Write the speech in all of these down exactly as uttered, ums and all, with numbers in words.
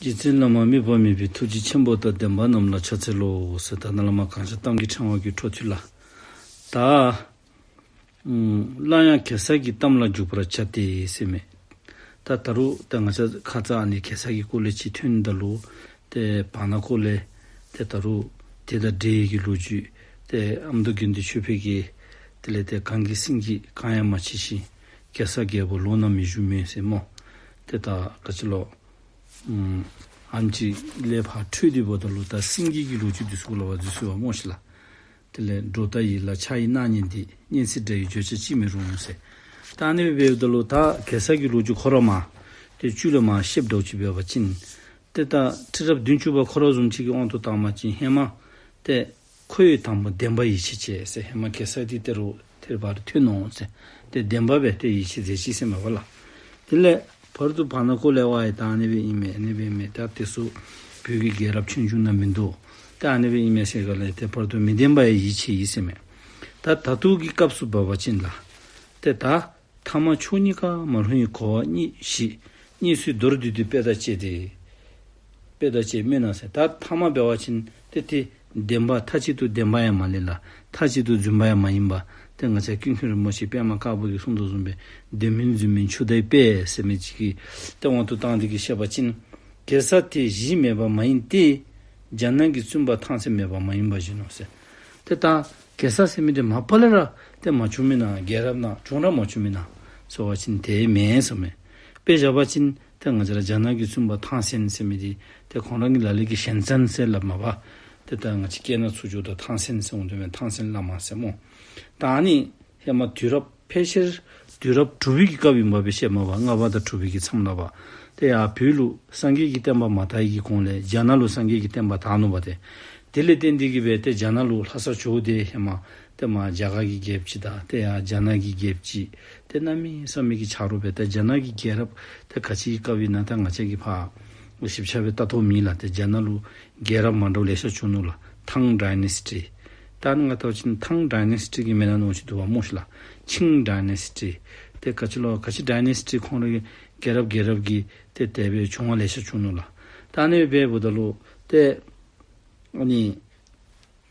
རྗེ་བཙུན་བླ་མ་དམིགས་པ་མེད་པའི། ཐུགས་རྗེ་ཆེན་པོ་དང་། བདེན་པ་རྣམས་ལ་ཕྱག་འཚལ་ལོ་ཟེར། ད་ནཱ་ལས་མར་གངས་ཅན་གཏམ་གྱི་ཕྲེང་བ་གི་འཕྲོ་མཐུད་ལགས། ད་ཨམ་སླར་ཡང་གེ་སར་གྱི་གཏམ་ལ་འཇུག་པར་བྱ་སྟེ་ཟེར་མས། ད་ད་རུང་ད་ང་བཅས་ཁ་ཙ་ཨ་ནི་གེ་སར་གྱི་སྐོར་ལས་ཅིག་ཐོན་ད་ལུ་ཏེ་བར་ན་ཁོ་ལས་ཏེ་ད་རུང་དེ་དང་འབྲེལ་གྱི་ལོ་རྒྱུས་ཏེ་ཨ་མདོ་དགེ་འདུན་ཆོས་འཕེལ་གྱིས་དེ་ལས་ཏེ་གངས་ཀྱི་སེང་གེ་གང་ཡང་མ་མཆིས་ཤིང་། གེ་སར་རྒྱལ་པོ་ལོ་ན་མི་བཞུགས་མོད་ཟེར་སྨོ། ཏེ་ད་ག་ཅི་ལོ། ཨམ་ཨ་ནི་ཅིག་ལས་ཕར་འཕྲོས་ཏེ་འབདཝ་ད་ལུ་ད་སེང་གེ་གི་ལོ་རྒྱུས་འདི་ཚུ་ལུ་བ་འཛུལ་སོང་བ་སྨོ་ཤིག་ལགས། དེ་ལས་སྒྲོ་བཏགས་ཡིད་ལ་འཆར་བའི་སྣང་བརྙན་འདི། སྙན་ཚིག་སྒྲ་ཡི་བརྗོད་བྱར་ཅིས་མི་རུང་ཟེར། ད་ཨ་ནི་སྦེ་འབདཝ་ད་ལུ་ད་གེ་སར་གྱི་ལོ་རྒྱུས་ཁོ་ར་མར་ཏེ་བཅུད་ལས་མར་བཤདཔ་འདྲཝ་ཅིག་འབད་བ་ཅིན། ཏེ་ད་ཁྲི་རབས་བདུན་ཅུ་པ་ཁོ་ར་བཟུམ་ཅིག་གི་དབང་དུ་བཏང་བ་ཅིན་ཧེ་མ་ཏེ་ཁོ་ཡི་དང་པོ་བདེན་པ་ཡིད་ཆེས་བྱས་ཟེར། ཧེ་མ་གེ་སར་འདི་ཏེ་རུང་ཏེ་བར་ཐོན་ནུག་ཟེར། ཏེ་བདེན་པ་སྦེ་ཏེ་ཡིད་ཆེས་མཛད་ཅི་ཟེར་མས་པ་ལགས། དེ་ལས་བར་དུ་བར་ན་ཁོ་ལས་བ་ཡི་ད་ཨ་ནི་སྦེ་ཨིན་མས། ཨ་ནི་སྦེ་ཨིན་མས། ད་དེ་ཚུ་བོད་ཀྱི་རྒྱལ་རབས་ཆོས་འབྱུང་ནང་མིན་འདུག། ད་ཨ་ནི་སྦེ་ཨིན་མས་ཟེར་ག་ལས་ཏེ་བར་དུ་མི་བདེན་པ་ཡང་ཡིད་ཆེས་ཡི་ཟེར་མས། ད་ད་ལྟོ་གི་སྐབས་སུ་བབ་པ་ཅིན་ལགས། ཏེ་ད་ཐ་མ་ཕྱོགས་གཉིས་ཀ་མ་ལྷུང་བའི་གོ་བ་གཉིས་ཤིག། གཉིས་སུ་མདོར་བསྡུས་ཏེ་དཔེ་དང་བཅས་ཏེ། དཔེ་དང་བཅས་སྨོས་ན་ཟེར། ད་ཐ་མ་འབད་བ་ཅིན་ཏེ་ཏེ་བདེན་པ་མཐའ་གཅིག་ཏུ་བདེན་པ་ཡང་མ་ལེགས་ལ། མཐའ་གཅིག་ཏུ་རྫུན་པ་ཡང་མ་ཡིན་པ། ཏེ་ང་བཅས་ཀུན་མཁྱེན་རིན་པོ་ཆེ་པདྨ་དཀར་པོ་གིས་གསུངས་དོ་བཟུམ་སྦེ་བདེན་མིན་རྫུན་མིན་ཆུ་ཟླའི་དཔེ་ཟེར་མི་ཅིག་གི་ཏེ་དབང་དུ་བཏང་སྟེ་གི་བཤད་པ་ཅིན། གེ་སར་དེ་གཞི་མེད་པ་མ་ཡིན་ཏེ། རྒྱ་ནག་གི་བཙུན་པ་ཐང་སན་མེད་པ་མ་ཡིན་པ་བཞིན་ནོ་ཟེར། ཏེ་ད་གེ་སར་ཟེར་མི་འདི་མ་པ་ལས་ར་ཏེ་མ་བྱུང་མེན་ན། རྒྱལ་རབས་ནང་བྱུང་ར་མ་བྱུང་མེན་ན་ཟེར་བ་ཅིན་ཏེ་མེན་ཟེར་མས། དཔེ་བཞག་པ་ཅིན་ཏེ་ང་བཅས་ར་རྒྱ་ནག་གི་བཙུན་པ་ཐང་སན་ཟེར་མི་འདི་ཏེ་ཁོང་ར་གི་ལ་ལུ་གིས་ཞན་ཙན་ཟེར་སླབ་མས་པ། ཏེ་ད་ང་བཅས་སྐད་ནང་ཚུར་བསྒྱུར་ད་ཐང་སན་ཟེར་འོང་དོ་མེན། ཐང་སན་བླ་མ་ཟེར་སྨོ། ད་ཨ་ནི་ཧེ་མ་དུས་རབས་ཕལ་ཆེར་དུས་རབས་དྲུག་པའི་གི་སྐབས་ཨིན་པ་སྦེ་བཤད་མས་པ། ལྔ་པ་དང་དྲུག་པའི་གི་མཚམས་ལུ་བ། ཏེ་ཡར་བོད་ལུ་སངས་རྒྱས་ཀྱི་བསྟན་པ་མ་དར་བའི་གི་གོང་ལས་རྒྱ་ནག་ལུ་སངས་རྒྱས་ཀྱི་བསྟན་པ་དར་ནུག་པ་ཏེ། དེ་ལས་བརྟེན་ཏེ་གི་སྦེ་ཏེ་རྒྱ་ནག་ལུ་ལྷ་ས་ཇོ་བོ་དེ་ཧེ་མ་ཏེ་མར་རྒྱ་གར་གྱི་རྒྱལཔོ་ཅིག་དང་ཏེ་ཡར་རྒྱ་ནག་གི་རྒྱལཔོ་ཅིག་ཏེ་གནམ་མེད་ས་མེད་ཀྱི་ཆ་རོགས་སྦེ། ཏེ་རྒྱ་ནག་གི་རྒྱལ་རབས་ཏེ་ག་ཅི་གི་སྐབས་ཨིན་ན་ད་ང་བཅས་ཀྱིས་ཕར་ཞིབ་ཆ་སྦེ་བལྟ་དོ་མེད་ལགས། ཏེ་རྒྱ་ནག་ལུ་རྒྱལ་རབས་མ་འདྲཝ་ལེ་ཤ་བྱུང་ནུག་ལགས། ཐང་ཌའི་ནེ་སི་ཊི། ད་ང་བལྟ་བ་ཅིན་ཐང་ཌའི་ནེ་སི་ཊི་གི་མེན་ན་མནོ་ཅིག་འདུག་པ་སྨོ་ཤིག་ལགས། ཆིང་ཌའི་ནེ་སི་ཊི། ཏེ་ག་ཅི་ལོ་ག་ཅི་ཌའི་ནེ་སི་ཊི་ཁོང་ར་གི་རྒྱལ་རབས་རྒྱལ་རབས་ཀྱི་ཏེ་དེ་སྦེ་བྱུང་བ་ལེ་ཤ་བྱུང་ནུག་ལགས། ད་ཨ་ནི་སྦེ་འབདཝ་ད་ལུ་ཏེ་ཨ་ནི་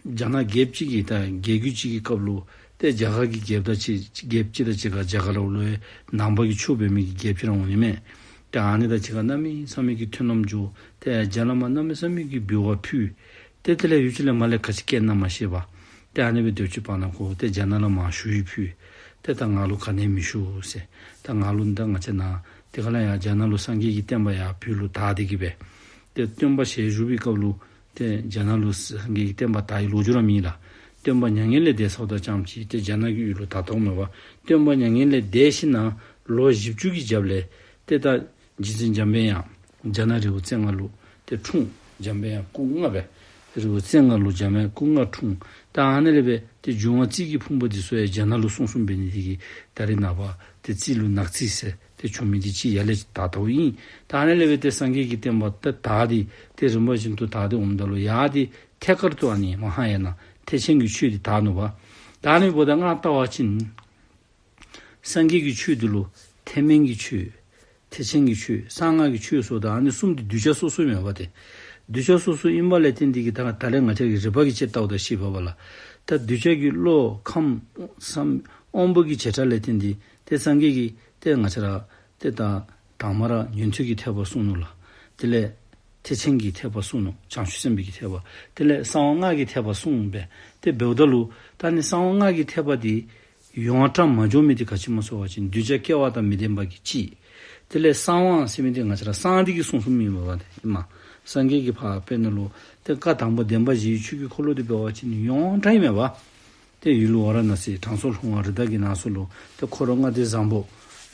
རྒྱ་ནག་རྒྱལཔོ་ཅིག་གིས་ད་རྒྱལ་རྒྱུད་ཅིག་གི་སྐབས་ལུ་ཏེ་རྒྱ་གར་གྱི་རྒྱལཔོ་དང་ཅིག་རྒྱལཔོ་ཅིག་དང་གཅིག་ཁར་རྒྱ་གར་ལུ་ལུ་ནང་པ་གི་ཆོས་འབད་མི་གི་རྒྱལཔོ་ཅིག་ར་འོང་ནི་མས། ཏེ་ཨ་ནི་དང་གཅིག་ཁར་གནམ་མེད་ས་མེད་ཀྱི་མཐུན་ལམ་འགྱོ། ཏེ་རྒྱ་ནག་མར་གནམ་མེད་ས་མེད་ཀྱི་འབུལ་བ་ཕུལ། ཏེ་དེ་ལས་ཡུན་ཅིག་ལས་མར་ལས་ག་ཅི་སྐད་གནང་མ་ཤེས་པར། ཏེ་ཨ་ནི་སྦེ་སྡོད་ཅི། བར་ན་ཁོ་ཏེ་རྒྱ་ནག་ལུ་མར་ཞུ་ཡིག་ཕུལ། ཏེ་ད་ང་ལུ་ག་ནི་ཡང་མི་ཞུ་ཟེར། ད་ང་ལུ་ད་ང་བཅས་ནཱ་དེ་ཁ་ལས་ཡར་རྒྱ་ནག་ལུ་སངས་རྒྱས་ཀྱི་བསྟན་པ་ཡར་བོད་ལུ་དར་ཏེ་གི་སྦེ། ཏེ་སྟོན་པ་ཞལ་བཞུགས་པའི་སྐབས་ལུ་ཏེ་རྒྱ་ནག་ལུ་སངས་རྒྱས་ཀྱི་བསྟན་པ་དར་བའི་ལོ་རྒྱུས་ར་མེད་ལགས། སྟོན་པ་མྱ་ངན་ལས་འདས་ཚརཝ་ད་རྐྱངམ་ཅིག་ཏེ་རྒྱ་ནག་གི་ཡུལ་ལུ་དར་དརཝ་མས་པ། སྟོན་པ་མྱ་ངན་ལས་འདས་ཞིནམ་ལས་ལོ་བཞི་བཅུ་གི་རྒྱབ་ལས་ཏེ་ད་རྗེ་བཙུན་འཇམ་དཔལ་དབྱངས་རྒྱ་ནག་རི་བོ་རྩེ་ལྔ་ལུ་ཏེ་འཁྲུངས། འཇམ་དཔལ་དབྱངས་སྐུ་ལྔ་སྦེ་རི་བོ་རྩེ་ལྔ་ལུ་འཇམ་དཔལ་སྐུ་ལྔ་འཁྲུངས། ད་ཨ་ནི་ལས་སྦེ་ཏེ་འབྱུང་བ་རྩིས་ཀྱི་ཕུང་པོ་འདི་ཚུ་ཡང་རྒྱ་ནག་ལུ་སོང་སོངམ་འབད་ནི་དེ་གིས་ད་རེས་ནངས་པ་ཏེ་རྩིས་ལུ་ནག་རྩིས་ཟེར་ཏེ་བྱུང་མི་འདི་ཅིག་ཡར་ལས་དར་དརཝ་ཨིན། ད་ཨ་ནི་ལས་སྦེ་ཏེ་སངས་རྒྱས་ཀྱི་བསྟན་པ་ཏེ་དར་ཏེ་ཏེ་རིམ་པ་བཞིན་དུ་དར་ཏེ་འོངམ་ད་ལུ་ཡར་ཏེ་ཐད་ཀར་དུ་ཨ་ནི་མ་ཧཱ་ཡ་ན་ཐེག་ཆེན་གྱི་ཆོས་འདི་དར་ནུག་པ། ད་ཨ་ནི་འབདཝ་ད་ང་བལྟ་བ་ཅིན་སངས་རྒྱས་ཀྱི་ཆོས་འདི་ལུ་ཐེག་དམན་གྱི་ཆོས། ཐེག་ཆེན་གྱི་ཆོས། གསང་སྔགས་ཀྱི་ཆོས་སོགས་དང་ཨ་ནི་གསུམ་འདི་གདུལ་བྱ་སོ་སོ་མས་པ་ཏེ། གདུལ་བྱ་སོ་སོ་ཨིན་པ་ལས་བརྟེན་ཏེ་གི་ད་ད་རེས་ང་བཅས་ཀྱིས་རིག་པ་གིས་དཔྱད་བལྟཝ་ད་ཤེས་པས་པ་ལགས། ད་གདུལ་བྱ་གི་བློ་ཁམས་སམ་དབང་པོ་གི་བྱེ་བྲག་ལས་བརྟེན་ཏེ་ཏེ་སངས་རྒྱས་ཀྱིས་ཏེ་ང་བཅས་ར་ཏེ་ད་དང་པ་ར་ཉན་ཐོས་ཀྱི་ཐེག་པ་གསུངས་ནུག་ལགས། དེ་ལས་ཐེག་ཆེན་གྱི་ཐེག་པ་གསུངས་ནུག། བྱང་ཆུབ་སེམས་དཔའི་གི་ཐེག་པ། དེ་ལས་གསང་བ་སྔགས་ཀྱི་ཐེག་པ་གསུངས་པས། ཏེ་འབདཝ་ད་ལུ་ད་ཨ་ནི་གསང་བ་སྔགས་ཀྱི་ཐེག་པ་འདི་ཡོངས་གྲགས་མ་འགྱོ་མི་འདི་ག་ཅི་སྨོ་ཟེར་བ་ཅིན་གདུལ་བྱ་སྐལ་བ་དང་མི་ལྡན་པ་གི་གཅིག། དེ་ལས་གསང་བ་ཟེར་མི་འདི་ང་བཅས་ར་གསང་འདི་གིས་གསུངས་གསུངསམ་ཨིན་པས་པ་ཏེ་ཨིན་མས། སངས་རྒྱས་ཀྱིས་ཕར་དཔེར་ན་ལུ་ཏེ་བཀའ་དང་པོ་བདེན་པ་བཞིའི་ཆོས་ཀྱི་འཁོར་ལོ་འདི་འབད་བ་ཅིན་ཡོངས་གྲགས་ཨིན་མས་པ། ཏེ་ཡུལ་ཝཱ་ར་ཎ་སི་དྲང་སྲོང་ལྷུང་བ་རི་དྭགས་ཀྱི་ནགས་ཚལ་ལུ་ཏེ་འཁོར་ལྔ་སྡེ་བཟང་པོ་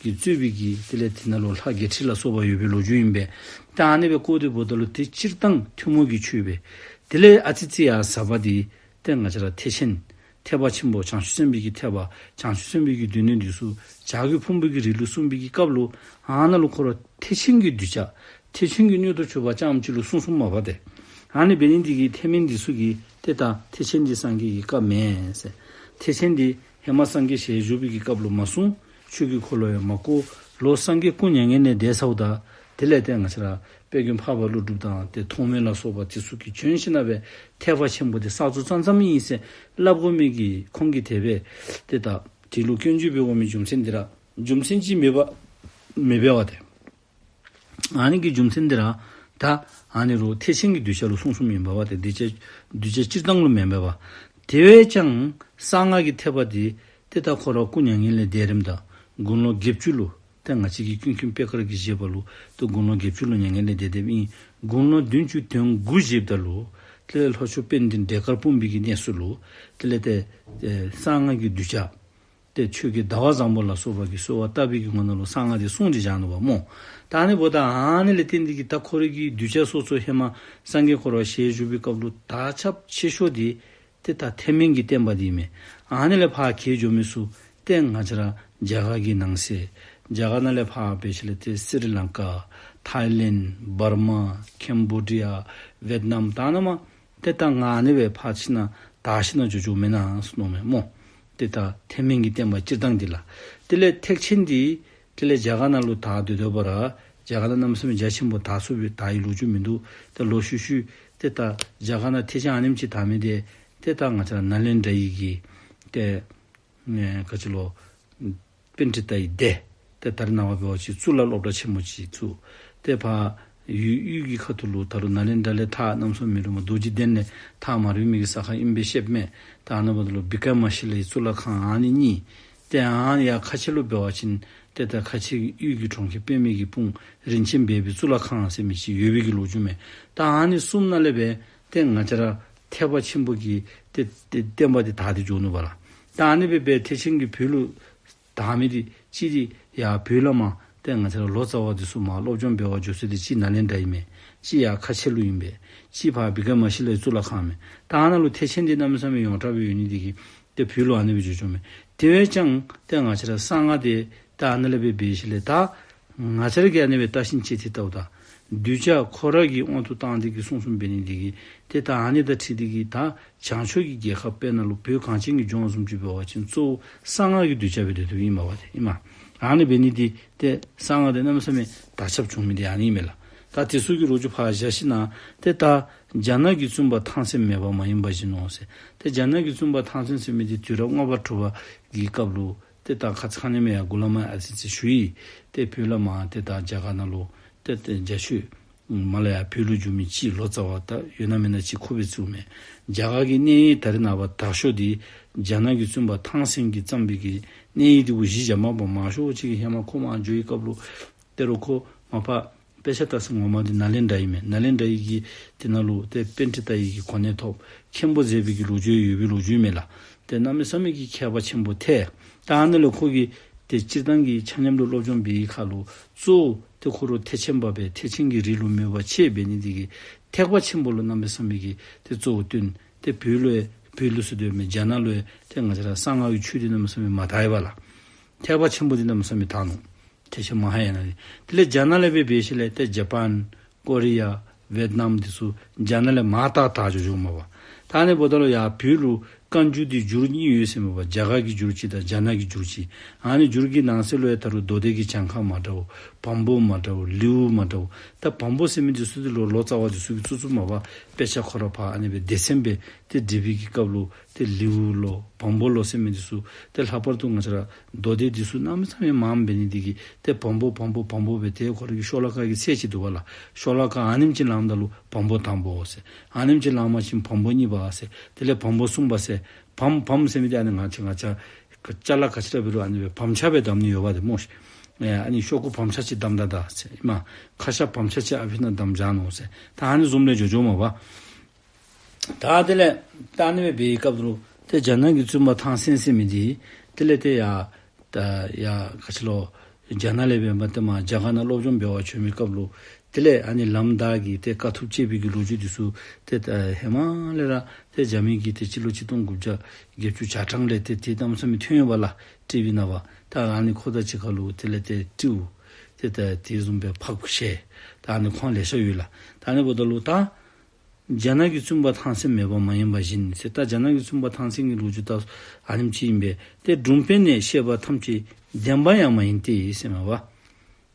གིས་གཙོས་པའི་གི་དེ་ལས་དེ་ནང་ལུ་ལྷ་བརྒྱད་ཁྲི་ལ་སོགས་པ་ཡོད་པའི་ལོ་རྒྱུས་ཨིན་པས། ཏེ་ཨ་ནི་སྦེ་བཀོད་དེ་འབདཝ་ད་ལུ་ཏེ་སྤྱིར་བཏང་ཐུན་མོང་གི་ཆོས་སྦེ། དེ་ལས་ཨ་ཙི་ཙི་ཡར་ཟབ་པ་འདི་ཏེ་ང་བཅས་ར་ཐེག་ཆེན་ཐེག་པ་ཆེན་པོ་བྱང་ཆུབ་སེམས་དཔའི་གི་ཐེག་པ། བྱང་ཆུབ་སེམས་དཔའི་གི་སྡེ་སྣོད་འདི་ཚུ་བྱ་རྒོད་ཕུང་པོ་གི་རིགས་ལུ་གསུངས་པའི་གི་སྐབས་ལུ་ཨ་ནཱ་ལུ་ཁོ་ར་ཐེག་ཆེན་གྱི་གདུལ་བྱ་ཐེག་ཆེན་གྱི་སྣོད་དུ་གྱུར་པ་རྐྱངམ་ཅིག་ལུ་གསུངས་གསུངསམ་མས་པ་ཏེ། ཨ་ནི་འབད་ནི་འདི་གིས་ཐེག་དམན་འདི་ཚུ་གིས་ཏེ་ད་ཐེག་ཆེན་འདི་སངས་རྒྱས་ཀྱི་བཀའ་མེན་ཟེར། ཐེག་ཆེན་འདི་ཧེ་མ་སངས་རྒྱས་ཞལ་བཞུགས་པའི་གི་སྐབས་ལུ་མ་གསུངས། ཆོས་ཀྱི་འཁོར་ལོ་ཡང་མ་བསྐོར། ལོག་སངས་རྒྱས་སྐུ་མྱ་ངན་ལས་འདས་ཚརཝ་ད་དེ་ལས་ཏེ་ང་བཅས་ར་ དཔལ་མགོན་འཕགས་པ་ཀླུ་སྒྲུབ་དང་ཏེ་ཐོགས་མེད་ལ་སོགས་པ་དེ་ཚུ་གིས་བྱོན་ཞིནམ་ལས་ཐེག་པ་ཆེན་པོ་དེ་བསགས་ཚུགས་ཙམ་ཙམ་ཨིན་ཟེར་སླབ་དགོ་མི་གི་ཁོང་གིས་དེ་སྦེ་ཏེ་ད་དེ་ལུ་སྐྱོན་བརྗོད་འབད་དགོ་མི་རྒྱུ་མཚན་འདི་ར་རྒྱུ་མཚན་ཅིག་མེད་པ་མེད་པས་པ་ཏེ། ཨ་ནི་གི་རྒྱུ་མཚན་འདི་ར་ད་ཨ་ནི་རུ་ཐེག་ཆེན་གྱི་གདུལ་བྱ་ལུ་གསུངས་གསུངསམ་ཨིན་པས་པ་ཏེ། གདུལ་བྱ་གདུལ་བྱ་སྤྱིར་བཏང་ལུ་མེན་པས་པ། དེ་བས་ཀྱང་གསང་སྔགས་ཀྱི་ཐེག་པ་འདི་ཏེ་ད་ཁོ་ར་སྐུ་མྱ་ངན་ལས་འདས་རནམ་ད་དགུང་ལོ་བརྒྱད་ཅུ་ལུ་ཏེ་ང་བཅས་ཀྱི་ཀུན་མཁྱེན་པད་དཀར་གྱི་བཞེད་པ་ལུ་ཏེ་དགུང་ལོ་བརྒྱད་ཅུ་ལུ་མྱ་ངན་ལས་འདས་འདསཔ་ཨིན། དགུང་ལོ་བདུན་ཅུ་དོན་དགུ་བཞེསཔ་ད་ལུ་དེ་ལས་ལྷོ་ཕྱོགས་དཔལ་ལྡན་འབྲས་དཀར་སྤུངས་པའི་གི་གནས་སུ་ལུ་དེ་ལས་ཏེ་ཨེ་གསང་སྔགས་ཀྱི་གདུལ་བྱ་ཏེ་ཆོས་རྒྱལ་ཟླ་བ་བཟང་པོ་ལ་སོགས་པ་གིས་གསོལ་བ་བཏབ་པའི་གི་ངོ་ནང་ལུ་གསང་སྔགས་དེ་གསུངས་ཏེ་བཞག་ནུག་པ་སྨོ། ད་ཨ་ནི་འབདཝ་ད་ཨ་ནི་ལས་བརྟེན་ཏེ་གིས་ད་ཁོ་རའི་གི་གདུལ་བྱ་སོ་སོ་ཧེ་མ་སངས་རྒྱས་ཁོ་ར་ཞལ་བཞུགས་པའི་སྐབས་ལུ་དར་ཁྱབ་ཆེ་ཤོས་དེ་ཏེ་ད་ཐེག་དམན་གྱི་བསྟན་པ་དེ་ཨིན་མས། ཨ་ནི་ལས་ཕར་གྱེས་འགྱོ་མི་ཚུ་ཏེ་ང་བཅས་ར་རྒྱ་གར་གྱི་ནང་གསེས་རྒྱ་གར་ནང་ལས་ཕར་འབད་ཞིནམ་ལས་ཏེ་སི་རི་ལང་ཀ་ཐའི་ལེནཌ་འབར་མ་ཀེམ་བོ་ཌི་ཡ་ཝེཊ་ནམ་ད་ཨ་ནཱ་མར་ཏེ་ད་ང་ཨ་ནི་སྦེ་ཕར་ཕྱིན་ན་དར་ཞིན་ན་འགྱོ་འགྱོཝ་མེན་ན་ཟེར་མནོཝ་མས་སྨོ། ཏེ་ད་ཐེག་དམན་གྱི་བསྟན་པ་སྤྱིར་བཏང་འདི་ལགས། དེ་ལས་ཐེག་ཆེན་འདི་དེ་ལས་རྒྱ་གར་ནང་ལུ་དར་སྡོད་སྡོད་པ་ར་རྒྱ་གར་ནང་གནམ་མེད་ས་མེད་རྒྱ་ཆེན་པོ་དར་ཚུགས་པའི་དར་བའི་ལོ་རྒྱུས་མིན་འདུག། ཏེ་ལོག་ཤུལ་ཤུལ་ཏེ་ད་རྒྱ་གར་ནང་ཐེག་ཆེན་ཨ་ནེམ་ཅིག་དར་མི་དེ་ཏེ་ད་ང་བཅས་ར་ནཱ་ལེནྡྲ་ཡི་གི་ཏེ་ཨེ་ག་ཅི་ལོ་པཎྜི་ཏའི་སྡེ། ཏེ་ད་རེས་ནངས་པ་འབད་བ་ཅིན་གཙུག་ལག་སློབ་གྲྭ་ཆེན་མོ་ཅིག་བཙུགས། ཏེ་ཕར་ཡུལ་དབུས་ཀྱི་ཁ་ཐུག་ལུ་ད་རུང་ནཱ་ལེནྡྲ་ལས་ཐག་གནམ་མེད་ས་མེད་རིངམོ་རྡོ་རྗེ་གདན་ལས་ཐག་མ་རིང་མི་གི་ས་ཁར་ཨིན་པས་ཤེསཔ་མས། ད་ཨ་ནཱ་འབདཝ་ད་ལུ་བི་ཀྲ་མ་ཤི་ལའི་གཙུག་ལག་ཁང་ཨ་ནི་གཉིས། ཏེ་ཨ་ནི་ཡར་ཁ་ཆེ་ལུ་འབད་བ་ཅིན་ཏེ་ད་ཁ་ཆེ་དབུས་ཀྱི་གྲོང་ཁྱེར་པདྨའི་གི་སྤུངས་རིན་ཆེན་སྦས་པའི་གཙུག་ལག་ཁང་ཟེར་མི་ཅིག་ཡོད་པའི་གི་ལོ་རྒྱུས་མས། ད་ཨ་ནི་གསུམ་ནང་ལས་སྦེ་ཏེ་ང་བཅས་ར་ཐེག་པ་ཆེན་པོ་གི་ཏེ་ཏེ་བསྟན་པ་དེ་དར་ཏེ་འགྱོ་ནུག་པ་ལགས། ད་ཨ་ནི་སྦེ་སྦེ་ཐེག་ཆེན་གྱི་བོད་ལུ་དར་མི་དེ་གཅིག་དེ་ཡར་བོད་ལས་མར་ཏེ་ང་བཅས་ར་ལོ་ཙཱ་བ་དེ་ཚུ་མར་སློབ་སྦྱོང་འབད་བར་འགྱོ་ས་དེ་གཅིག་ནཱ་ལེནྡྲ་ཨིན་མས། གཅིག་ཡར་ཁ་ཆེ་ལུ་ཨིན་པས། གཅིག་ཕར་བི་ཀྲ་མ་ཤི་ལའི་གཙུག་ལག་ཁང་མས། ད་ཨ་ནཱ་ལུ་ཐེག་ཆེན་དེ་གནམ་མེད་ས་མེད་ཡོངས་གྲགས་སྦེ་ཡོད་ནི་དེ་གིས་ཏེ་བོད་ལུ་ཨ་ནི་སྦེ་འགྱོ་འགྱོཝ་མས། དེ་བས་ཀྱང་ཏེ་ང་བཅས་ར་གསང་སྔགས་དེ་ད་ཨ་ནཱ་ལས་སྦེ་འབད་ཞིནམ་ལས་ད་ང་བཅས་ར་གིས་ཨ་ནི་སྦེ་བལྟ་ཞིན་དཔྱད་དེ་བལྟཝ་ད་གདུལ་བྱ་ཁོ་ར་གི་དབང་དུ་བཏང་སྟེ་གིས་གསུངས་གསུངསམ་འབད་ནི་དེ་གིས་ཏེ་ད་ཨ་ནི་དང་འཁྲིལ་ཏེ་གིས་ད་བྱང་ཕྱོགས་ཀྱི་རྒྱལ་ཁབ་དཔེར་ན་ལུ་བོད་གངས་ཅན་གྱི་ལྗོངས་བཟུམ་ཅིག་འབད་བ་ཅིན་གཙོ་བོ་གསང་སྔགས་ཀྱི་གདུལ་བྱ་སྦེ་སྡོད་དོ་ཨིན་མས་པ་ཏེ་ཨིན་མས། ཨ་ནི་འབད་ནི་དེ་ཏེ་གསང་སྔགས་དེ་གནམ་མེད་ས་མེད་དར་ཁྱབ་བྱུང་མི་དེ་ཨ་ནི་ཨིན་མས་ལགས། ད་དེ་ཚུ་གི་ལོ་རྒྱུས་ཕར་བཞག་ཞིན་ན་ཏེ་ད་རྒྱ་ནག་གི་བཙུན་པ་ཐང་སན་མེད་པ་མ་ཡིན་པ་བཞིན་ནོ་ཟེར། ཏེ་རྒྱ་ནག་གི་བཙུན་པ་ཐང་སན་ཟེར་མི་དེ་དུས་རབས་ལྔ་པ་དྲུག་པ་གི་སྐབས་ལུ་ཏེ་ད་ཁ་ཙ་ཁ་ཉིནམ་ཡང་གུ་ལ་མ་ཨ་ཙི་ཙི་ཞུ་ཡི། ཏེ་བོད་ལས་མར་ཏེ་ད་རྒྱ་གར་ནང་ལུ་ཏེ་ཏེ་རྒྱ་ཆོས་མར་ལས་ཡར་བོད་ལུ་བསྒྱུར་མི་ཅིག་ལོ་ཙཱ་བ་ད་ཡོད་ན་མེད་ན་ཅིག་ཁོ་སྦེ་བཙུགས་མས། རྒྱ་གར་གྱི་གནས་ཡིག་ད་རེས་ནངས་པ་དག་ཤོས་དེ་རྒྱ་ནག་གི་བཙུན་པ་ཐང་སན་གྱིས་བརྩམས་པའི་གི་གནས་ཡིག་དེ་གུ་གཞི་བཞག་མ་པ་མང་ཤོས་ཅིག་གིས་ཧེ་མ་ཁོ་མར་འགྱོ་བའི་སྐབས་ལུ་ཏེ་རུང་ཁོ་མ་པ་དཔེ་ཆ་ལྟ་ས་ངོ་མ་དེ་ནཱ་ལེནྡྲ་ཨིན་མས། ནཱ་ལེནྡྲ་ཡི་གི་དེ་ནང་ལུ་ཏེ་པཎྜི་ཏ་ཡི་གི་གོ་གནས་ཐོབ་མཁན་པོ་མཛད་པའི་གི་ལོ་རྒྱུས་ཡོད་པའི་ལོ་རྒྱུས་མས་ལགས། ཏེ་གནམ་མེད་ས་མེད་ཀྱི་མཁས་པ་ཆེན་པོ་ཐལ། ད་ཨ་ནི་ལས་ཁོ་གིས་ཏེ་སྤྱིར་བཏང་གི་ཆ་མཉམ་ལུ་སློབ་སྦྱོང་འབད་བའི་ཁར་ལུ་གཙོ་བོ་ཏེ་ཁོ་ར་ཐེག་ཆེན་པ་སྦེ་ཐེག་ཆེན་གྱི་རིགས་ལུ་མོས་པ་ཆེ་འབད་ནི་དེ་གིས་ཐེག་པ་ཆེན་པོ་ལུ་གནམ་མེད་ས་མེད་ཀྱི་ཏེ་གཙོ་བོ་བཏོན། ཏེ་བོད་ལུ་ཡང་བོད་ལུ་ཟེར་དོ་མེན་རྒྱ་ནག་ལུ་ཡང་ཏེ་ང་བཅས་ར་གསང་སྔགས་ཀྱི་ཆོས་དེ་གནམ་མེད་ས་མེད་མར་དར་ཡི་པ་ལགས། ཐེག་པ་ཆེན་པོ་དེ་གནམ་མེད་ས་མེད་དར་ནུག། ཐེག་ཆེན་མ་ཧཱ་ཡ་ན་དེ། དེ་ལས་རྒྱ་ནག་ལས་སྦེ་འབད་ཞིནམ་ལས་ཏེ་ཇ་པཱན་ཀོ་རི་ཡ་ཝེཊ་ནམ་དེ་ཚུ་རྒྱ་ནག་ལས་མར་ད་དར་འགྱོ་འགྱོཝ་མས་པ། ད་ཨ་ནི་འབདཝ་ད་ལུ་ཡར་བོད་ལུ་བཀའ་འགྱུར་དེ་འགྱུར་གཉིས་ཡོད་ཟེར་མས་པ། རྒྱ་གར་གྱི་འགྱུར་གཅིག་དང་རྒྱ་ནག་གི་འགྱུར་གཅིག། ཨ་ནི་འགྱུར་གྱི་ནང་གསེས་ལུ་ཡང་ད་རུང་མདོ་སྡེ་གི་གྱངས་ཁ་མ་འདྲཝ་བམ་པོ་མ་འདྲཝ་ལེའུ་མ་འདྲཝ། ད་བམ་པོ་ཟེར་མི་དེ་ཚུ་དེ་ལོ་ལོ་ཙཱ་བ་དེ་ཚུ་གིས་བཙུགས་བཙུགསཔ་མས་པ། དཔེ་ཆ་ཁོ་ར་ཕར་ཨ་ནི་སྦེ་སྡེ་ཚན་སྦེ་ཏེ་སྒྲིག་པའི་གི་སྐབས་ལུ་ཏེ་ལེའུ་ལོ་བམ་པོ་ལོ་ཟེར་མི་དེ་ཚུ་ཏེ་ལྷག་པར་དུ་ང་བཅས་ར་མདོ་སྡེ་དེ་ཚུ་གནམ་མེད་ས་མེད་མངམ་འབད་ནི་དེ་གིས་ཏེ་བམ་པོ་བམ་པོ་བམ་པོ་སྦེ་ཏེ་ཁོ་ར་གི་ཤོ་ལོ་ཀ་གི་ཚད་ཅིག་འདུག་པ་ལགས། ཤོ་ལོ་ཀ་ཨ་ནེམ་ཅིག་ལངམ་ད་ལུ་བམ་པོ་དང་པོ་ཟེར། ཨ་ནེམ་ཅིག་ལངམ་ཅིན་བམ་པོ་གཉིས་པ་ཟེར། དེ་ལས་བམ་པོ་གསུམ་པ་ཟེར། བམ་བམ་ཟེར་མི་དེ་ཨ་ནི་ང་བཅས་ང་བཅས་ཀྱི་ཅ་ལ་ག་ཅི་ར་འབད་རུང་ཨ་ནི་སྦེ་བམ་ཆ་སྦེ་བསྡམ་ནི་ཡོདཔ་དེ་སྨོ་ཤིག། ཨེ་ཨ་ནི་ཤོག་གུ་བམ་ཆ་ཅིག་བསྡམ་ད་ད་ཟེར་ཨིན་མས། ཁ་ཤ་བམ་ཆ་ཅིག་ཨ་ཕི་ནང་བསྡམ་བཞག་ནུག་ཟེར། ད་ཨ་ནི་བཟུམ་ལས་འགྱོ་འགྱོཝ་མས་པ། ད་དེ་ལས་ད་ཨ་ནི་སྦེ་འབད་བའི་སྐབས་ལུ་ཏེ་རྒྱ་ནག་གི་བཙུན་པ་ཐང་སན་ཟེར་མི་དེ་དེ་ལས་ཏེ་ཡར་ད་ཡར་ག་ཅི་ལོ་རྒྱ་ནག་ལས་འབད་མར་ཏེ་མར་རྒྱ་གར་ནང་སློབ་སྦྱོང་འབད་བར་བྱོན་མི་སྐབས་ལུ་དེ་ལས་ཨ་ནི་ལམ་བདའ་གི་ཏེ་དཀའ་ཐུབ་སྤྱད་པའི་གི་ལོ་རྒྱུས་དེ་ཚུ་ཏེ་ད་ཧེ་མ་ལས་ར་ཏེ་རྒྱ་མི་གིས་ཏེ་སྤྱི་ལོ་ཆིག་སྟོང་དགུ་བརྒྱ་བརྒྱད་ཅུ་གྱ་གྲངས་ལས་ཏེ་ཏེ་གནམ་མེད་ས་མེད་ཐོན་ཡོདཔ་ལགས། ཊི་ཝི་ནང་པ། ད་ཨ་ནི་ཁོ་དང་གཅིག་ཁར་ལུ་དེ་ལས་ཏེ་ཊི་ཝི་ཏེ་ད་དེ་བཟུམ་སྦེ་ཕགཔ་བཤད། ད་ཨ་ནི་ཁོང་ལེ་ཤ་ཡོད་ལགས། ད་ཨ་ནི་འབདཝ་ད་ལུ་ད་རྒྱ་ནག་གི་བཙུན་པ་ཐང་སན་མེད་པ་མ་ཡིན་པ་བཞིན་ཟེར། ད་རྒྱ་ནག་གི་བཙུན་པ་ཐང་སན་གྱི་ལོ་རྒྱུས་ད་ཨ་ནེམ་ཅིག་ཨིན་པས། ཏེ་སྒྲུང་དཔེ་ནས་བཤད་པ་ཐམས་ཅད་བདེན་པ་ཡང་མ་ཡིན་ཏེ་ཟེར་མས་པ།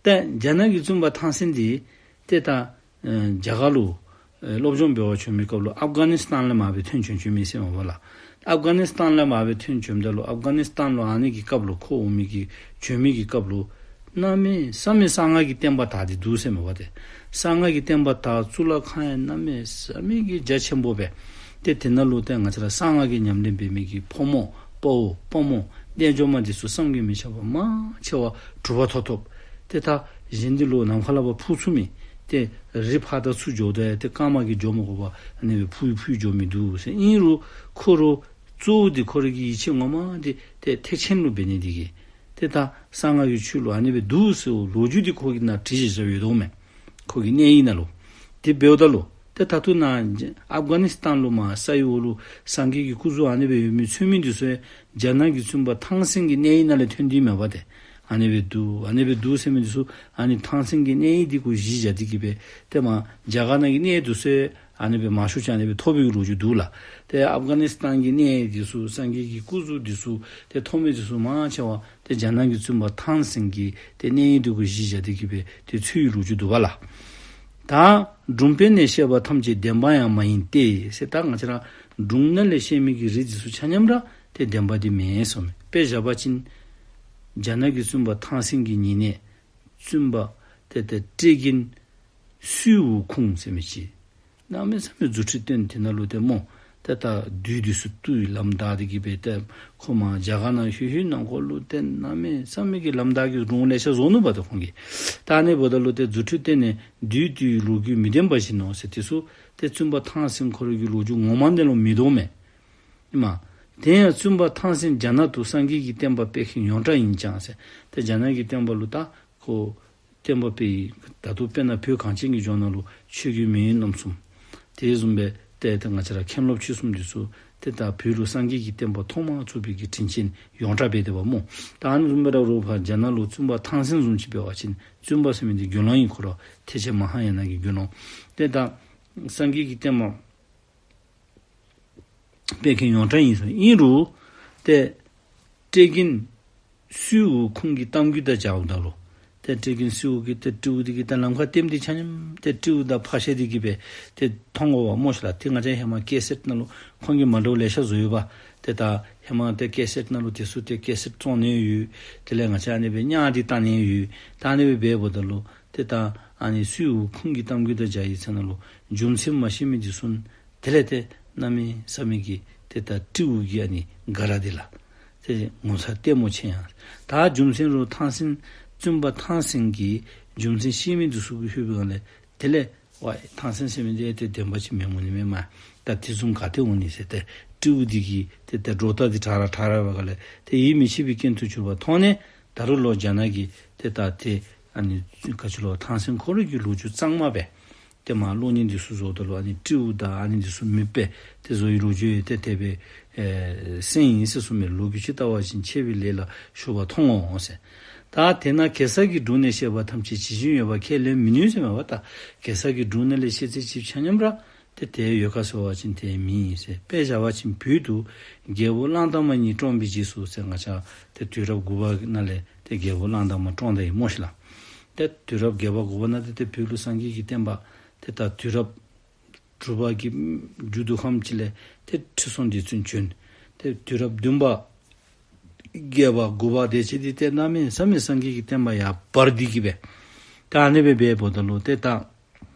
ཏེ་རྒྱ་ནག་གི་བཙུན་པ་ཐང་སན་འདི་ཏེ་ད་ ཨེ་རྒྱ་གར་ལུ་ཨེ་སློབ་སྦྱོང་འབད་བར་བྱོན་མི་སྐབས་ལུ་ཨབ་གྷ་ནི་སི་ཐན་ལས་མར་སྦེ་ཐོན་བྱོན་བྱོན་མི་ཟེར་མས་པ་ལགས། ཨབ་གྷ་ནི་སི་ཐན་ལས་མར་སྦེ་ཐོན་བྱོནམ་ད་ལུ་ཨབ་གྷ་ནི་སི་ཐན་ལུ་ཨ་ནི་གི་སྐབས་ལུ་ཁོ་འོང་མི་གི་བྱོན་མི་གི་སྐབས་ལུ་གནམ་མེད་ས་མེད་གསང་སྔགས་ཀྱི་བསྟན་པ་དར་ཏེ་འདུག་ཟེར་མས་པ་ཏེ། གསང་སྔགས་ཀྱི་བསྟན་པ་དར་གཙུག་ལག་ཁང་ཡང་གནམ་མེད་ས་མེད་ཀྱི་རྒྱ་ཆེན་པོ་སྦེ། ཏེ་དེ་ནང་ལུ་ཏེ་ང་བཅས་ར་གསང་སྔགས་ཀྱི་ཉམས་ལེན་འབད་མི་གི་ཕོ་མོ་དཔའ་བོ་དཔའ་མོ་རྣལ་འབྱོར་མ་འདི་ཚུ་བསམ་གྱིས་མི་ཁྱབ་པ་མང་ཆེ་བ་གྲུབ་པ་ཐོབ་ཐོབ། ཏེ་ད་གཞན་འདི་ལུ་ནམ་མཁའ་ལས་ཕར་འཕུར་ཚུགས་མི་ཏེ་རི་ཕར་དང་ཚུར་འགྱོཝ་ད་ཏེ་རྐངམ་གིས་འགྱོ་མི་དགོ་པར་ཨ་ནི་སྦེ་འཕུར་འཕུར་འགྱོ་མི་འདུག་ཟེར། ཨིན་རུང་ཁོ་ར་གཙོ་བོ་འདི་ཁོ་རའི་གི་ཡིད་ཆེས་ངོ་མ་འདི་ཏེ་ཐེག་ཆེན་ལུ་འབད་ནི་འདི་གིས་ཏེ་ད་གསང་སྔགས་ཀྱི་ཆོས་ལུ་ཨ་ནི་སྦེ་འདུག་ཟེར་བའི་ལོ་རྒྱུས་འདི་ཁོ་གིས་ནཱ་བྲིས་བཞག་བཞགཔ་ཡོད་དོ་མས། ཁོ་གི་གནས་ཡིག་ནང་ལུ། དེ་འབདཝ་ད་ལུ་ཏེ་ད་ལྟོ་ནཱ་ཨབ་གྷ་ནི་སི་ཐན་ལུ་མར་ས་ཡི་འོག་ལུ་སངས་རྒྱས་ཀྱི་སྐུ་གཟུགས་ཨ་ནི་སྦེ་ཡོད་མི་མཚོན་མི་འདི་ཚུ་ཡང་རྒྱ་ནག་གི་བཙུན་པ་ཐང་སེང་གི་གནས་ཡིག་ནང་ལས་ཐོན་ཏེ་མས་པ་ཏེ། ཨ་ནི་སྦེ་འདུག་ཨ་ནི་སྦེ་འདུག་ཟེར་མི་འདི་ཚུ་ཨ་ནི་ཐང་སེང་གི་གནས་ཡིག་འདི་གུ་གཞི་བཞག་སྟེ་གིས་སྦེ་ཏེ་མར་རྒྱ་གར་ནང་གི་གནས་འདི་ཚུ་ཡང་ཨ་ནི་སྦེ་མང་ཤོས་ཅིག་ཨ་ནི་སྦེ་ཐོབ་པའི་ལོ་རྒྱུས་འདུག་ལགས། ཏེ་ཨབ་གྷ་ནི་སི་ཐན་གྱི་གནས་འདི་ཚུ་སངས་རྒྱས་ཀྱི་སྐུ་གཟུགས་འདི་ཚུ་ཏེ་ཐོབ་མི་འདི་ཚུ་མང་ཆེ་བ་ཏེ་རྒྱ་ནག་གི་བཙུན་པ་ཐང་སེང་གི་ཏེ་གནས་ཡིག་འདི་གུ་གཞི་བཞག་སྟེ་གིས་སྦེ་ཏེ་འཚོལ་བའི་ལོ་རྒྱུས་འདུག་པ་ལགས། ད་སྒྲུང་དཔེ་ནས་བཤད་པ་ཐམས་ཅད་བདེན་པ་ཡང་མ་ཡིན་ཏེ་ཟེར། ད་ང་བཅས་ར་སྒྲུང་ནང་ལས་བཤད་མི་གི་རིགས་འདི་ཚུ་ཆ་མཉམ་ར་ཏེ་བདེན་པ་འདི་མེན་གསུངམ་མས། དཔེ་བཞག་པ་ཅིན་རྒྱ་ནག་གི་བཙུན་པ་ཐང་སེང་གི་ཉེ་གནས་བཙུན་པ་ཏེ་ཏེ་ཏྲེ་གིན་སུའུ་ཁུང་ཟེར་མི་ཅིག་གནམ་མེད་ས་མེད་རྫུ་འཕྲུལ་སྟོན། དེ་ནང་ལུ་ཏེ་སྨོ་ཏེ་ད་བདུད་འདི་ཚུ་བཏུལ་ལམ་བདའ་སྟེ་གིས་སྦེ་ཏེ་ཁོ་མར་རྒྱ་གར་ནང་ལྷོད་ལྷོད་ནང་འཁོད་ལུ་ཏེ་གནམ་མེད་ས་མེད་ཀྱི་ལམ་བདའ་གི་སྒྲུང་ལེ་ཤ་བཟོ་ནུག་པ་ཏེ་ཁོང་གིས། ད་ཨ་ནི་འབདཝ་ད་ལུ་ཏེ་རྫུ་འཕྲུལ་སྟོན་ནས་བདུད་བཏུལ་བའི་ལོ་རྒྱུས་མི་བདེན་པ་བཞིན་ནོ་ཟེར། དེ་ཚུ་ཏེ་བཙུན་པ་ཐང་སེང་ཁོ་རའི་གི་ལོ་རྒྱུས་ངོ་མ་འདི་ལུ་མི་འདུག་མས། ཨིན་མས། དེ་ཡང་བཙུན་པ་ཐང་སེང་རྒྱ་ནག་ཏུ་སངས་རྒྱས་ཀྱི་བསྟན་པ་སྤེལ་མཁན་ཡོངས་གྲགས་ཡིན་ཀྱང་ཟེར། ཏེ་རྒྱ་ནག་གི་བསྟན་པ་ལུ་ད་ཁོ་བསྟན་པ་སྤེལ་ཡི། ད་ལྟོ་དཔེར་ན་བོད་གངས་ཅན་གྱི་ལྗོངས་ནང་ལུ་ཆོས་རྒྱལ་མེས་དབོན་རྣམ་གསུམ། དེ་བཟུམ་སྦེ་ཏེ་ཏེ་ང་བཅས་ར་མཁན་སློབ་ཆོས་གསུམ་འདི་ཚུ་ཏེ་ད་བོད་ལུ་སངས་རྒྱས་ཀྱི་བསྟན་པ་ཐོག་མར་ཚུགས་པའི་གི་དྲིན་ཅན་ཡོངས་གྲགས་འབད་དེ་འབདཝ་སྨོ། ད་ཨ་ནི་བཟུམ་སྦེ་ར་རོགས་ཕར་རྒྱ་ནག་ལུ་བཙུན་པ་ཐང་སེང་བཟུམ་ཅིག་འབད་བ་ཅིན་བཙུན་པ་ཟེར་མི་འདི་དགེ་སློང་ཨིན། ཁོ་ར་ཐེག་ཆེན་མ་ཧཱ་ཡ་ན་གི་དགེ་སློང་། ཏེ་ད་སངས་རྒྱས་ཀྱི་བསྟན་པ་སྤེལ་མཁན་ཡོངས་གྲགས་ཨིན་ཟེར། ཨིན་རུང་ཏེ་ཏྲེ་གིན་སུའུ་ཁུང་གི་གཏམ་རྒྱུད་དང་སྦྱརཝ་ད་ལུ་ཏེ་ཏྲེ་གིན་སུའུ་གི་ཏེ་སྤྲེའུ་འདི་གིས་ད་ལམ་ཁར་ལྟདམོ་འདི་ཆ་མཉམ་ཏེ་སྤྲེའུ་དང་ཕར་བཤལ་ཏེ་གིས་སྦེ་ཏེ་མཐོང་དགོ་པས་སྨོ་ཤིག་ལགས། ཏེ་ང་བཅས་ཧེ་མ་ཀེ་སེཊ་ནང་ལུ་ཁོང་གིས་མ་འདྲཝ་ལེ་ཤ་བཟོ་ཡོད་པ། ཏེ་ད་ཧེ་མ་ཏེ་ཀེ་སེཊ་ནང་ལུ་དེ་ཚུ་ཏེ་ཀེ་སེཊ་བཙོང་ནི་ཡོད། དེ་ལས་ང་བཅས་ཨ་ནི་སྦེ་ཉ་འདི་བཏང་ནི་ཡོད། ད་ཨ་ནི་སྦེ་འབདཝ་ད་ལུ་ཏེ་ད་ཨ་ནི་སུའུ་ཁུང་གི་གཏམ་རྒྱུད་དང་སྦྱར་བའི་ཚེ་ན་ལུ་རྒྱུ་མཚན་མ་ཤེས་མི་འདི་ཚུ་དེ་ལས་ཏེ་གནམ་མེད་ས་མེད་ཀྱི་ཏེ་ད་སྤྲེའུ་གི་ཨ་ནི་དགའ་ར་འདི་ལགས། ཏེ་ངོ་མཚར་ལྟད་མོ་ཆེ་ཡང་། ད་རྒྱུ་མཚན་རུང་ཐང་སེང་བཙུན་པ་ཐང་སེང་གིས་རྒྱུ་མཚན་ཤེས་མི་འདི་ཚུ་གིས་ལྷོད་པའི་སྒང་ལས་དེ་ལས་ཝའི་ཐང་སེང་ཟེར་མི་འདི་ཏེ་བདེན་པ་ཅིག་མེན་འོང་ནི་མས་མ། ད་དེ་བཟུམ་ག་ཏེ་འོང་ནི་ཟེར་ཏེ་སྤྲེའུ་འདི་གི་ཏེ་ད་སྒྲོ་བཏགས་འདི་དྲག་ར་དྲག་ར་བའི་སྒང་ལས་ཏེ་ཡིད་མི་ཆེས་པའི་རྐྱེན་དུ་གྱུར་པ་མཐོང་ནས་ད་རུང་ལོག་རྒྱ་ནག་གི་ཏེ་ད་ཏེ་ཨ་ནི་ག་ཅི་ལོ་ཐང་སེང་ཁོ་རའི་གི་ལོ་རྒྱུས་གཙང་མ་སྦེ་ཏེ་མར་གློག་བརྙན་འདི་ཚུ་བཟོཝ་ད་ལུ་ཨ་ནི་སྤྲེའུ་དང་ཨ་ནི་འདི་ཚུ་མེདཔ་སྦེ་ཏེ་བཟོ་བའི་ལོ་རྒྱུས་ཡང་ཏེ་དེ་སྦེ་ཨེ་གསན་ཡི་ཟེར་གསུངས་མས། ལོ་རྒྱུས་ཇི་ལྟ་བ་བཞིན་འཆད་པའི་ལས་ལ་ཞུགས་པ་མཐོང་ངོ་ཟེར། ད་དེས་ན་གེ་སར་གྱི་སྒྲུང་ནས་བཤད་པ་ཐམས་ཅད་ཇི་བཞིན་ཡོད་པ་ཁས་ལེན་མི་ནུས་ཟེར་མས་པ། ད་གེ་སར་གྱི་སྒྲུང་ནང་ལས་བཤད་ཚད་ཅིག་ཆ་མཉམ་ར་ཏེ་དེ་ཡོད་ག་ཟེར་བ་ཅིན་དེ་མེད་ཟེར། དཔེ་བཞག་པ་ཅིན་བོད་དུ་རྒྱལ་པོ་གླང་དར་མ་གཉིས་བཀྲོངས་པའི་རྗེས་སུ་ཟེར། ང་བཅས་ཏེ་དུས་རབས་དགུ་པ་ནང་ལས་ཏེ་རྒྱལ་པོ་གླང་དར་མ་བཀྲོངས་ད་ཡི་སྨོ་ཤིག་ལགས། ཏེ་དུས་རབས་བརྒྱད་པ་དགུ་པ་ནང་ཏེ་ཏེ་བོད་ལུ་སངས་རྒྱས་ཀྱི་བསྟན་པ་ཏེ་ད་དུས་རབས་དྲུག་པ་གི་མཇུག་ཏུ་ཁམས་ཅིག་ལས་ཏེ་ཁྲི་སྲོང་ལྡེ་བཙན་བྱོན། ཏེ་དུས་རབས་བདུན་པ་བརྒྱད་པ་དགུ་པ་དེ་ཅིག་འདི་ཏེ་གནམ་མེད་ས་མེད་སངས་རྒྱས་ཀྱི་བསྟན་པ་ཡར་འབར་ཏེ་གིས་སྦེ་ད་ཨ་ནི་སྦེ་འབདཝ་ད་ལུ་ཏེ་ད་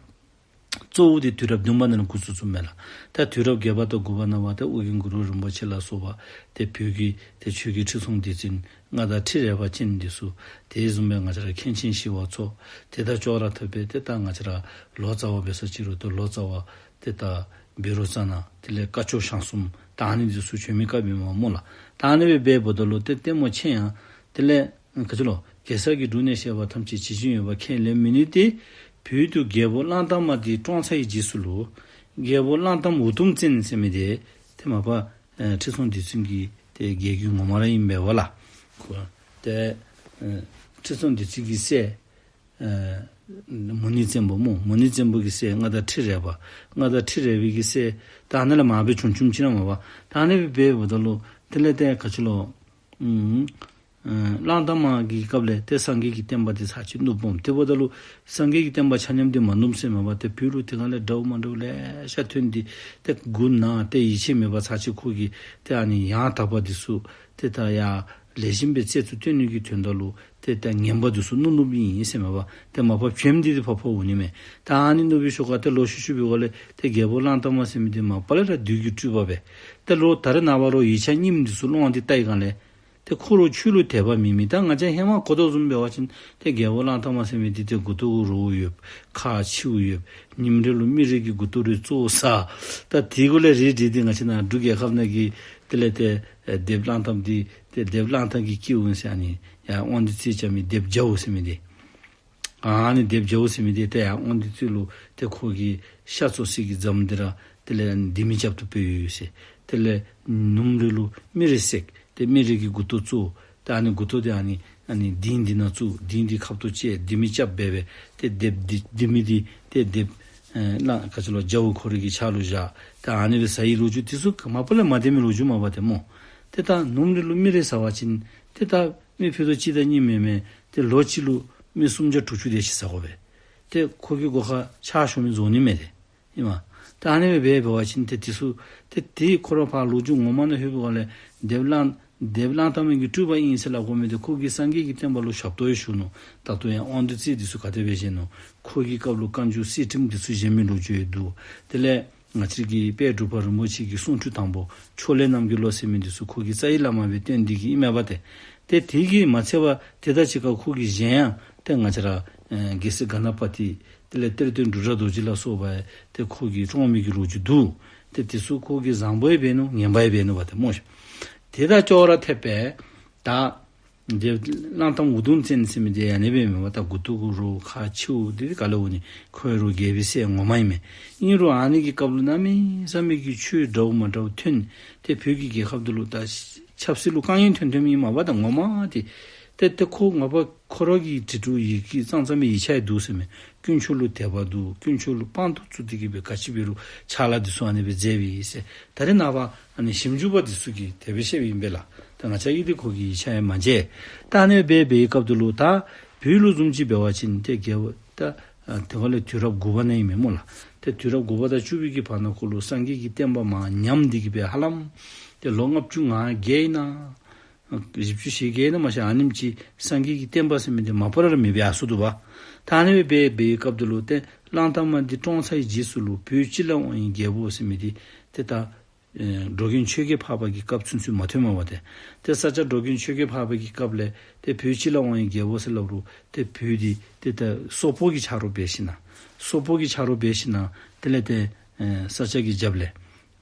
གཙོ་བོ་འདི་དུས་རབས་བདུན་པ་ནང་ལས་འགོ་བཙུགས་བཙུགསཔ་མས་ལགས། ད་དུས་རབས་བརྒྱད་པ་དང་དགུ་པ་ནང་བ་ཏེ་ཨོ་རྒྱན་གུ་རུ་རིན་པོ་ཆེ་ལ་སོགས་པ་ཏེ་བོད་ཀྱི་ཏེ་ཆོས་རྒྱལ་ཁྲི་སྲོང་ལྡེ་བཙན་མངའ་བདག་ཁྲི་རལ་པ་ཅན་འདི་ཚུ་དེ་བཟུམ་སྦེ་ང་བཅས་ར་མཁན་ཆེན་ཞི་བ་འཚོ་དེ་དང་ཅོག་ར་འཐདཔ་སྦེ་ཏེ་ད་ང་བཅས་ར་ལོ་ཙཱ་བ་འབད་ས་ཅིག་རུང་ཏེ་ལོ་ཙཱ་བ་ཏེ་ད་བཻ་རོ་ཙ་ན་དེ་ལས་སྐ་ཅོག་ཞང་གསུམ་ད་ཨ་ནི་འདི་ཚུ་བྱོན་མི་སྐབས་ཨིན་མས་སྨོ་ལགས། ད་ཨ་ནི་སྦེ་འབདཝ་ད་ལུ་ཏེ་ལྟད་མོ་ཆེ་ཡང་དེ་ལས་ག་ཅི་ལོ་གེ་སར་གྱི་སྒྲུང་ནས་བཤད་པ་ཐམས་ཅད་ཇི་བཞིན་ཡོད་པ་ཁས་ལེན་མི་ནུས་ཏེ། བོད་དུ་རྒྱལ་པོ་གླང་དར་མ་འདི་བཀྲོངས་ཚར་བའི་རྗེས་སུ་ལུ་རྒྱལ་པོ་གླང་དར་མ་འུ་དུམ་བཙན་ཟེར་མི་འདི་ཏེ་མ་པ་ཨེ་ཁྲི་སྲོང་ལྡེ་བཙན་གྱི་ཏེ་རྒྱལ་བརྒྱུད་ངོ་མ་ར་ཨིན་པས་པ་ལགས། ཁོ་ཏེ་ཨེ་ཁྲི་སྲོང་ལྡེ་བཙན་གྱི་སྲས་ཨེ་མུ་ནེ་བཙན་པོ་སྨོ། མུ་ནེ་བཙན་པོ་གི་སྲས་མངའ་བདག་ཁྲི་རལ་པ། མངའ་བདག་ཁྲི་རལ་པའི་གི་སྲས་ད་ཨ་ནཱ་ལས་མར་སྦེ་བྱུང་བྱུངམ་ཅིག་ར་མས་པ། ད་ཨ་ནི་སྦེ་འབདཝ་ད་ལུ་དེ་ལས་ཏེ་ག་ཅི་ལོ་ཨུམ་ ཨ་གླང་དར་མ་གི་སྐབས་ལས་ཏེ་སངས་རྒྱས་ཀྱི་བསྟན་པ་འདི་ཚར་ཅིག་ནུབ་འོང་། དེ་འབདཝ་ད་ལུ་སངས་རྒྱས་ཀྱི་བསྟན་པ་ཆ་མཉམ་འདི་མ་ནུབ་ཟེར་མས་པ། ཏེ་བོད་ལུ་དེ་སྒང་ལས་དགྲ་བོ་མ་དགྲ་བོ་ལེ་ཤ་ཐོན་ཏེ་ཏེ་མགུ་ན་སྟེ་ཡིད་ཆེས་མེད་པར་ཚར་ཅིག་ཁོ་གིས་ཏེ་ཨ་ནི་ཡང་དག་པ་འདི་ཚུ་ཏེ་ད་ཡར་ལེགས་ཤོམ་སྦེ་རྩལ་དུ་སྟོན་ནི་གི་དོན་དག་ལུ་ཏེ་ད་ངན་པ་འདི་ཚུ་ནུབ་ནུབ་ཨིན་ཟེར་མས་པ། ཏེ་མ་པ་བྱེམ་འདི་ཏེ་ཕར་ཕར་འོང་ནི་མས། ད་ཨ་ནི་ནུབ་པའི་ཤུལ་ཁར་ཏེ་ལོག་ཤུལ་ཤུལ་འབདཝ་ལས་ཏེ་རྒྱལ་པོ་གླང་དར་མ་ཟེར་མི་འདི་མ་པ་ལས་ར་བདུད་ཀྱི་སྤྲུལ་པ་སྦེ་ཏེ་ལོག་ད་རེས་ནངས་པ་རོགས་ཡིག་ཆ་རྙིངམ་འདི་ཚུ་ལོག་འོང་སྟེ་བལྟ་བའི་སྒང་ལས་ཏེ་ཁོ་རོགས་ཆོས་ལུ་དད་པ་མེད་མི། ད་ང་བཅས་ཧེ་མ་གོ་དོ་བཟུམ་འབད་བ་ཅིན་ཏེ་རྒྱལ་པོ་གླང་དར་མ་ཟེར་མི་འདི་ཏེ་མགུ་ཏོ་གུ་རྭཝ་ཡོདཔ། ཁ་མཆེཝ་ཡོདཔ། ཉིནམ་རེ་ལུ་མི་རེ་གི་མགུ་ཏོ་རེ་བཙོ་ཟ། ད་དེ་གུ་ལས་རིགས་འདི་ཏེ་ང་བཅས་ནཱ་འབྲུག་རྒྱལ་ཁབ་ནང་གི་དེ་ལས་ཏེ་ཨེ་སྡེཔ་གླང་དར་འདི་ཏེ་སྡེཔ་གླང་དར་གྱི་སྐྱེ་བོ་ཟེར་ཨ་ནི་ཡར་དབང་འདུས་རྩེ་རྐྱབ་མི་སྡེཔ་རྒྱ་བོ་ཟེར་མི་འདི། ཨ་ནི་སྡེཔ་རྒྱ་བོ་ཟེར་མི་འདི་ཏེ་ཡར་དབང་འདུས་རྩེ་ལུ་ཏེ་ཁོ་གི་ཤ་བཙོ་སའི་གི་རྫམ་འདི་ར་དེ་ལས་ལྡེ་མིག་རྐྱབ་ཏུ་སྤོས་ཡོད་ཟེར། དེ་ལས་ཉིནམ་རེ་ལུ་མི་རེ་བསད། ཏེ་མི་རེ་གི་མགུ་ཏོ་བཙོ། ཏེ་ཨ་ནི་མགུ་ཏོ་འདི་ཨ་ནི་ཨ་ནི་ལྡེ་མིག་འདི་ནང་བཙུགས། ལྡེ་མིག་འདི་ཁབ་ཏུ་བཅད། ལྡེ་མིག་རྐྱབ་སྦེ་སྦེ་ཏེ་སྡེཔ་འདི་ལྡེ་མིག་འདི་ཏེ་སྡེཔ་ཨེ་གླང་ག་ཅི་ལོ་རྒྱ་བོ་ཁོ་རའི་གི་ཕྱག་ལུ་བཞག། ཏེ་ཨ་ནི་སྦེ་ཟ་བའི་ལོ་རྒྱུས་འདི་ཚུ་མ་པ་ལས་མ་བདེན་མི་ལོ་རྒྱུས་མས་པ་ཏེ་སྨོ། ཏེ་ད་ཉིནམ་རེ་ལུ་མི་རེ་ཟ་བ་ཅིན་ཏེ་ད་མི་ཕུད་རྡོག་གཅིག་དང་གཉིས་མེན་མས། ཏེ་ལོ་གཅིག་ལུ་མི་སུམ་བརྒྱ་དྲུག་ཅུ་དེ་ཅིག་ཟ་དགོ་པས། ཏེ་ཁོ་གི་སྒོ་ཁར་ཕྱག་ཞུ་མི་རྫོགས་ནི་མས་ཏེ། ཨིན་མས། ད་ཨ་ནི་སྦེ་འབད་བ་ཅིན་ཏེ་འདི་ཚུ་ཏེ་དེ་ཁོ་ར་ཕར་ལོ་རྒྱུས་ངོ་མ་ནང་ལྷོད་པའི་སྒང་ལས་སྡེཔ་གླང་སྡེཔ་གླང་དར་མ་གི་སྤྲུལ་པ་ཨིན་ཟེར་སླབ་དགོ་མི་འདི་ཁོ་གིས་སངས་རྒྱས་ཀྱི་བསྟན་པ་ལུ་ཞབས་ཏོག་ཡང་ཞུ་ནུག། ད་ལྟོ་ཡང་དབང་འདུས་རྩེ་འདི་ཚུ་ག་དེ་སྦེ་བཞེངས་ནུག། ཁོ་གི་སྐབས་ལུ་བཀའ་འགྱུར་གསེར་ཁྲིམས་འདི་ཚུ་བཞེངས་མི་ལོ་རྒྱུས་ཡང་འདུག། དེ་ལས་ང་བཅས་ཀྱི་དཔལ་འབྲུག་པ་རིན་པོ་ཆེ་གི་གསུང་སྤྲུལ་དང་པོ་ཕྱོགས་ལས་རྣམ་རྒྱལ་ལོ་ཟེར་མི་འདི་ཚུ་ཁོ་གི་རྩ་བའི་བླ་མ་སྦེ་བསྟེན་ཏེ་གི་ཨིན་མས་པ་ཏེ། ཏེ་དེ་གིས་མ་ཚད་པར་དེ་དང་གཅིག་ཁར་ཁོ་གི་གཞན་ཡང་ཏེ་ང་བཅས་ར་ཨེ་རྒྱལ་སྲས་ག་ན་པ་ཏི་དེ་ལས་གཏེར་སྟོན་འབྲུག་སྒྲ་རྡོ་རྗེ་ལ་སོགས་པ་ཏེ་ཁོ་གིས་བཀྲོངས་མི་གི་ལོ་རྒྱུས་འདུག། ཏེ་དེ་ཚུ་ཁོ་གིས་བཟང་པོ་ཡང་འབད་ནུག། ངན་པ་ཡང་འབད་ནུག་པ་ཏེ་སྨོ་ཤིག། དེ་དང་ཅོག་ར་འཐདཔ་སྦེ་ད་སྡེཔ་གླང་དར་མ་འུ་དུམ་བཙན་ཟེར་མི་འདི་ཡང་ཨ་ནི་སྦེ་མས་པ། ད་མགུ་ཏོ་གུ་རྭཝ་ཁ་མཆེཝ་འདི་ག་ལས་འོང་ནི། ཁོ་ཡང་རོགས་རྒྱལ་པོའི་སྲས་ངོ་མ་ཨིན་མས། ཨིན་རུང་ཨ་ནི་གི་སྐབས་ལུ་གནམ་མེད་ས་མེད་ཀྱི་ཆོས་འདྲཝ་མ་འདྲཝ་ཐོན། ཏེ་བོད་ཀྱི་རྒྱལ་ཁབ་འདི་ལུ་ད་ཆབ་སྲིད་ལུ་དཀའ་ངལ་ཐོན་ཐོནམ་ཨིན་མས་པ། ད་ངོ་མ་འདི་ཏེ་ཏེ་ཁོ་མ་པ་ཁོ་ར་གི་བྲིས་དྲུག་ཡི་གེ་ཙང་ཙང་མའི་ཡིག་ཆ་ཡང་འདུག་ཟེར་མས། དཀོན་མཆོག་ལུ་དད་པ་འདུག། དཀོན་མཆོག་ལུ་དཔང་དུ་བཙུགས་ཏེ་གི་སྦེ་ག་ཅི་འབད་རུང་ཕྱག་ལཱ་འདི་ཚུ་ཨ་ནི་སྦེ་མཛད་པས་ཟེར། ད་རེས་ནངས་པ་ཨ་ནི་ཞིབ་འཇུག་པ་འདི་ཚུ་གིས་དེ་སྦེ་བཤད་པའི་ཨིན་པས་ལགས། ད་ང་བཅས་ཀྱིས་འདི་ཁོ་གི་ཡིག་ཆ་ཡང་མ་མཇལ། ད་ཨ་ནི་སྦེ་འབད་བའི་སྐབས་འདི་ལུ་ད་བོད་ལུ་བཟུམ་ཅིག་འབད་བ་ཅིན་ཏེ་རྒྱལ་བ་ད་ཨ་དེ་སྒང་ལས་དུས་རབས་དགུ་པ་ནང་ཨིན་མས་སྨོ་ལགས། ཏེ་དུས་རབས་དགུ་པ་དང་བཅུ་པའི་གི་བར་ན་ཁོ་ལུ་སངས་རྒྱས་ཀྱི་བསྟན་པ་མར་ཉམས་ཏེ་གི་སྦེ་ཧ་ལམ་ཏེ་ལོ་ལྔ་བཅུ་ང་བརྒྱད་ཨིན་ན་བཞི་བཅུ་ཞེ་བརྒྱད་ཨིན་ན་མ་ཤེས། ཨ་ནེམ་ཅིག་སངས་རྒྱས་ཀྱི་བསྟན་པ་ཟེར་མི་འདི་མ་པ་ར་མེདཔ་སྦེ་ཡར་སོ་འདུག་པ། ད་ཨ་ནི་སྦེ་འབད་བའི་སྐབས་འདི་ལུ་ཏེ་གླང་དར་མ་འདི་བཀྲོངས་ཚར་བའི་རྗེས་སུ་ལུ་བོད་སྤྱི་བླ་དབང་བའི་རྒྱལ་པོ་ཟེར་མི་འདི་ཏེ་ད་ཨེ་འགྲོ་མགོན་ཆོས་རྒྱལ་འཕགས་པ་གི་སྐབས་ཚུན་ཚོད་མ་ཐོན་མས་པ་ཏེ། ཏེ་ས་སྐྱ་འགྲོ་མགོན་ཆོས་རྒྱལ་འཕགས་པ་གི་སྐབས་ལས་ཏེ་བོད་སྤྱི་བླ་དབང་བའི་རྒྱལ་པོ་ཟེར་སླབ་རུང་ཏེ་བོད་འདི་ཏེ་ད་སོག་པོ་གི་ཆ་རོགས་འབད་ཞིན་ན་སོག་པོ་གི་ཆ་རོགས་འབད་ཞིན་ན་དེ་ལས་ཏེ་ཨེ་ས་སྐྱ་གི་རྒྱབ་ལས་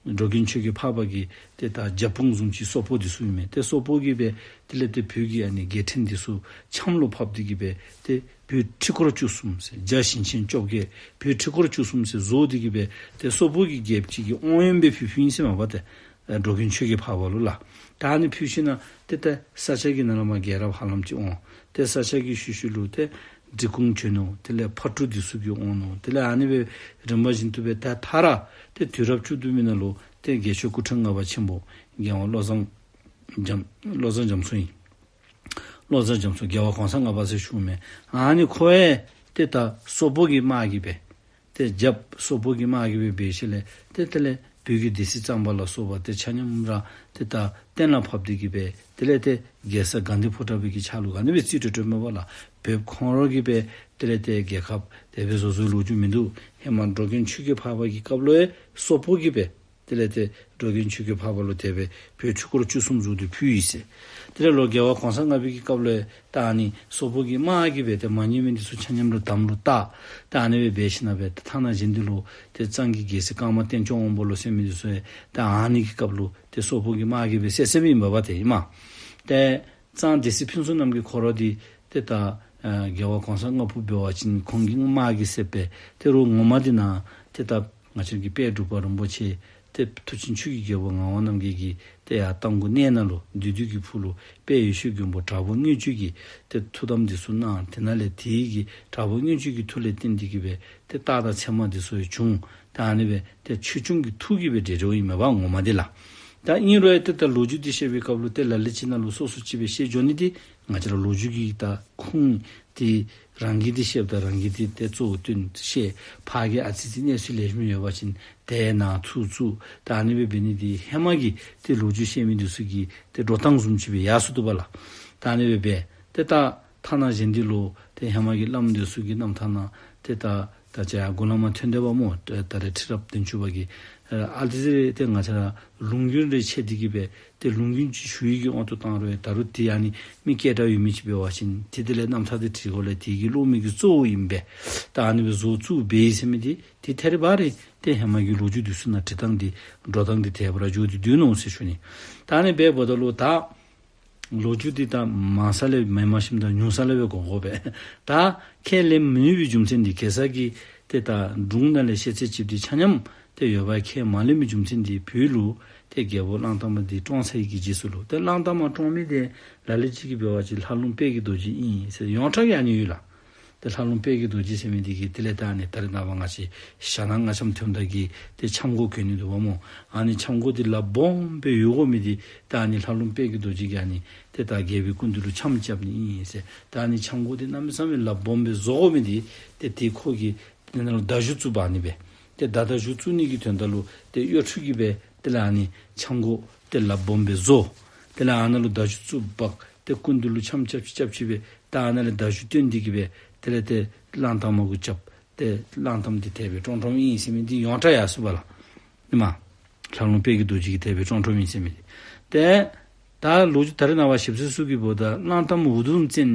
འགྲོ་མགོན་ཆོས་རྒྱལ་འཕགས་པ་གི་ཏེ་ད་རྒྱབ་དཔུང་བཟུམ་ཅིག་སོག་པོ་འདི་ཚུ་ཨིན་མས། ཏེ་སོག་པོ་གིས་སྦེ་དེ་ལས་ཏེ་བོད་ཀྱི་ཨ་ནི་རྒྱལ་ཕྲན་འདི་ཚུ་ཆམ་ལུ་ཕབ་སྟེ་གི་སྦེ་ཏེ་བོད་ཁྲི་སྐོར་བཅུ་གསུམ་ཟེར་རྒྱ་ཞིང་ཆེན་བཅོ་བརྒྱད་བོད་ཁྲི་སྐོར་བཅུ་གསུམ་ཟེར་བཟོ་སྟེ་གི་སྦེ་ཏེ་སོག་པོ་གི་རྒྱལཔོ་ཅིག་གི་དབང་ཡོན་སྦེ་ཕུལ་ཕུལཝ་ཨིན་ཟེར་མས་པ་ཏེ། ཨེ་འགྲོ་མགོན་ཆོས་རྒྱལ་འཕགས་པ་ལུ་ལགས། ད་ཨ་ནི་ཕུལ་ཞིན་ན་ཏེ་ད་ས་སྐྱ་གི་ནང་ལས་མར་རྒྱལ་རབས་ཧ་ལམ་ཅིག་འོང་། ཏེ་ས་སྐྱ་གི་ཤུལ་ཤུལ་ལུ་ཏེ་འབྲི་གུང་བྱོན་ནུག། དེ་ལས་ཕག་གྲུ་འདི་ཚུ་གིས་འོང་ནུག། དེ་ལས་ཨ་ནི་སྦེ་རིམ་པ་བཞིན་དུ་སྦེ་ད་མཐར་ཏེ་དུས་རབས་བཅུ་བདུན་པའི་ནང་ལུ་ཏེ་རྒྱལ་མཆོག་སྐུ་ཕྲེང་ལྔ་པ་ཆེན་པོ་རྒྱལ་དབང་བློ་བཟང་རྒྱ་བློ་བཟང་རྒྱ་མཚོ་ཨིན། བློ་བཟང་རྒྱ་མཚོ་རྒྱལ་བ་གོང་ས་ལྔ་པ་ཟེར་ཞུཝ་མས། ཨ་ནི་ཁོ་ཡང་ཏེ་ད་སོག་པོ་གི་དམག་གིས་སྦེ་ཏེ་རྒྱབ་སོག་པོ་གི་དམག་གིས་སྦེ་འབད་ཞིནམ་ལས་ཏེ་དེ་ལས་བོད་ཀྱི་སྡེ་སྲིད་གཙང་པ་ལ་སོགས་པ་ཏེ་ཆ་མཉམ་ར་ཏེ་ད་གཏན་ལ་ཕབ་སྟེ་གི་སྦེ་དེ་ལས་ཏེ་རྒྱལ་ས་ག་འདི་ཕོ་བྲང་པའི་གི་ཕྱག་ལུ་ག་ནི་སྦེ་རྩིས་སྤྲོད་སྤྲོདཔ་མས་པ་ལགས། བོདཔ་ཁོང་ར་གིས་སྦེ་དེ་ལས་ཏེ་རྒྱལ་ཁབ་དེ་སྦེ་བཟོ་བཟོཝ་ལོ་རྒྱུས་མིན་འདུག། ཧེ་མ་འགྲོ་མགོན་ཆོས་རྒྱལ་འཕགས་པ་གི་སྐབས་ལུ་ཡང་སོག་པོ་གིས་སྦེ་དེ་ལས་ཏེ་འགྲོ་མགོན་ཆོས་རྒྱལ་འཕགས་པ་ལུ་དེ་སྦེ་བོད་ཁྲི་སྐོར་བཅུ་གསུམ་བཟོ་སྟེ་ཕུལ་ཡི་ཟེར། དེ་ལས་ལོག་རྒྱལ་བ་གོང་ས་ལྔ་པའི་གི་སྐབས་ལུ་ཡང་ད་ཨ་ནི་སོག་པོ་གི་དམག་གིས་སྦེ་ཏེ་མ་ཉན་མི་འདི་ཚུ་ཆ་མཉམ་ར་དམ་ལུ་བཏགས། ད་ཨ་ནི་སྦེ་འབད་ཞིནམ་ལས་སྦེ་ཏེ་ཐ་ན་གཞན་འདི་ལུ་ཏེ་གཙང་གི་རྒྱལ་སྲས་ཀརྨ་བསྟན་སྐྱོང་དབང་པོ་ལོ་ཟེར་མི་འདི་ཚུ་ཡང་ད་ཨ་ནི་གི་སྐབས་ལུ་ཏེ་སོག་པོ་གི་དམག་གིས་སྦེ་བསད་བསདཔ་ཨིན་པས་པ་ཏེ་ཨིན་མས། ཏེ་གཙང་སྡེ་སྲིད་ཕུན་ཚོགས་རྣམ་རྒྱལ་ཁོ་ར་འདི་ཏེ་ད་ཨ་རྒྱལ་བ་གོང་ས་ལྔ་པོ་འབད་བ་ཅིན་ཁོང་གི་དམག་གིས་བསདཔ་སྦེ་ཏེ་རུང་ངོ་མ་འདི་ནང་ཏེ་ད་ང་བཅས་ཀྱི་དཔལ་འབྲུག་པ་རིན་པོ་ཆེ་ཏེ་མཐུ་ཆེན་ཆོས་ཀྱི་རྒྱལ་པོ་ངག་དབང་རྣམ་རྒྱལ་གྱིས་ཏེ་ཡར་རྟ་མགོ་གནས་ནང་ལུ་བདུད་འདུལ་གྱི་ཕུག་ལུ་དཔལ་ཡེ་ཤེས་མགོན་པོ་དྲག་པོ་མངོན་སྤྱོད་ཀྱི་ཏེ་ཐུགས་དམ་འདི་ཚུ་གནང་། དེ་ནང་ལས་དེ་གི་དྲག་པོ་མངོན་སྤྱོད་ཀྱི་མཐུ་ལས་བརྟེན་ཏེ་གི་སྦེ་ཏེ་རྟགས་དང་མཚན་མ་འདི་ཚུ་ཡང་བྱུང་། ད་ཨ་ནི་སྦེ་ཏེ་ཆོས་སྐྱོང་གི་མཐུ་གིས་སྦེ་འདྲེན་འདྲེནམ་ཨིན་མས་པ་ངོ་མ་འདི་ལགས། ད་ཨིན་རུང་ཡང་ཏེ་ད་ལོ་རྒྱུས་འདི་བཤད་པའི་སྐབས་ལུ་ཏེ་ལ་ལུ་ཅིག་ནང་ལུ་སོ་སོ་ཅིག་སྦེ་བཤད་འགྱོ་ནི་འདི་ང་བཅས་ར་ལོ་རྒྱུས་ཀྱི་ད་ཁུངས་འདི་རང་གིས་འདི་བཤདཔ་ད་རང་གིས་འདི་ཏེ་གཙོ་བོ་བཏོན་བཤད། ཕར་གྱི་ཨ་ཙི་ཅིག་གནས་ཚུལ་ལེགས་ཤོམ་ཡོད་པ་ཅིན་ཏེ་ནང་ཚུད་བཙུགས། ད་ཨ་ནི་སྦེ་འབད་ནི་འདི་ཧེ་མ་གི་ཏེ་ལོ་རྒྱུས་བཤད་མི་འདི་ཚུ་གི་ཏེ་འགྲོ་སྟངས་བཟུམ་ཅིག་སྦེ་ཡར་སོ་དོ་བ་ལགས། ད་ཨ་ནི་སྦེ་འབད་ཏེ་ད་ཐ་ན་གཞན་འདི་ལུ་ཏེ་ཧེ་མ་གི་བླམ་འདི་ཚུ་གི་རྣམ་ཐར་ནང་ཏེ་ད་ད་ཅི་ཡར་མགུ་ལས་མར་ཐོན་དོ་བ་སྨོ། ད་ད་རེས་ཁྲི་རབས་བདུན་ཅུ་པ་གི་ཨ་ཨ་ཙི་ཅིག་ཏེ་ང་བཅས་ར་ལུང་རྒྱུན་རེ་ཆད་དེ་གི་སྦེ་ཏེ་ལུང་རྒྱུན་ཅིག་ཞུ་ཡི་གི་དབང་དུ་བཏང་རུང་ད་རུང་དེ་ཨ་ནི་མི་སྐད་གྲགས་ཡོད་མི་ཅིག་འབད་བ་ཅིན་ཏེ་དེ་ལས་རྣམ་ཐར་འདི་བྲི་དགོ་ལས་དེ་གི་ཀློག་མི་གི་གཙོ་བོ་ཨིན་པས། ད་ཨ་ནི་སྦེ་བཟོ་བཙུགས་འབད་ཡི་ཟེར་མི་འདི་ཏེ་ཐད་རི་བ་རི་ཏེ་ཧེ་མ་གི་ལོ་རྒྱུས་འདི་ཚུ་ནང་བྲི་ཐངས་འདི་འགྲོ་སྟངས་འདི་དེ་སྦེ་ར་འགྱོ་སྟེ་འདུག་ནོ་ཟེར་ཞུ་ནི། ད་ཨ་ནི་སྦེ་འབདཝ་ད་ལུ་ད་ལོ་རྒྱུས་འདི་ད་མང་ས་ལས་མེནམ་ཞིནམ་ད་ཉུང་ས་ལས་སྦེ་གོ་དགོ་པས། ད་ཁས་ལེན་མི་ནུས་པའི་རྒྱུ་མཚན་འདི་གེ་སར་གྱི་ཏེ་ད་སྒྲུང་ནང་ལས་བཤད་ཚད་ཅིག་འདི་ཆ་མཉམ་ཏེ་ཡོད་པ་ཁས་མ་ལེན་པའི་རྒྱུ་མཚན་འདི་བོད་ལུ་ཏེ་རྒྱལ་པོ་གླང་དར་མ་འདི་བཀྲོངས་ཚར་ཡི་གི་རྗེས་སུ་ལུ་ཏེ་གླང་དར་མ་བཀྲོངས་མི་འདི་ལ་ལུ་ཅིག་གིས་འབད་བ་ཅིན་ལྷ་ལུང་དཔལ་གྱི་རྡོ་རྗེ་ཨིན་ཟེར་ཡོངས་གྲགས་ཀྱི་ཨ་ནི་ཡོད་ལགས། ཏེ་ལྷ་ལུང་དཔལ་གྱི་རྡོ་རྗེ་ཟེར་མི་འདི་གིས་དེ་ལས་ད་ཨ་ནི་ད་རེས་ནངས་པ་ང་བཅས་ཞྭ་ནག་རྔ་འཆམ་ཐོནམ་ད་གི་ཏེ་འཆམ་གོས་གྱོན་ནི་འདུག་པ་སྨོ། ཨ་ནི་འཆམ་གོས་འདི་ལགཔ་སྦོམ་སྦེ་ཡོད་དགོ་མི་འདི་ད་ཨ་ནི་ལྷ་ལུང་དཔལ་གྱི་རྡོ་རྗེ་གིས་ཨ་ནི་ཏེ་ད་རྒྱལ་པོའི་སྐུ་མདུན་ལུ་འཆམ་རྐྱབ་ནི་ཨིན་ཟེར། ད་ཨ་ནི་འཆམ་གོས་འདི་གནམ་མེད་ས་མེད་ལགཔ་སྦོམ་སྦེ་བཟོ་དགོ་མི་འདི་ཏེ་དེ་ཁོ་གིས་དེ་ནང་ལུ་མདའ་གཞུ་བཙུགས་པ་ཨ་ནི་སྦེ། ཏེ་མདའ་མདའ་གཞུ་བཙུགས་ནི་གི་དོན་དག་ལུ་ཏེ་གཡོ་འཕྲུལ་གྱིས་སྦེ་དེ་ལས་ཨ་ནི་འཆམ་གོས་ཏེ་ལགཔ་སྦོམ་སྦེ་བཟོ། དེ་ལས་ཨ་ནཱ་ལུ་མདའ་གཞུ་བཙུགས་འབག། ཏེ་སྐུ་མདུན་ལུ་འཆམ་རྐྱབ་ཅི་རྐྱབ་ཅི་སྦེ་ད་ཨ་ནཱ་ལས་མདའ་གཞུ་བཏོན་ཏེ་གི་སྦེ་དེ་ལས་ཏེ་གླང་དར་མ་གུ་རྐྱབ། ཏེ་གླང་དར་མ་འདི་དེ་སྦེ་བཀྲོངས་བཀྲོངསམ་ཨིན་ཟེར་མི་འདི་ཡོངས་གྲགས་ཡར་སོ་བ་ལགས། ཨིན་མས། ལྷ་ལུང་དཔལ་གྱི་རྡོ་རྗེ་གིས་དེ་སྦེ་བཀྲོངས་བཀྲོངསམ་ཨིན་ཟེར་མི་འདི། ཏེ་ད་ལོ་རྒྱུས་ད་རེས་ནངས་པ་ཞིབ་འཚོལ་ཚུ་གིས་འབདཝ་ད་གླང་དར་མ་འུ་དུམ་བཙན་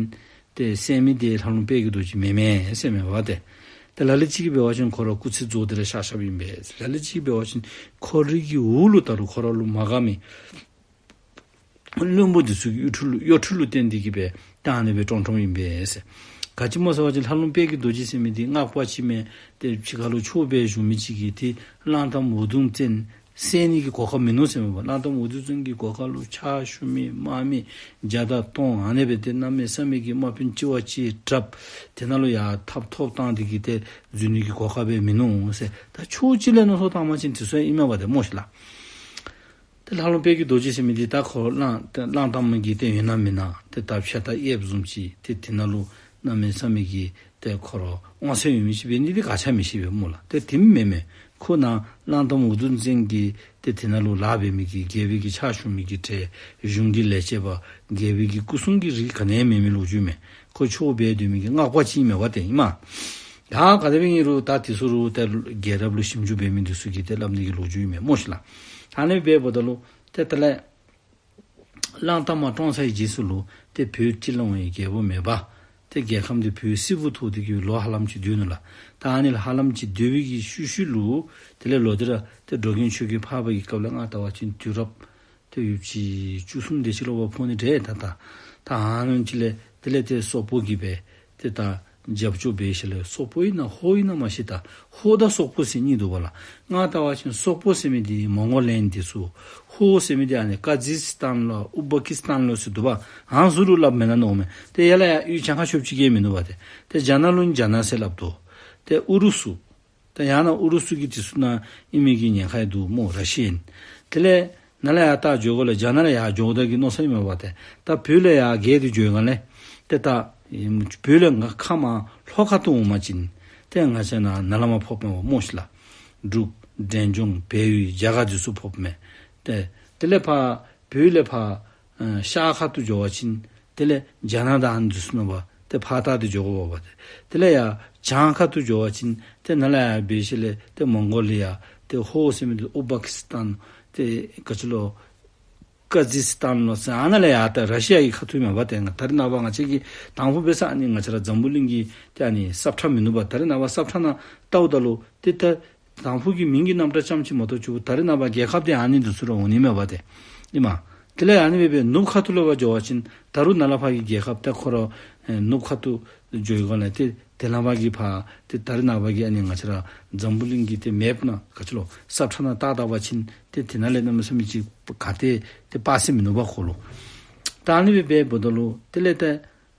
ཏེ་བསད་མི་འདི་ལྷ་ལུང་དཔལ་གྱི་རྡོ་རྗེ་མེན་མས་ཟེར་མས་པ་ཏེ། ཏེ་ལ་ལུ་ཅིག་གིས་འབད་བ་ཅིན་ཁོ་ར་སྐུ་ཚེ་རྫོགས་ཏེ་ར་གཤགས་གཤགསཔ་ཨིན་པས། ལ་ལུ་ཅིག་གིས་འབད་བ་ཅིན་ཁོ་རའི་གི་འོག་ལུ་ད་རུང་ཁོ་ར་ལུ་མ་དགའ་མི་བློན་པོ་འདི་ཚུ་གིས་གཡོ་འཕྲུལ་ལུ་གཡོ་འཕྲུལ་ལུ་བརྟེན་ཏེ་གི་སྦེ་ད་ཨ་ནི་སྦེ་བཀྲོངས་བཀྲོངསམ་ཨིན་པས་ཟེར། ག་ཅི་སྨོ་ཟེར་བ་ཅིན་ལྷ་ལུང་དཔལ་གྱི་རྡོ་རྗེ་ཟེར་མི་འདི་སྔགས་པ་ཅིག་མས། ཏེ་ཕྱི་ཁ་ལུ་ཆོས་འབད་བཞུགས་མི་ཅིག་གིས་ཏེ་གླང་དར་མ་འུ་དུམ་བཙན་བསད་ནི་གི་གོ་སྐབས་མིན་ནུག་ཟེར་མས་པ། གླང་དར་མ་འུ་དུམ་བཙན་གྱི་གོ་ཁ་ལུ་ཕྱག་ཞུ་མི་དམག་མི་བརྒྱ་དང་སྟོང་ཨ་ནི་སྦེ་ཏེ་གནམ་མེད་ས་མེད་ཀྱི་དམག་དཔོན་ལྕི་བ་ཅིག་དྲགཔ་དེ་ནང་ལུ་ཡར་ཐབ་ཐོབ་བཏང་སྟེ་གི་ཏེ་འཛུལ་ནི་གི་གོ་སྐབས་སྦེ་མིན་ནུག་ཟེར། ད་ཕྱོགས་གཅིག་ལས་མནོ་བསམ་བཏང་བ་ཅིན་དེ་ཚུ་ཡང་ཨིན་མས་པ་ཏེ་སྨོ་ཤིག་ལགས། ཏེ་ལྷ་ལུང་དཔལ་གྱི་རྡོ་རྗེ་ཟེར་མི་འདི་ད་ཁོ་གླང་ཏེ་གླང་དར་མ་གི་ཏེ་ཡོད་ན་མེད་ན་ཏེ་ད་ཕྱག་རྟགས་གཡསཔ་བཟུམ་ཅིག་ཏེ་དེ་ནང་ལུ་གནམ་མེད་ས་མེད་ཀྱི་ཏེ་ཁོ་ར་དབང་ཚད་ཡོད་མི་ཅིག་འབད་ནི་འདི་ག་ཅི་མི་ཤེས་པས་སྨོ་ལགས། ཏེ་དེ་མེན་མས། ཁོ་ནཱ་གླང་དར་མ་འུ་དུམ་བཙན་གྱི་ཏེ་དེ་ནང་ལུ་ལཱ་འབད་མི་གི་རྒྱལ་པོའི་གི་ཕྱག་ཞུ་མི་གི་གྲས་གཞུང་གི་ལས་བྱེདཔ་རྒྱལ་པོའི་གི་སྐུ་སྲུང་གི་རིགས་ག་ནི་ཡང་མེད་མི་ལོ་རྒྱུས་མས། ཁོ་ཆོས་འབད་སྡོད་མི་གི་སྔགས་པ་ཅིག་ཨིན་མས་པ་ཏེ་ཨིན་མས། ད་ག་དེ་སྦེ་ཨིན་རུང་ད་དེ་ཚུ་རུང་ཏེ་རྒྱལ་རབས་ལུ་ཞིབ་འཇུག་འབད་མི་འདི་ཚུ་གིས་ཏེ་སླབ་ནི་གི་ལོ་རྒྱུས་ཨིན་མས་སྨོ་ཤིག་ལགས། ད་ཨ་ནི་སྦེ་འབདཝ་ད་ལུ་ཏེ་དེ་ལས་གླང་དར་མ་བཀྲོངས་ཚར་བའི་རྗེས་སུ་ལུ་ཏེ་བོད་སྤྱི་ལ་འོང་བའི་རྒྱལ་པོ་མེད་པ། ཏེ་རྒྱལ་ཁམས་འདི་བོད་སིལ་བུར་ཐོགས་ཏེ་གི་ལོ་ཧ་ལམ་ཅིག་སྡོད་ནུག་ལགས། ད་ཨ་ནི་ལུ་ཧ་ལམ་ཅིག་སྡོད་པའི་གི་ཤུལ་ཤུལ་ལུ་དེ་ལས་ལོག་སྟེ་ར་ཏེ་འགྲོ་མགོན་ཆོས་རྒྱལ་འཕགས་པ་གི་སྐབས་ལས་ང་བལྟ་བ་ཅིན་དུས་རབས་ཏེ་ཡུདཔ་ཅིག་བཅུ་གསུམ་དེ་ཅིག་ལུ་འབདཝ་ཕོག་ནི་འདྲས། ད་ད་ད་ཨ་ནི་ཅིག་ལས་དེ་ལས་ཏེ་སོག་པོ་གིས་སྦེ་ཏེ་ད་རྒྱབ་སྐྱོར་འབད་ཞིནམ་ལས་སོག་པོ་ཨིན་ན་ཧོར་ཨིན་ན་མ་ཤེས། ད་ཧོར་དང་སོག་པོ་ཟེར་གཉིས་འདུག་པ་ལགས། ང་བལྟ་བ་ཅིན་སོག་པོ་ཟེར་མི་འདི་མོང་གོ་ལན་འདི་ཚུ། ཧོར་ཟེར་མི་འདི་ཨ་ནི་ཀ་ཛི་སི་ཐན་ལོ་ཨུ་སྦ་ཀི་སི་ཐན་ལོ་ཟེར་འདུག་པ། ཨ་ནི་ཚུ་ལུ་སླབ་མེན་ན་མནོཝ་མས། ཏེ་ཡར་ལས་ཡར་གཡུས་གྱངས་ཁ་ཤོརཝ་ཅིག་གིས་མིན་འདུག་པ་ཏེ། ཏེ་རྒྱ་ནག་ལུ་རྒྱ་ནག་ཟེར་སླབ་དོ། ཏེ་ཨུ་རུ་སུ། ད་ཡང་ན་ཨུ་རུ་སུ་གི་དེ་ཚུ་ནང་ཨིན་མི་གི་ཉེན་ཁ་ཡང་འདུག་སྨོ། ར་ཤི་ཡན། དེ་ལས་ནཱ་ལས་ཡར་ད་འགྱོ་དགོ་ལས་རྒྱ་ནག་ལས་ཡར་འགྱོཝ་ད་གི་མནོ་བསམ་ཨིན་མས་པ་ཏེ། ད་བོད་ལས་ཡར་བརྒལ་ཏེ་འགྱོ་སྒང་ལས་ཏེ་ད་བོད་ལས་ང་ཁ་མར་ལྷོ་ཁ་ཐུག་འོང་པ་ཅིན་ཏེ་ང་བཅས་ནཱ་ནཱ་ལས་མར་ཕོགཔ་མས་པ་སྨོ་ཤིག་ལགས། འབྲུག་འབྲས་ལྗོངས་བལ་ཡུལ་རྒྱ་གར་འདི་ཚུ་ཕོགཔ་མས། ཏེ་དེ་ལས་ཕར་བོད་ལས་ཕར་ཨ་ཤར་ཁ་ཐུག་འགྱོ་བ་ཅིན་དེ་ལས་རྒྱ་ནག་དང་ཨ་ནི་འདི་ཚུ་ནང་པ་ཏེ་ཕར་ད་ཏེ་འགྱོ་དགོ་པ་པ་ཏེ། དེ་ལས་ཡར་བྱང་ཁ་ཐུག་འགྱོ་བ་ཅིན་ཏེ་ནཱ་ལས་ཡར་འབད་ཞིནམ་ལས་ཏེ་མོང་གོ་ལི་ཡ་ཏེ་ཧོར་ཟེར་མི་འདི་ཨུ་སྦ་ཀི་སི་ཐན་ཏེ་ག་ཅི་ལོ་ཀ་ཛི་སི་ཐན་ལོ་ཟེར་ཨ་ནཱ་ལས་ཡར་ད་ར་ཤི་ཡ་གི་ཁ་ཐུག་མས་པ་ཏེ། ང་ད་རེས་ནངས་པ་ང་བཅས་ཀྱིས་དང་ཕུ་འབད་ས་ཨ་ནི་ང་བཅས་ར་འཛམ་བུ་གླིང་གི་ཏེ་ཨ་ནི་ས་ཁྲ་མིན་ནུག་པ། ད་རེས་ནངས་པ་ས་ཁྲ་ནང་བལྟཝ་ད་ལུ་ཏེ་ད་དང་ཕུ་གི་མིང་གི་རྣམ་གྲངས་ཙམ་ཅིག་མ་གཏོགས་ཅིག་ད་རེས་ནངས་པ་རྒྱལ་ཁབ་འདི་ཨ་ནི་འདི་ཚུ་ར་འོང་ནི་མས་པ་ཏེ། ཨིན་མས། དེ་ལས་ཨ་ནི་སྦེ་འབད་ནུབ་ཁ་ཐུག་ལུ་འབད་འགྱོ་བ་ཅིན་ད་རུང་ནཱ་ལས་ཕར་གྱི་རྒྱལ་ཁབ་ཏེ་ཁོ་ར་ཨེ་ནུབ་ཁ་ཐུག་འགྱོ་བའི་སྒང་ལས་ཏེ་དེ་ལས་ཕར་གྱི་ཕར་ཏེ་ད་རེས་ནངས་པ་གི་ཨ་ནི་ང་བཅས་ར་འཛམ་བུ་གླིང་གི་ཏེ་མེཔ་ནང་ག་ཅི་ལོ་ས་ཁྲ་ནང་བལྟ་བལྟ་བ་ཅིན་ཏེ་དེ་ནང་ལས་གནམ་མེད་ས་མེད་ཅིག་ག་ཏེ་ཏེ་དཔག་ས་མིན་ནུག་པ་ཁོ་ལུ། ད་ཨ་ནི་སྦེ་འབདཝ་ད་ལུ་དེ་ལས་ཏེ་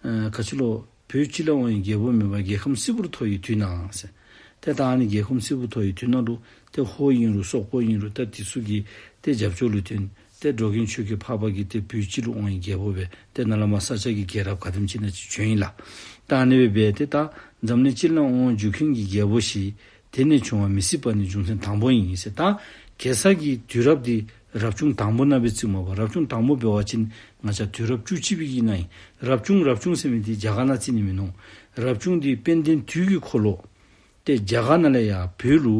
ཨ་ག་ཅི་ལོ་བོད་སྤྱི་ལ་འོང་བའི་རྒྱལ་པོ་མེད་པ་རྒྱལ་ཁམས་སིལ་བུར་ཐོར་བའི་དུས་ན་ཟེར། ཏེ་ད་ཨ་ནི་རྒྱལ་ཁམས་སིལ་བུ་མཐོ་བའི་དུས་ན་ལུ་ཏེ་ཧོར་ཨིན་རུང་སོག་པོ་ཨིན་རུང་ཏེ་དེ་ཚུ་གིས་ཏེ་རྒྱབ་སྐྱོར་ལུ་བརྟེན་ཏེ་འགྲོ་མགོན་ཆོས་རྒྱལ་འཕགས་པ་གིས་ཏེ་བོད་སྤྱི་ལུ་དབང་བའི་རྒྱལ་པོ་སྦེ་ཏེ་ནཱ་ལས་མར་ས་སྐྱ་གི་རྒྱལ་རབས་ག་དེམ་ཅིག་ཨིན་ན་ཅིག་བྱོན་ཡི་ལགས། ད་ཨ་ནི་སྦེ་འབད་དེ་ད་འཛམ་གླིང་སྤྱི་ལ་དབང་བའི་རྒྱུ་ཀུན་གྱི་རྒྱལ་པོ་ཞིག། དེ་ནས་བྱུང་བ་མི་སྲིད་པ་ནི་རྒྱུ་མཚན་དང་པོ་ཡིན་ཟེར། ད་གེ་སར་གྱི་དུས་རབས་འདི་རབ་བྱུང་དང་པོ་ནང་སྦེ་བརྩིཝ་མས་པ། རབ་བྱུང་དང་པོ་འབད་བ་ཅིན་ང་བཅས་དུས་རབས་བཅུ་གཅིག་པའི་གི་ནང་ཨིན། རབ་བྱུང་རབ་བྱུང་ཟེར་མི་འདི་རྒྱ་གར་ནང་བརྩི་ནི་མིན་ནུག། རབ་བྱུང་འདི་དཔལ་ལྡན་དུས་ཀྱི་འཁོར་ལོ། ཏེ་རྒྱ་གར་ནང་ལས་ཡར་བོད་ལུ་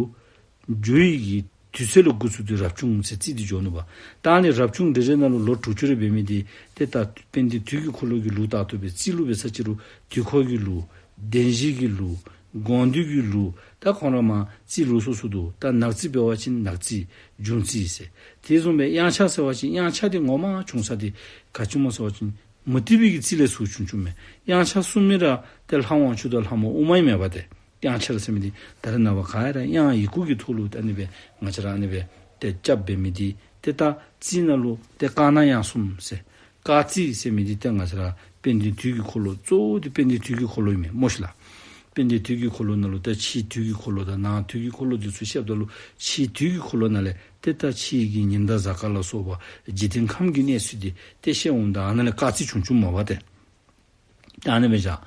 འགྱོ་བའི་གི་དུས་ཚོད་ལས་འགོ་བཙུགས་ཏེ་རབ་བྱུང་ཟེར་བརྩི་སྟེ་འགྱོ་ནུག་པ། ད་ཨ་ནི་རབ་བྱུང་རེ་རེ་ནང་ལུ་ལོ་དྲུག་ཅུ་རེ་འབད་མི་འདི་ཏེ་ད་དཔལ་ལྡན་དུས་ཀྱི་འཁོར་ལོ་གི་ལུགས་ལྟར་དུ་སྦེ་རྩིས་ལུགས་འབད་ས་ཅིག་རུང་དུས་འཁོར་གྱི་ལུགས། བདེན་བཞིའི་གི་ལུགས། དགོངས་འདུས་ཀྱི་ལུགས། ད་ཁོང་ར་མར་རྩིས་ལུགས་སོ་སོ་འདུག། ད་ནག་རྩིས་འབད་བ་ཅིན་ནག་རྩིས་འབྱུང་རྩིས་ཟེར། དེ་བཟུམ་སྦེ་དབྱངས་འཆར་ཟེར་བ་ཅིན་དབྱངས་འཆར་འདི་ངོ་མ་བྱུང་ས་འདི་ག་ཅི་སྨོ་ཟེར་བ་ཅིན་མུ་སྟེགས་པའི་གི་རྩིས་ལས་ཚུར་བྱུང་བྱུངམ་མས། དབྱངས་འཆར་གསུངས་མི་ར་ཏེ་ལྷ་དབང་ཕྱུག་དང་ལྷ་མོ་ཨུ་མ་ཨིན་མས་པ་ཏེ། དབྱངས་འཆར་ཟེར་མི་འདི་ད་རེས་ནངས་པ་ག་ར་དབྱངས་ཡི་གུ་གི་ཐོག་ལུ་ད་ཨ་ནི་སྦེ་ང་བཅས་ར་ཨ་ནི་སྦེ་ཏེ་རྐྱབ་འབད་མི་འདི་ཏེ་ད་རྩིས་ནང་ལུ་ཏེ་སྐར་ནང་དབྱངས་གསུམ་ཟེར། སྐར་རྩིས་ཟེར་མི་འདི་ཏེ་ང་བཅས་ར་དཔལ་ལྡན་དུས་ཀྱི་འཁོར་ལོ་གཙོ་བོ་འདི་དཔལ་ལྡན་དུས་ཀྱི་འཁོར་ལོ་ཨིན་མས་སྨོ་ཤིག་ལགས། དཔལ་ལྡན་དུས་ཀྱི་འཁོར་ལོ་ནང་ལུ་ད་ཕྱིའི་དུས་ཀྱི་འཁོར་ལོ་དང་ནང་དུས་ཀྱི་འཁོར་ལོ་འདི་ཚུ་བཤདཔ་ད་ལུ་ཕྱིའི་དུས་ཀྱི་འཁོར་ལོ་ནང་ལས་ཏེ་ད་ཕྱི་གི་ཉི་ཟླ་གཟའ་སྐར་ལ་སོགས་པ་འཇིག་རྟེན་ཁམས་ཀྱི་གནས་ཚུལ་འདི་ཏེ་བཤད་འོངམ་ད་ཨ་ནཱ་ལས་སྐར་རྩིས་བྱུང་བྱུངམ་མས་པ་ཏེ། ད་ཨ་ནི་སྦེ་བཞག།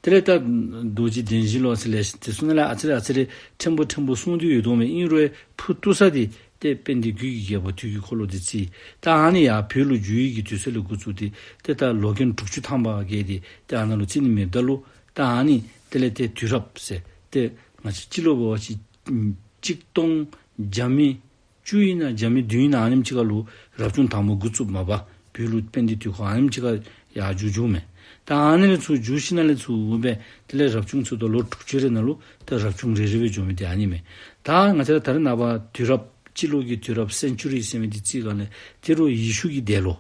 དེ་ལས་ད་རྡོ་རྗེ་གདན་བཞི་ལོ་ཟེར་ལས་དེ་ཚུ་ནང་ལས་ཨ་ཙི་རེ་ཨ་ཙི་རེ་ཕྲན་བུ་ཕྲན་བུ་གསུངས་ཏེ་ཡོད་དོ་མས། ཨིན་རུང་ཕུ་བཏུ་ས་འདི་ཏེ་དཔལ་ལྡན་དུས་ཀྱི་རྒྱལ་པོ་དུས་ཀྱི་འཁོར་ལོ་འདི་རྩིས། ད་ཨ་ནི་ཡར་བོད་ལུ་འགྱོ་བའི་གི་དུས་ཚོད་ལས་འགོ་བཙུགས་ཏེ་ཏེ་ད་ལོ་རྒན་དྲུག་ཅུ་ཐམ་པ་བརྒལ་ཏེ་ཏེ་ཨ་ནཱ་ལུ་རྩི་ནི་མེདཔ་ད་ལུ་ད་ཨ་ནི་དེ་ལས་ཏེ་དུས་རབས་ཟེར་ཏེ་ང་བཅས་སྤྱི་ལོ་འབད་བ་ཅིན་ཆིག་སྟོང་བརྒྱ་མེད་བཅུ་ཨིན་ན་བརྒྱ་མེད་བདུན་ཨིན་ན་ཨ་ནེམ་ཅིག་ཁར་ལུ་རབ་བྱུང་དང་པོ་འགོ་བཙུགསཔ་མས་པ། བོད་ལུ་དཔལ་ལྡན་དུས་འཁོར་ཨ་ནེམ་ཅིག་ཁར་ཡར་འགྱོ་འགྱོཝ་མས། ད་ཨ་ནི་ལས་ཚུར་འགྱོ་ཞིནམ་ལས་ཚུར་འབད་དེ་ལས་རབ་བྱུང་ཚུ་ད་ལོ་དྲུག་ཅུ་རེ་ནང་ལུ་ད་རབ་བྱུང་རེ་རེ་སྦེ་འགྱོ་མི་འདི་ཨ་ནི་མས། ད་ང་བཅས་ར་ད་རེས་ནངས་པ་དུས་རབས་སྤྱི་ལོ་གི་དུས་རབས་སེན་ཅུ་རི་ཟེར་མི་འདི་རྩིས་ག་ལས་དེ་རུང་ཡེ་ཤུ་གི་འདས་ལོ།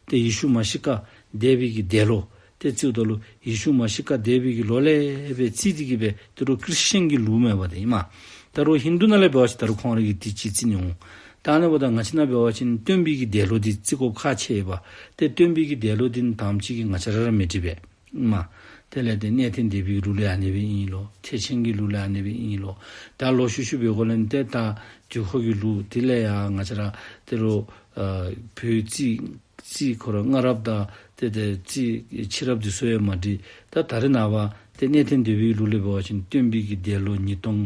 ཏེ་ཡེ་ཤུ་མ་ཤི་ཀ་འདས་པའི་གི་འདས་ལོ་ཏེ་རྩིསཝ་ད་ལུ་ཡེ་ཤུ་མ་ཤི་ཀ་འདས་པའི་གི་ལོ་ལས་སྦེ་རྩིས་ཏེ་གི་སྦེ་དེ་རུང་ཁྲིསི་ཊན་གྱི་ལུགས་མས་པ་ཏེ་ཨིན་མས། ད་རུང་ཧིན་དུ་ནང་ལས་འབད་བ་ཅིན་ད་རུང་ཁོང་ར་གིས་དེ་ཅིག་རྩི་ནི་འོང་། ད་ཨ་ནི་འབདཝ་ད་ང་བཅས་ནང་འབད་བ་ཅིན་སྟོན་པའི་གི་འདས་ལོ་འདི་རྩི་དགོཔ་ཁག་ཆེ་བས། ཏེ་སྟོན་པའི་གི་འདས་ལོ་འདི་དང་པ་ཅིག་གིས་ང་བཅས་ར་ར་མི་འགྲིག་པས། མ། དེ་ལས་ཏེ་གནས་བརྟན་སྡེ་པའི་ལུགས་ལས་ཨ་ནི་སྦེ་ཨིན་ལོ། ཐེག་ཆེན་གྱི་ལུགས་ལས་ཨ་ནི་སྦེ་ཨིན་ལོ། ད་ལོག་ཤུལ་ཤུལ་འབད་དགོ་ལས་ཏེ་ད་དུས་འཁོར་གྱི་ལུགས་དེ་ལས་ཡང་ང་བཅས་ར་དེ་རུང་ཨ་བོད་རྩིས་རྩིས་ཁོ་ར་སྔ་རབས་དང་ཏེ་ཏེ་རྩིས་ཕྱི་རབས་འདི་ཚུ་ཡང་མ་འགྲིག། ད་ད་རེས་ནངས་པ་ཏེ་གནས་བརྟན་སྡེ་པའི་ལུགས་ལས་འབད་བ་ཅིན་སྟོན་པའི་གི་འདས་ལོ་ཉིས་སྟོང་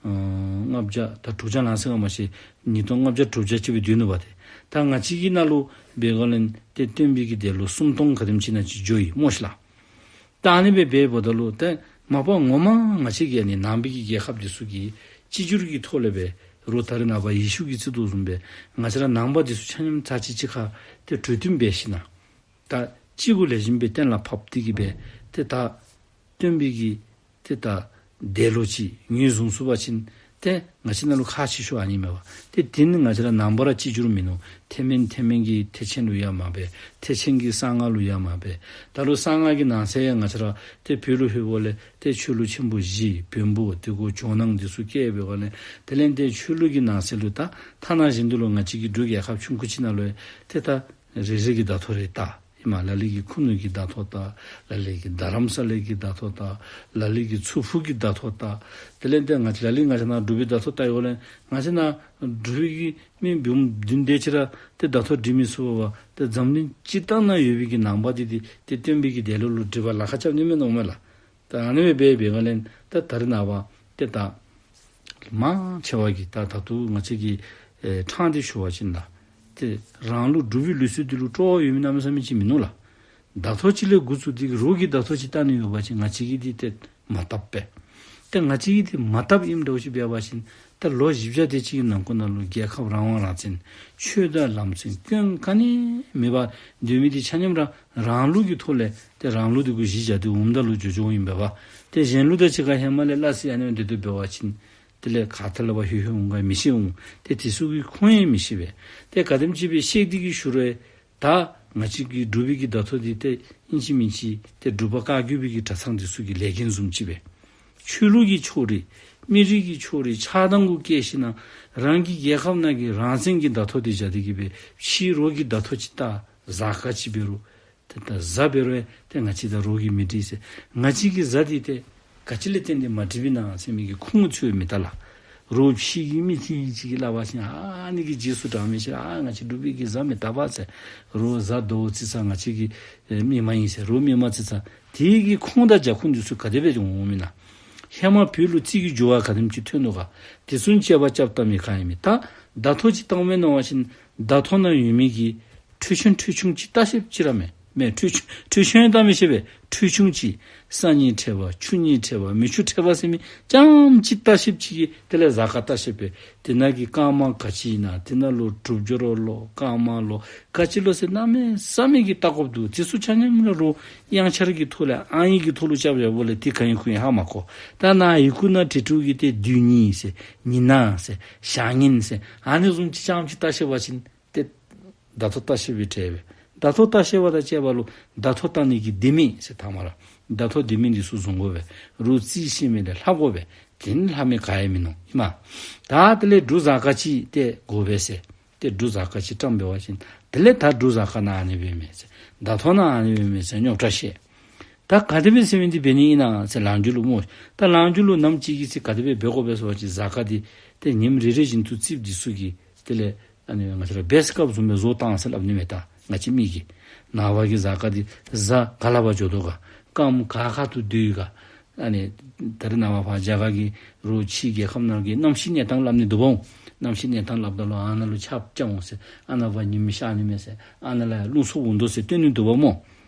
ཨ་ལྔ་བརྒྱ་དང་དྲུག་བརྒྱ་ལང་ཟེར་ག་མ་ཤེས། ཉིས་སྟོང་ལྔ་བརྒྱ་དྲུག་བརྒྱ་ཅིག་སྦེ་སྡོད་ནུག་པ་ཏེ། ད་ང་བཅས་ཀྱི་ནང་ལུ་འབད་དགོ་ལས་ཏེ་སྟོན་པའི་གི་འདས་ལོ་སུམ་སྟོང་ག་དེམ་ཅིག་ནང་ཅིག་འགྱོ་ཡི་སྨོ་ཤིག་ལགས། ད་ཨ་ནི་སྦེ་འབདཝ་ད་ལུ་ཏེ་མ་པ་ངོ་མ་ང་བཅས་ཀྱི་ཨ་ནི་ནང་པའི་གི་རྒྱལ་ཁབ་འདི་ཚུ་གིས་གཅིག་གྱུར་གྱི་ཐོག་ལས་འབད་རུང་ད་རེས་ནངས་པ་ཡེ་ཤུ་གིས་རྩིས་དོ་བཟུམ་སྦེ་ང་བཅས་ར་ནང་པ་འདི་ཚུ་ཆ་མཉམ་ཚར་གཅིག་གཅིག་ཁར་ཏེ་གྲོས་བསྟུན་འབད་ཞིནམ་ད་གཅིག་གུ་ལེགས་ཤོམ་སྦེ་གཏན་ལ་ཕབ་སྟེ་གི་སྦེ་ཏེ་ད་སྟོན་པའི་གི་ཏེ་ད་འདས་ལོ་ཅིག་ངོས་བཟུང་ཚུགས་པ་ཅིན་ཏེ་ང་བཅས་ནང་ལུ་ཁག་ཆེ་ཤོས་ཨ་ནི་མས་པ། ཏེ་དེ་ནི་ང་བཅས་ར་ནང་པ་ར་གཅིག་གྱུར་མིན་ནུག། ཐེག་དམན་ཐེག་དམན་གྱིས་ཐེག་ཆེན་ལུ་ཡ་མ་འབད། ཐེག་ཆེན་གྱིས་གསང་སྔགས་ལུ་ཡ་མ་འབད། ད་རུང་གསང་སྔགས་ཀྱི་ནང་གསེས་ཡང་ང་བཅས་ར་ཏེ་བོད་ལུ་ལྷོདཔ་ལས་ཏེ་ཆོས་ལུགས་ཆེན་པོ་བཞི་བོན་པོ་དེ་གུ་ཇོ་ནང་འདི་ཚུ་བཀལ་བའི་སྒོ་ལས་དེ་ལས་ཏེ་ཆོས་ལུགས་ཀྱི་ནང་གསེས་ལུ་ད་ཐ་ན་བཞིན་དུ་ལུ་ང་བཅས་ཀྱི་འབྲུག་རྒྱལ་ཁབ་ཆུང་ཀུ་ཅིག་ནང་ལུ་ཏེ་ད་རེ་རེ་གིས་བརྡ་ཐོ་རེ་བཏགས། ཨིན་མས། ལ་ལུ་གིས་ཁུ་ནུ་གི་བརྡ་ཐོ་བཏགས། ལ་ལུ་གིས་རྡ་རམ་ས་ལའི་གི་བརྡ་ཐོ་བཏགས། ལ་ལུ་གིས་མཚུར་ཕུ་གི་བརྡ་ཐོ་བཏགས། དེ་ལས་ཏེ་ང་བཅས་ལ་ལུ་ང་བཅས་ནཱ་འབྲུག་པའི་བརྡ་ཐོ་བཏགས་ཡོད་ལས་ང་བཅས་ནཱ་འབྲུག་པའི་གི་མི་འབུམ་བདུན་དེ་ཅིག་ར་ཏེ་བརྡ་ཐོ་འབྲི་མི་ཚུགས་པས། ཏེ་འཛམ་གླིང་སྤྱིར་བཏང་ནང་ཡོད་པའི་གི་ནང་པ་འདི་ཏེ་ཏེ་སྟོན་པའི་གི་འདས་ལོ་ལུ་འབྲི་བར་ལཱ་ཁག་རྐྱབ་ནི་མས་མནོཝ་མས་ལགས། ད་ཨ་ནི་སྦེ་འབད་བའི་སྒང་ལས་ད་ད་རེས་ནངས་པ་ཏེ་ད་མང་ཆེ་བ་གིས་ད་ད་ལྟོ་ང་བཅས་ཀྱིས་ཨེ་ཕྲང་སྟེ་ཞུ་བ་ཅིན་ད་ཏེ་རང་ལུགས་འབྲུག་པའི་ལུགས་སྲོལ་འདི་ལུ་སྤྲོ་བ་ཡོད་མི་གནམ་མེད་ས་མེད་ཅིག་མིན་ནུག་ལགས། བརྡ་ཐོ་ཅིག་ལས་འགོ་བཙུགས་ཏེ་རོགས་ཀྱིས་བརྡ་ཐོ་ཅིག་བཏགས་ནི་ཡོད་པ་ཅིན་ང་བཅས་ཀྱིས་འདི་ཏེ་མ་བཏབ་པས། ཏེ་ང་བཅས་ཀྱིས་འདི་མ་བཏབ་ཨིནམ་འདྲཝ་ཅིག་འབད་བ་ཅིན་ད་ལོ་བཞི་བརྒྱ་དེ་ཅིག་གི་ནང་འཁོད་ནང་ལུ་རྒྱལ་ཁབ་རང་དབང་རང་བཙན་ཆོས་དང་ལམ་སྲོལ་སྐྱོན་ག་ནི་མེད་པར་སྡོད་མི་འདི་ཆ་མཉམ་ར་རང་ལུགས་ཀྱི་ཐོག་ལས་ཏེ་རང་ལུགས་འདི་གུ་གཞི་བཞག་སྟེ་འོངམ་ད་ལུ་འགྱོ་འགྱོཝ་ཨིན་པས་པ། ཏེ་གཞན་ལུགས་དང་གཅིག་ཁར་ཧེ་མ་ལས་སླ་བསྲེ་ཨ་ནི་སྦེ་སྡོད་སྡོདཔ་འབད་བ་ཅིན་དེ་ལས་ག་ཏེ་ལས་ཕར་ལྷོད་ལྷོདཔ་འོང་ག་མི་ཤེས་འོང་། ཏེ་དེ་ཚུ་གི་ཁུངས་ཡང་མི་ཤེས་པས། ཏེ་ག་དེམ་ཅིག་སྦེ་ཤེས་ཏེ་གི་ཞུ་རུང་ད་ང་བཅས་ཀྱི་འབྲུག་པའི་གི་བརྡ་ཐོ་འདི་ཏེ་ཨིན་ཅི་མིན་ཅི་ཏེ་འབྲུག་པ་བཀའ་བརྒྱུད་པའི་གི་གྲྭ་ཚང་འདི་ཚུ་གི་ལས་འགན་བཟུམ་ཅིག་སྦེ་ཆོས་ལུགས་ཀྱི་ཕྱོགས་རིས་མི་རིགས་ཀྱི་ཕྱོགས་རིས་ཆགས་སྡང་གུ་བཀལ་ཞིནམ་རང་གི་རྒྱལ་ཁབ་ནང་གི་རང་བཙན་གྱི་བརྡ་ཐོ་འདི་བཞག་སྟེ་གི་སྦེ་ཕྱིའི་རོགས་ཀྱི་བརྡ་ཐོ་ཅིག་བཏགས་གཟའ་སྐར་ཅིག་འབད་རུང་ཏེ་ད་གཟའ་འབད་རུང་ཏེ་ང་བཅས་དང་རོགས་ཀྱིས་མི་འགྲིག་ཟེར། ང་བཅས་ཀྱི་གཟའ་འདི་ཏེ་ ག་ཅི་ལས་བརྟེན་ཏེ་མ་འགྲིགཔ་ཨིན་ན་ཟེར་མི་གི་ཁུངས་འཚོལ་མི་ལྟ་ལགས། རོགས་ཕྱི་གི་མི་ཐེངས་ཅིག་གིས་སླབ་པ་ཅིན་ཨ་ནི་གི་རྗེས་སུ་འབྲང་མི་ཅིག་ཨ་ང་བཅས་འབྲུག་པའི་གི་གཟའ་མི་རྟག་པ་ཟེར། རོགས་གཟའ་ཟླཝ་རྩི་ཚར་ང་བཅས་ཀྱི་ཨེ་མི་མ་ཡིན་ཟེར། རོགས་མི་མ་རྩི་ཚར། དེ་གི་ཁུངས་དང་རྒྱབ་ཁུངས་འདི་ཚུ་ག་དེ་སྦེ་འོང་མི་ན། ཧེ་མ་བོད་ལུ་རྩིས་ཀྱི་འགྱུར་བ་ག་དེམ་ཅིག་ཐོན་ནུག་ག། དེ་ཚུ་དཔྱད་པ་རྐྱབ་བལྟ་མི་ག་ཡང་མེད། ད་བརྡ་ཐོ་ཅིག་བཏང་མི་ནང་བ་ཅིན་བརྡ་ཐོ་ནང་ཡོད་མི་གི་འཕྲུལ་ཆས་འཕྲུལ་ཆུང་ཅིག་ལྟ་ཤེསཔ་ཅིག་ར་མེད། མེད་འཕྲུལ་ཆས་འཕྲུལ་ཆས་ཡང་བལྟ་མི་ཤེས་པས། འཕྲུལ་ཆུང་ཅིག་ས་གཉིས་ཕྲད་པ་ཆུ་གཉིས་ཕྲད་པ་མེ་ཆུ་ཕྲད་པ་ཟེར་མི་རྐྱངམ་ཅིག་ལྟ་ཤེསཔ་ཅིག་གིས་དེ་ལས་གཟའ་སྐར་ལྟ་ཤེས་པས། དེ་ནང་གི་སྐར་མ་ག་ཅི་ཨིན་ན། དེ་ནང་ལུ་དྲུག་སྦྱོར་ལོ་སྐར་མ་ལོ་ག་ཅི་ལོ་ཟེར་གནམ་མེད་ས་མེད་ཀྱི་ལྟ་དགོཔ་འདུག། དེ་ཚུ་ཆ་མཉམ་ར་རོགས་དབྱངས་འཆར་གྱི་ཐོག་ལས་ཨང་ཡིག་གི་ཐོག་ལུ་རྐྱབ་རྐྱབ་པ་ལས་དེ་ག་ཨིན་ཁུངས་ཨིན་ཧ་མ་གོ། ད་ནཱ་ཡི་གུ་ནང་བྲིས་བྲིསཝ་གི་དེ་དུས་ཉིན་ཟེར་ཉི་ནག་ཟེར་ཞག་ཉིན་ཟེར་ཨ་ནི་བཟུམ་ཅིག་རྐྱངམ་ཅིག་ལྟ་ཤེས་པ་ཅིན་ཏེ་བརྡ་ཐོ་ལྟ་ཤེས་པའི་གྲས་སྦེ། བརྡ་ཐོ་ལྟ་ཤེས་པ་དང་བཅས་པ་ལུ་བརྡ་ཐོ་བལྟ་ནི་གི་ལྡེ་མིག་ཟེར་ཐ་མ་ར་བརྡ་ཐོ་ལྡེ་མིག་འདི་ཚུ་བཟུང་དགོ་པས། རོགས་རྩིས་ཤེས་མི་ལས་ལྷག་དགོ་པས། དེ་ནི་ལྷག་མི་ག་ཡང་མིན་ནུག་ཨིན་མས། ད་དེ་ལས་འབྲུག་གཟའ་སྐར་ཅིག་ཏེ་དགོ་པས་ཟེར། ཏེ་འབྲུག་གཟའ་སྐར་ཅིག་བཀྲམ་འབད་བ་ཅིན་དེ་ལས་ད་འབྲུག་གཟའ་སྐར་ནང་ཨ་ནི་འབད་མས་ཟེར། བརྡ་ཐོ་ནང་ཨ་ནི་འབད་མས་ཟེར་རྙོག་དྲ་བཤད། ད་ག་དེ་སྦེ་ཟེར་མི་འདི་འབད་ནི་ཨིན་ན་ཟེར་ལངས་རྒྱུ་ལུ་སྨོ། ད་ལངས་རྒྱུ་ལུ་ནམ་ཅིག་གི་ཚེ་ག་དེ་སྦེ་འབད་དགོ་པས་ཟེར་བ་ཅིན་གཟའ་སྐར་འདི་ཏེ་ཉིནམ་རེ་རེ་བཞིན་དུ་རྩིསཔ་འདི་ཚུ་གིས་དེ་ལས་ཨ་ནི་ང་བཅས་ར་བེསི་ཀབ་བཟུམ་སྦེ་བཟོ་བཏང་ཟེར་སླབ་ནི་མས། ད་ང་བཅས་མི་གིས་ནངས་པ་གི་གཟའ་སྐར་འདི་གཟའ་ག་ལ་བ་འགྱོ་དོ་ག། སྐརམ་ག་ཁ་ཐུག་སྡོད་ཡི་ག། ཨ་ནི་ད་རེས་ནངས་པ་ཕར་རྒྱ་གར་གྱི་རོགས་ཕྱིའི་རྒྱལ་ཁབ་ནང་གི་གནམ་གཤིས་གནས་སྟངས་སླབ་ནི་འདུག་པ་འོང་། གནམ་གཤིས་གནས་སྟངས་སླབ་ད་ལུ་ཨ་ནཱ་ལུ་ཆརཔ་རྐྱབ་འོང་ཟེར། ཨ་ནཱ་ཕར་ཉིམ་ཤར་ནི་མས་ཟེར། ཨ་ནཱ་ལུ་ཡར་རླུང་འཚུབ་འོང་དོ་ཟེར་སྟོན་ནི་འདུག་པ་སྨོ།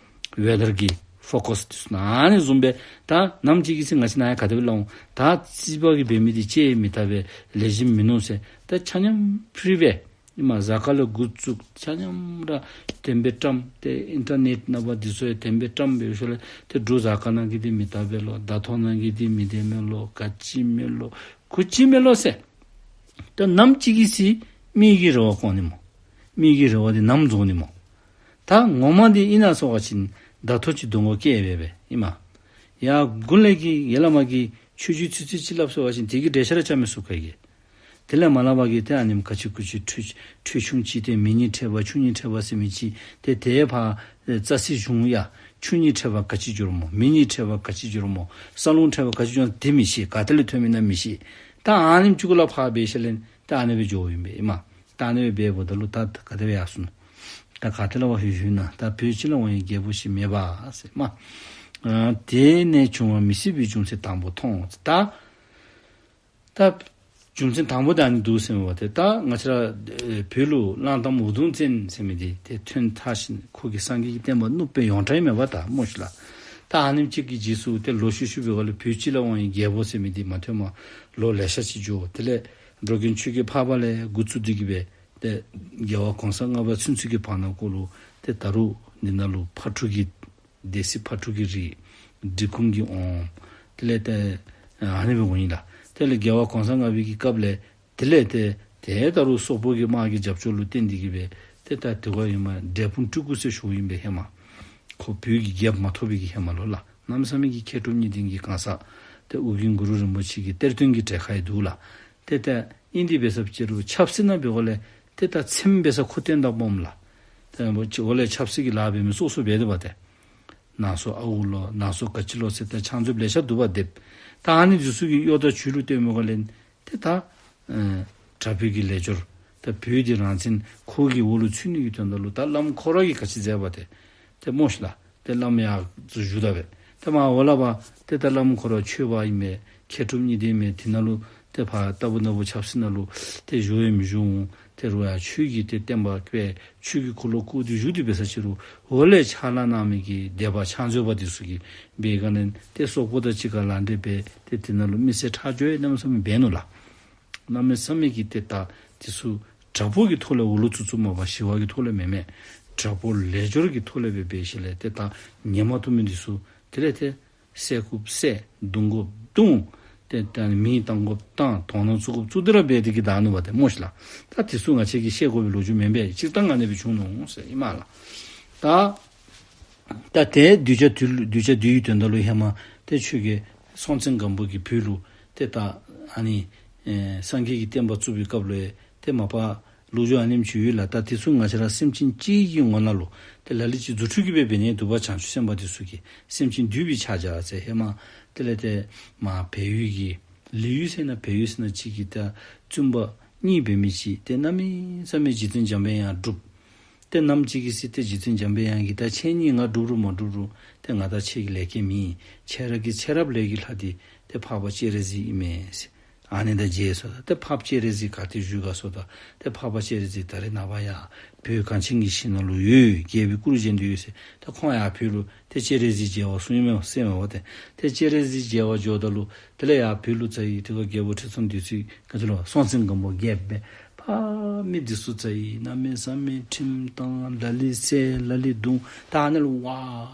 ཝེ་དར་གྱི་ཕོར་ཀཱསཊ་འདི་ཚུ་ནང་ཨ་ནི་བཟུམ་སྦེ་ད་ནམ་ཅིག་གི་ཚེ་ང་བཅས་ནཱ་ཡང་ག་དེ་སྦེ་སླབ་འོང་། ད་རྩིས་པ་གིས་འབད་མི་འདི་ལྕེ་མི་བལྟ་བས་ལེགས་ཤོམ་མིན་ནུག་ཟེར། ད་ཆ་མཉམ་ཕི་རི་སྦེ་ཨིན་མས། གཟའ་སྐར་ལས་འགོ་བཙུགས་ཆ་མཉམ་ར་བདེན་པའི་བཀྲམ་སྟེ་ཨིན་ཊར་ནེཊ་ནང་པ་འདི་ཚུ་ཡང་བདེན་པའི་བཀྲམ་འབད་ཞིནམ་ལས་ཏེ་འབྲུག་གཟའ་སྐར་ནང་གི་འདི་མི་བལྟ་བས་ལོ། བརྡ་ཐོ་ནང་གི་འདི་མི་བདེན་མས་ལོ། ག་ཅི་མས་ལོ། གུ་ཅི་མས་ལོ་ཟེར། ད་ནམ་ཅིག་གི་ཚེ་མི་གི་རེ་བ་སྐོང་ནི་སྨོ། མི་གི་རེ་བ་འདི་ནམ་རྫོགས་ནི་སྨོ། ད་ངོ་མ་འདི་ཨིན་ན་ཟེར་བ་ཅིན་བརྡ་ཐོ་ཅིག་གདོང་ཁར་བཀལ་སྦེ་སྦེ་ཨིན་མས། ཡར་མགུ་ལས་ཀྱི་ཡར་ལས་མར་གྱི་ཆོས་བརྒྱུད་ཚིག་ཚིག་ཅིག་སླབ་ཟེར་བ་ཅིན་དེ་གི་འགྲེལ་བཤད་ར་རྐྱབ་མི་ཚུགས་ག་གིས། དེ་ལས་མར་ལས་ཕར་གྱི་ཏེ་ཨ་ནེམ་ག་ཅི་གུ་ཅི་འཕྲུལ་འཕྲུལ་ཆུང་ཅིག་ཏེ་མེ་གཉིས་ཕྲད་པ་ཆུ་གཉིས་ཕྲད་པ་ཟེར་མི་ཅིག་ཏེ་དེ་ཕར་ཨེ་རྩ་ཚིག་གཞུང་ཡང་ཆུ་གཉིས་ཕྲད་པ་ག་ཅི་འགྱོ་རུང་སྨོ། མེ་གཉིས་ཕྲད་པ་ག་ཅི་འགྱོ་རུང་སྨོ། ས་རླུང་ཕྲད་པ་ག་ཅི་འགྱོ་རུང་དེ་མི་ཤེས། ག་ཏེ་ལས་ཐོན་མི་ཨིན་ན་མི་ཤེས། ད་ཨ་ནེམ་ཅིག་གུ་ལས་ཕར་འབད་ཞིནམ་ལས་ད་ཨ་ནི་སྦེ་འགྱོཝ་ཨིན་པས་ཨིན་མས། ད་ཨ་ནི་སྦེ་འབདཝ་ད་ལུ་ད་ག་དེ་སྦེ་ཡར་སོང་ནུག། ད་ག་ཏེ་ལས་ཕར་ལྷོད་ལྷོདཔ་ཨིན་ན། ད་བོད་སྤྱི་ལ་དབང་བའི་རྒྱལ་པོ་ཞིག་མེད་པ་ཟེར་མས། ཨ་དེ་ནས་བྱུང་བ་མི་སྲིད་པའི་རྒྱུ་མཚན་དང་པོ་མཐོང་། ད་ད་རྒྱུ་མཚན་དང་པོ་ད་ཨ་ནི་འདུག་ཟེར་མས་པ། ཏེ་ད་ང་བཅས་ར་ཨེ་བོད་ལུ་གླང་དར་མ་འུ་དུམ་བཙན་ཟེར་མི་འདི་ཏེ་ཐོན་ཐལ་ཞིནམ་ཁོ་གིས་སངས་རྒྱས་ཀྱི་བསྟན་པ་བསྣུབས་པའི་ཡོངས་གྲགས་ཨིན་མས་པ། ད་སྨོ་ཤིག་ལགས། ད་ཨ་ནེམ་ཅིག་གི་རྗེས་སུ་ཏེ་ལོག་ཤུལ་ཤུལ་འབདཝ་ལས་བོད་སྤྱི་ལ་དབང་བའི་རྒྱལ་པོ་ཟེར་མི་འདི་མ་ཐོནམ་ལོ་ལེ་ཤ་ཅིག་འགྱོ། དེ་ལས་འགྲོ་མགོན་ཆོས་རྒྱལ་འཕགས་པ་ལས་འགོ་བཙུགས་ཏེ་གི་སྦེ་ཏེ་རྒྱལ་བ་གོང་ས་ལྔ་པ་ཚུན་ཚོད་ཀྱི་བར་ན་ཀོ་ལུ་ཏེ་ད་རུང་འདི་ནང་ལུ་ཕག་གྲུ་གི་སྡེ་སྲིད་ཕག་གྲུ་གི་རིགས་འབྲི་གུང་གི་དབང་དེ་ལས་ཏེ་ཨ་ནི་སྦེ་འོང་ཡི་ལགས། དེ་ལས་རྒྱལ་བ་གོང་ས་ལྔ་པའི་གི་སྐབས་ལས་དེ་ལས་ཏེ་ཏེ་ད་རུང་སོག་པོ་གི་དམག་གི་རྒྱབ་སྐྱོར་ལུ་བརྟེན་ཏེ་གི་སྦེ་ཏེ་ད་དེ་ག་ཨིན་མས། འབྲས་སྤུངས་སྤྲུལ་སྐུ་ཟེར་ཞུཝ་ཨིན་པས་ཧེ་མ། ཁོ་བོད་ཀྱི་རྒྱལཔོ་མ་ཐོབ་པའི་གི་ཧེ་མ་ལུ་ལགས། གནམ་མེད་ས་མེད་ཀྱི་མཁས་གྲུབ་གཉིས་ལྡན་གྱི་གང་ཟག་ཏེ་ཨོ་རྒྱན་གུ་རུ་རིན་པོ་ཆེ་གི་གཏེར་སྟོན་གྱི་གྲལ་ཁར་ཡང་འདུག་ལགས། ཏེ་ད་ཨིན་དེ་འབད་ས་ཅིག་རུང་ཆབ་སྲིད་ནང་འབདཝ་ལས་ཏེ་ད་ཚེམས་འབད་ས་ཁོ་བཏོན་ད་སྨོ་ལགས། ཏེ་འོ་ལས་ཆབ་སྲིད་ཀྱི་ལཱ་འབད་མི་སོ་སོ་འབད་དེ་འབད་དེ། ནང་སོ་ཨའུ་ལོ་ནང་སོ་ག་ཅི་ལོ་ཟེར་ཏེ་ཕྱག་མཛོདཔ་ལེ་ཤ་འདུག་པ་དེ། ད་ཨ་ནི་འདི་ཚུ་གིས་གཡོ་དང་བྱུས་ལུ་བསྟུན་མི་ག་ལས་ཏེ་ད་ཨེ་དྲག་པོའི་གི་ལས་སྦྱོར་ད་བོད་འདི་རང་བཙན་ཁོ་གི་འོག་ལུ་ཚུད་ནི་གི་དོན་དག་ལུ་ད་བླམ་ཁོ་ར་གིས་ག་ཅི་མཛད་པ་ཏེ་ཏེ་སྨོ་ཤིག་ལགས། ཏེ་བླམ་ཡར་ཚུར་བཞུགས་ད་སྦེ་ཏེ་མར་འོག་ལས་ཕར་ཏེ་ད་བླམ་ཁོ་ར་ཆོསཔ་ཨིན་མས། མཁས་གྲུབ་གཉིས་ལྡན་མས། དེ་ནང་ལུ་ཏེ་ཕར་ལྟ་བུ་ན་བུ་ཆབ་སྲིད་ནང་ལུ་ཏེ་བཞུགས་ཡང་མི་བཞུགས་འོང་། ཏེ་རུང་ཡང་ཆོས་ཀྱི་ཏེ་བསྟན་པ་སྤེལ་ཆོས་ཀྱི་འཁོར་ལོ་བསྐོར་ཏེ་བཞུགས་ཏེ་འབད་ས་ཅིག་རུང་འོག་ལས་ཕྱག་ལཱ་གནང་མི་གི་སྡེ་པ་ཕྱག་མཛོདཔ་འདི་ཚུ་གིས་འབད་ག་ལས་ཏེ་སོག་པོ་དང་གཅིག་ཁར་ལག་འབྲེལ་འབད་དེ་དེ་ནང་ལུ་མི་སེར་ཁྲག་སྦྱོར་ཡང་གནམ་མེད་ས་མེད་འབད་ནུག་ལགས། གནམ་མེད་ས་མེད་ཀྱི་ཏེ་ད་འདི་ཚུ་དྲག་པོ་གི་ཐོག་ལས་འོག་ལུ་བཙུགས་བཙུགསཔ་མ་པ་ཞི་བ་གི་ཐོག་ལས་མེན་མས། དྲག་པོ་ལས་སྦྱོར་གྱི་ཐོག་ལས་སྦེ་འབད་ཞིནམ་ལས་ཏེ་ད་ཉན་མ་བཏུབ་མི་འདི་ཚུ་དེ་ལས་ཏེ་བསད་དགོཔ་བསད་བརྡུང་དགོཔ་བརྡུང་། ཏེ་ད་མེ་བཏང་དགོཔ་བཏང་དོང་ནང་བཙུགས་དགོཔ་བཙུགས་ཏེ་ར་འབད་དེ་གི་བདའ་ནུག་པ་ཏེ་སྨོ་ཤིག་ལགས། ད་འདི་ཚུ་ང་བཅས་ཀྱིས་བཤད་དགོ་པའི་ལོ་རྒྱུས་མེན་པས། སྤྱིར་བཏང་ཨ་ནི་སྦེ་བྱུང་ནུག་ཟེར་ཨིན་མས་ལགས། ད་ད་ཏེ་གདུལ་བྱ་འདུལ་གདུལ་བྱ་འདུལ་བའི་དོན་དག་ལུ་ཧེ་མ་ཏེ་ཆོས་རྒྱལ་སྲོང་བཙན་སྒམ་པོ་གིས་བོད་ལུ་ཏེ་ད་ཨ་ནི་ཨེ་སངས་རྒྱས་ཀྱི་བསྟན་པ་བཙུགས་པའི་སྐབས་ལུ་ཡང་ཏེ་མ་པ་ ལོ་རྒྱུས་ཨ་ནེམ་ཅིག་ཡོད་ལགས། ད་དེ་ཚུ་ང་བཅས་ར་སེམས་ཅན་གཅིག་གི་ངོ་ནང་ལུ་ཏེ་ལ་ལུ་ཅིག་རྫུ་འཕྲུལ་གྱིས་སྦེ་འབད་ནི་འདུག་པ། བྱང་ཆུབ་སེམས་དཔའ་དེ་ཚུ་གིས་སེམས་ཅན་འདུལ་བའི་ཕྱག་རྒྱ་ཟེར། ཧེ་མ་དེ་ལས་ཏེ་མར་བལ་ཡུལ་གྱི་ལི་ཡུལ་ཟེར་ན་བལ་ཡུལ་ཟེར་ན་ཅིག་གི་ད་བཙུན་པ་གཉིས་འབད་མི་ཅིག་ཏེ་གནམ་མེད་ས་མེད་རྗེ་བཙུན་འཇམ་པའི་དབྱངས་སྒྲུབ། ཏེ་ནམ་ཅིག་གི་ཚེ་ཏེ་རྗེ་བཙུན་འཇམ་པའི་དབྱངས་ཀྱིས་ད་ཁྱེད་གཉིས་ང་སྒྲུབ་རུང་མ་སྒྲུབ་རུང་ཏེ་ང་དང་ཁྱེད་ཀྱི་ལས་ཀྱི་མི་ཨིན། ཁྱེད་ར་གི་ཚེ་རབས་ལས་ཀྱི་ལྷ་འདི་ཏེ་འཕགས་པ་སྤྱན་རས་གཟིགས་ཨིན་མས་ཟེར། ཨ་ནི་དང་མཇལ་སོ་ད་ཏེ་འཕགས་པ་སྤྱན་རས་གཟིགས་ག་ཏེ་བཞུགས་ག་ཟེརཝ་ད་ཏེ་འཕགས་པ་སྤྱན་རས་གཟིགས་ད་རེས་ནངས་པ་ཡར་བོད་གངས་ཅན་གྱི་ཞིང་ནང་ལུ་ཡོད། རྒྱལ་པོའི་སྐུ་རུ་བཞེངས་ཏེ་ཡོད་ཟེར། ད་ཁོང་ཡར་བོད་ལུ་ཏེ་སྤྱན་རས་གཟིགས་མཇལ་བར་སོང་ཡི་མས་ཟེར་མས་པ། ཏེ་ཏེ་སྤྱན་རས་གཟིགས་མཇལ་བར་འགྱོཝ་ད་ལུ་དེ་ལས་ཡར་བོད་ལུ་བྱོན་ཡི། དེ་ཁར་རྒྱལ་པོ་ཁྲི་སྲོང་ལྡེ་བཙན་ག་ཅི་ལོ་སྲོང་བཙན་སྒམ་པོ་རྒྱལཔོ་སྦེ་ཕར་མི་འདི་ཚུ་བྱོན་ཡི། གནམ་མེད་ས་མེད་ཁྲིམས་བཏང་། ལ་ལུ་བསད་ལ་ལུ་བརྡུང་། ད་ཨ་ནི་ལུ་ཝ་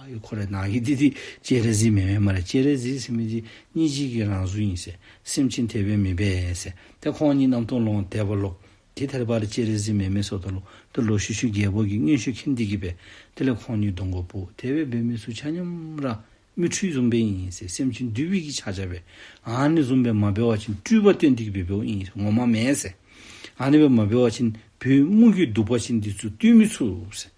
ཡི་ཁོ་ར་ནང་གི་འདི་འདི་སྤྱན་རས་གཟིགས་མེན་མས་སྨ་རེ། སྤྱན་རས་གཟིགས་ཟེར་མི་འདི་སྙིང་རྗེ་གི་རང་གཟུགས་ཨིན་ཟེར། སེམས་ཅན་དད་པས་མི་འབད་ཟེར། ཏེ་ཁོང་གཉིས་རྣམ་རྟོག་ལངས་དད་པ་ལོག། དེ་ཐད་པར་སྤྱན་རས་གཟིགས་མེན་མས་ཟེརཝ་ད་ལུ་ཏེ་ལོག་ཤུལ་ཤུལ་རྒྱལ་པོ་གིས་མངོན་ཤེས་མཁྱེན་ཏེ་གིས་སྦེ་དེ་ལས་ཁོང་གཉིས་གདོང་ཁར་སྤོ། དེ་སྦེ་འབད་མི་ཚུ་ཆ་མཉམ་ར་མིག་འཕྲུལ་བཟུམ་སྦེ་ཨིན་ཟེར། སེམས་ཅན་འདུལ་བའི་གི་ཕྱག་རྒྱ་སྦེ་ཨ་ནི་བཟུམ་སྦེ་མ་འབད་བ་ཅིན་སྤྲུལ་པ་སྟོན་ཏེ་གིས་སྦེ་འབདཝ་ཨིན་ཟེར། ངོ་མ་མེན་ཟེར། ཨ་ནི་སྦེ་མ་འབད་བ་ཅིན་བོད་དམུ་གི་གདུག་པ་ཅན་འདི་ཚུ་བཏུལ་མི་ཚུགས་ཟེར།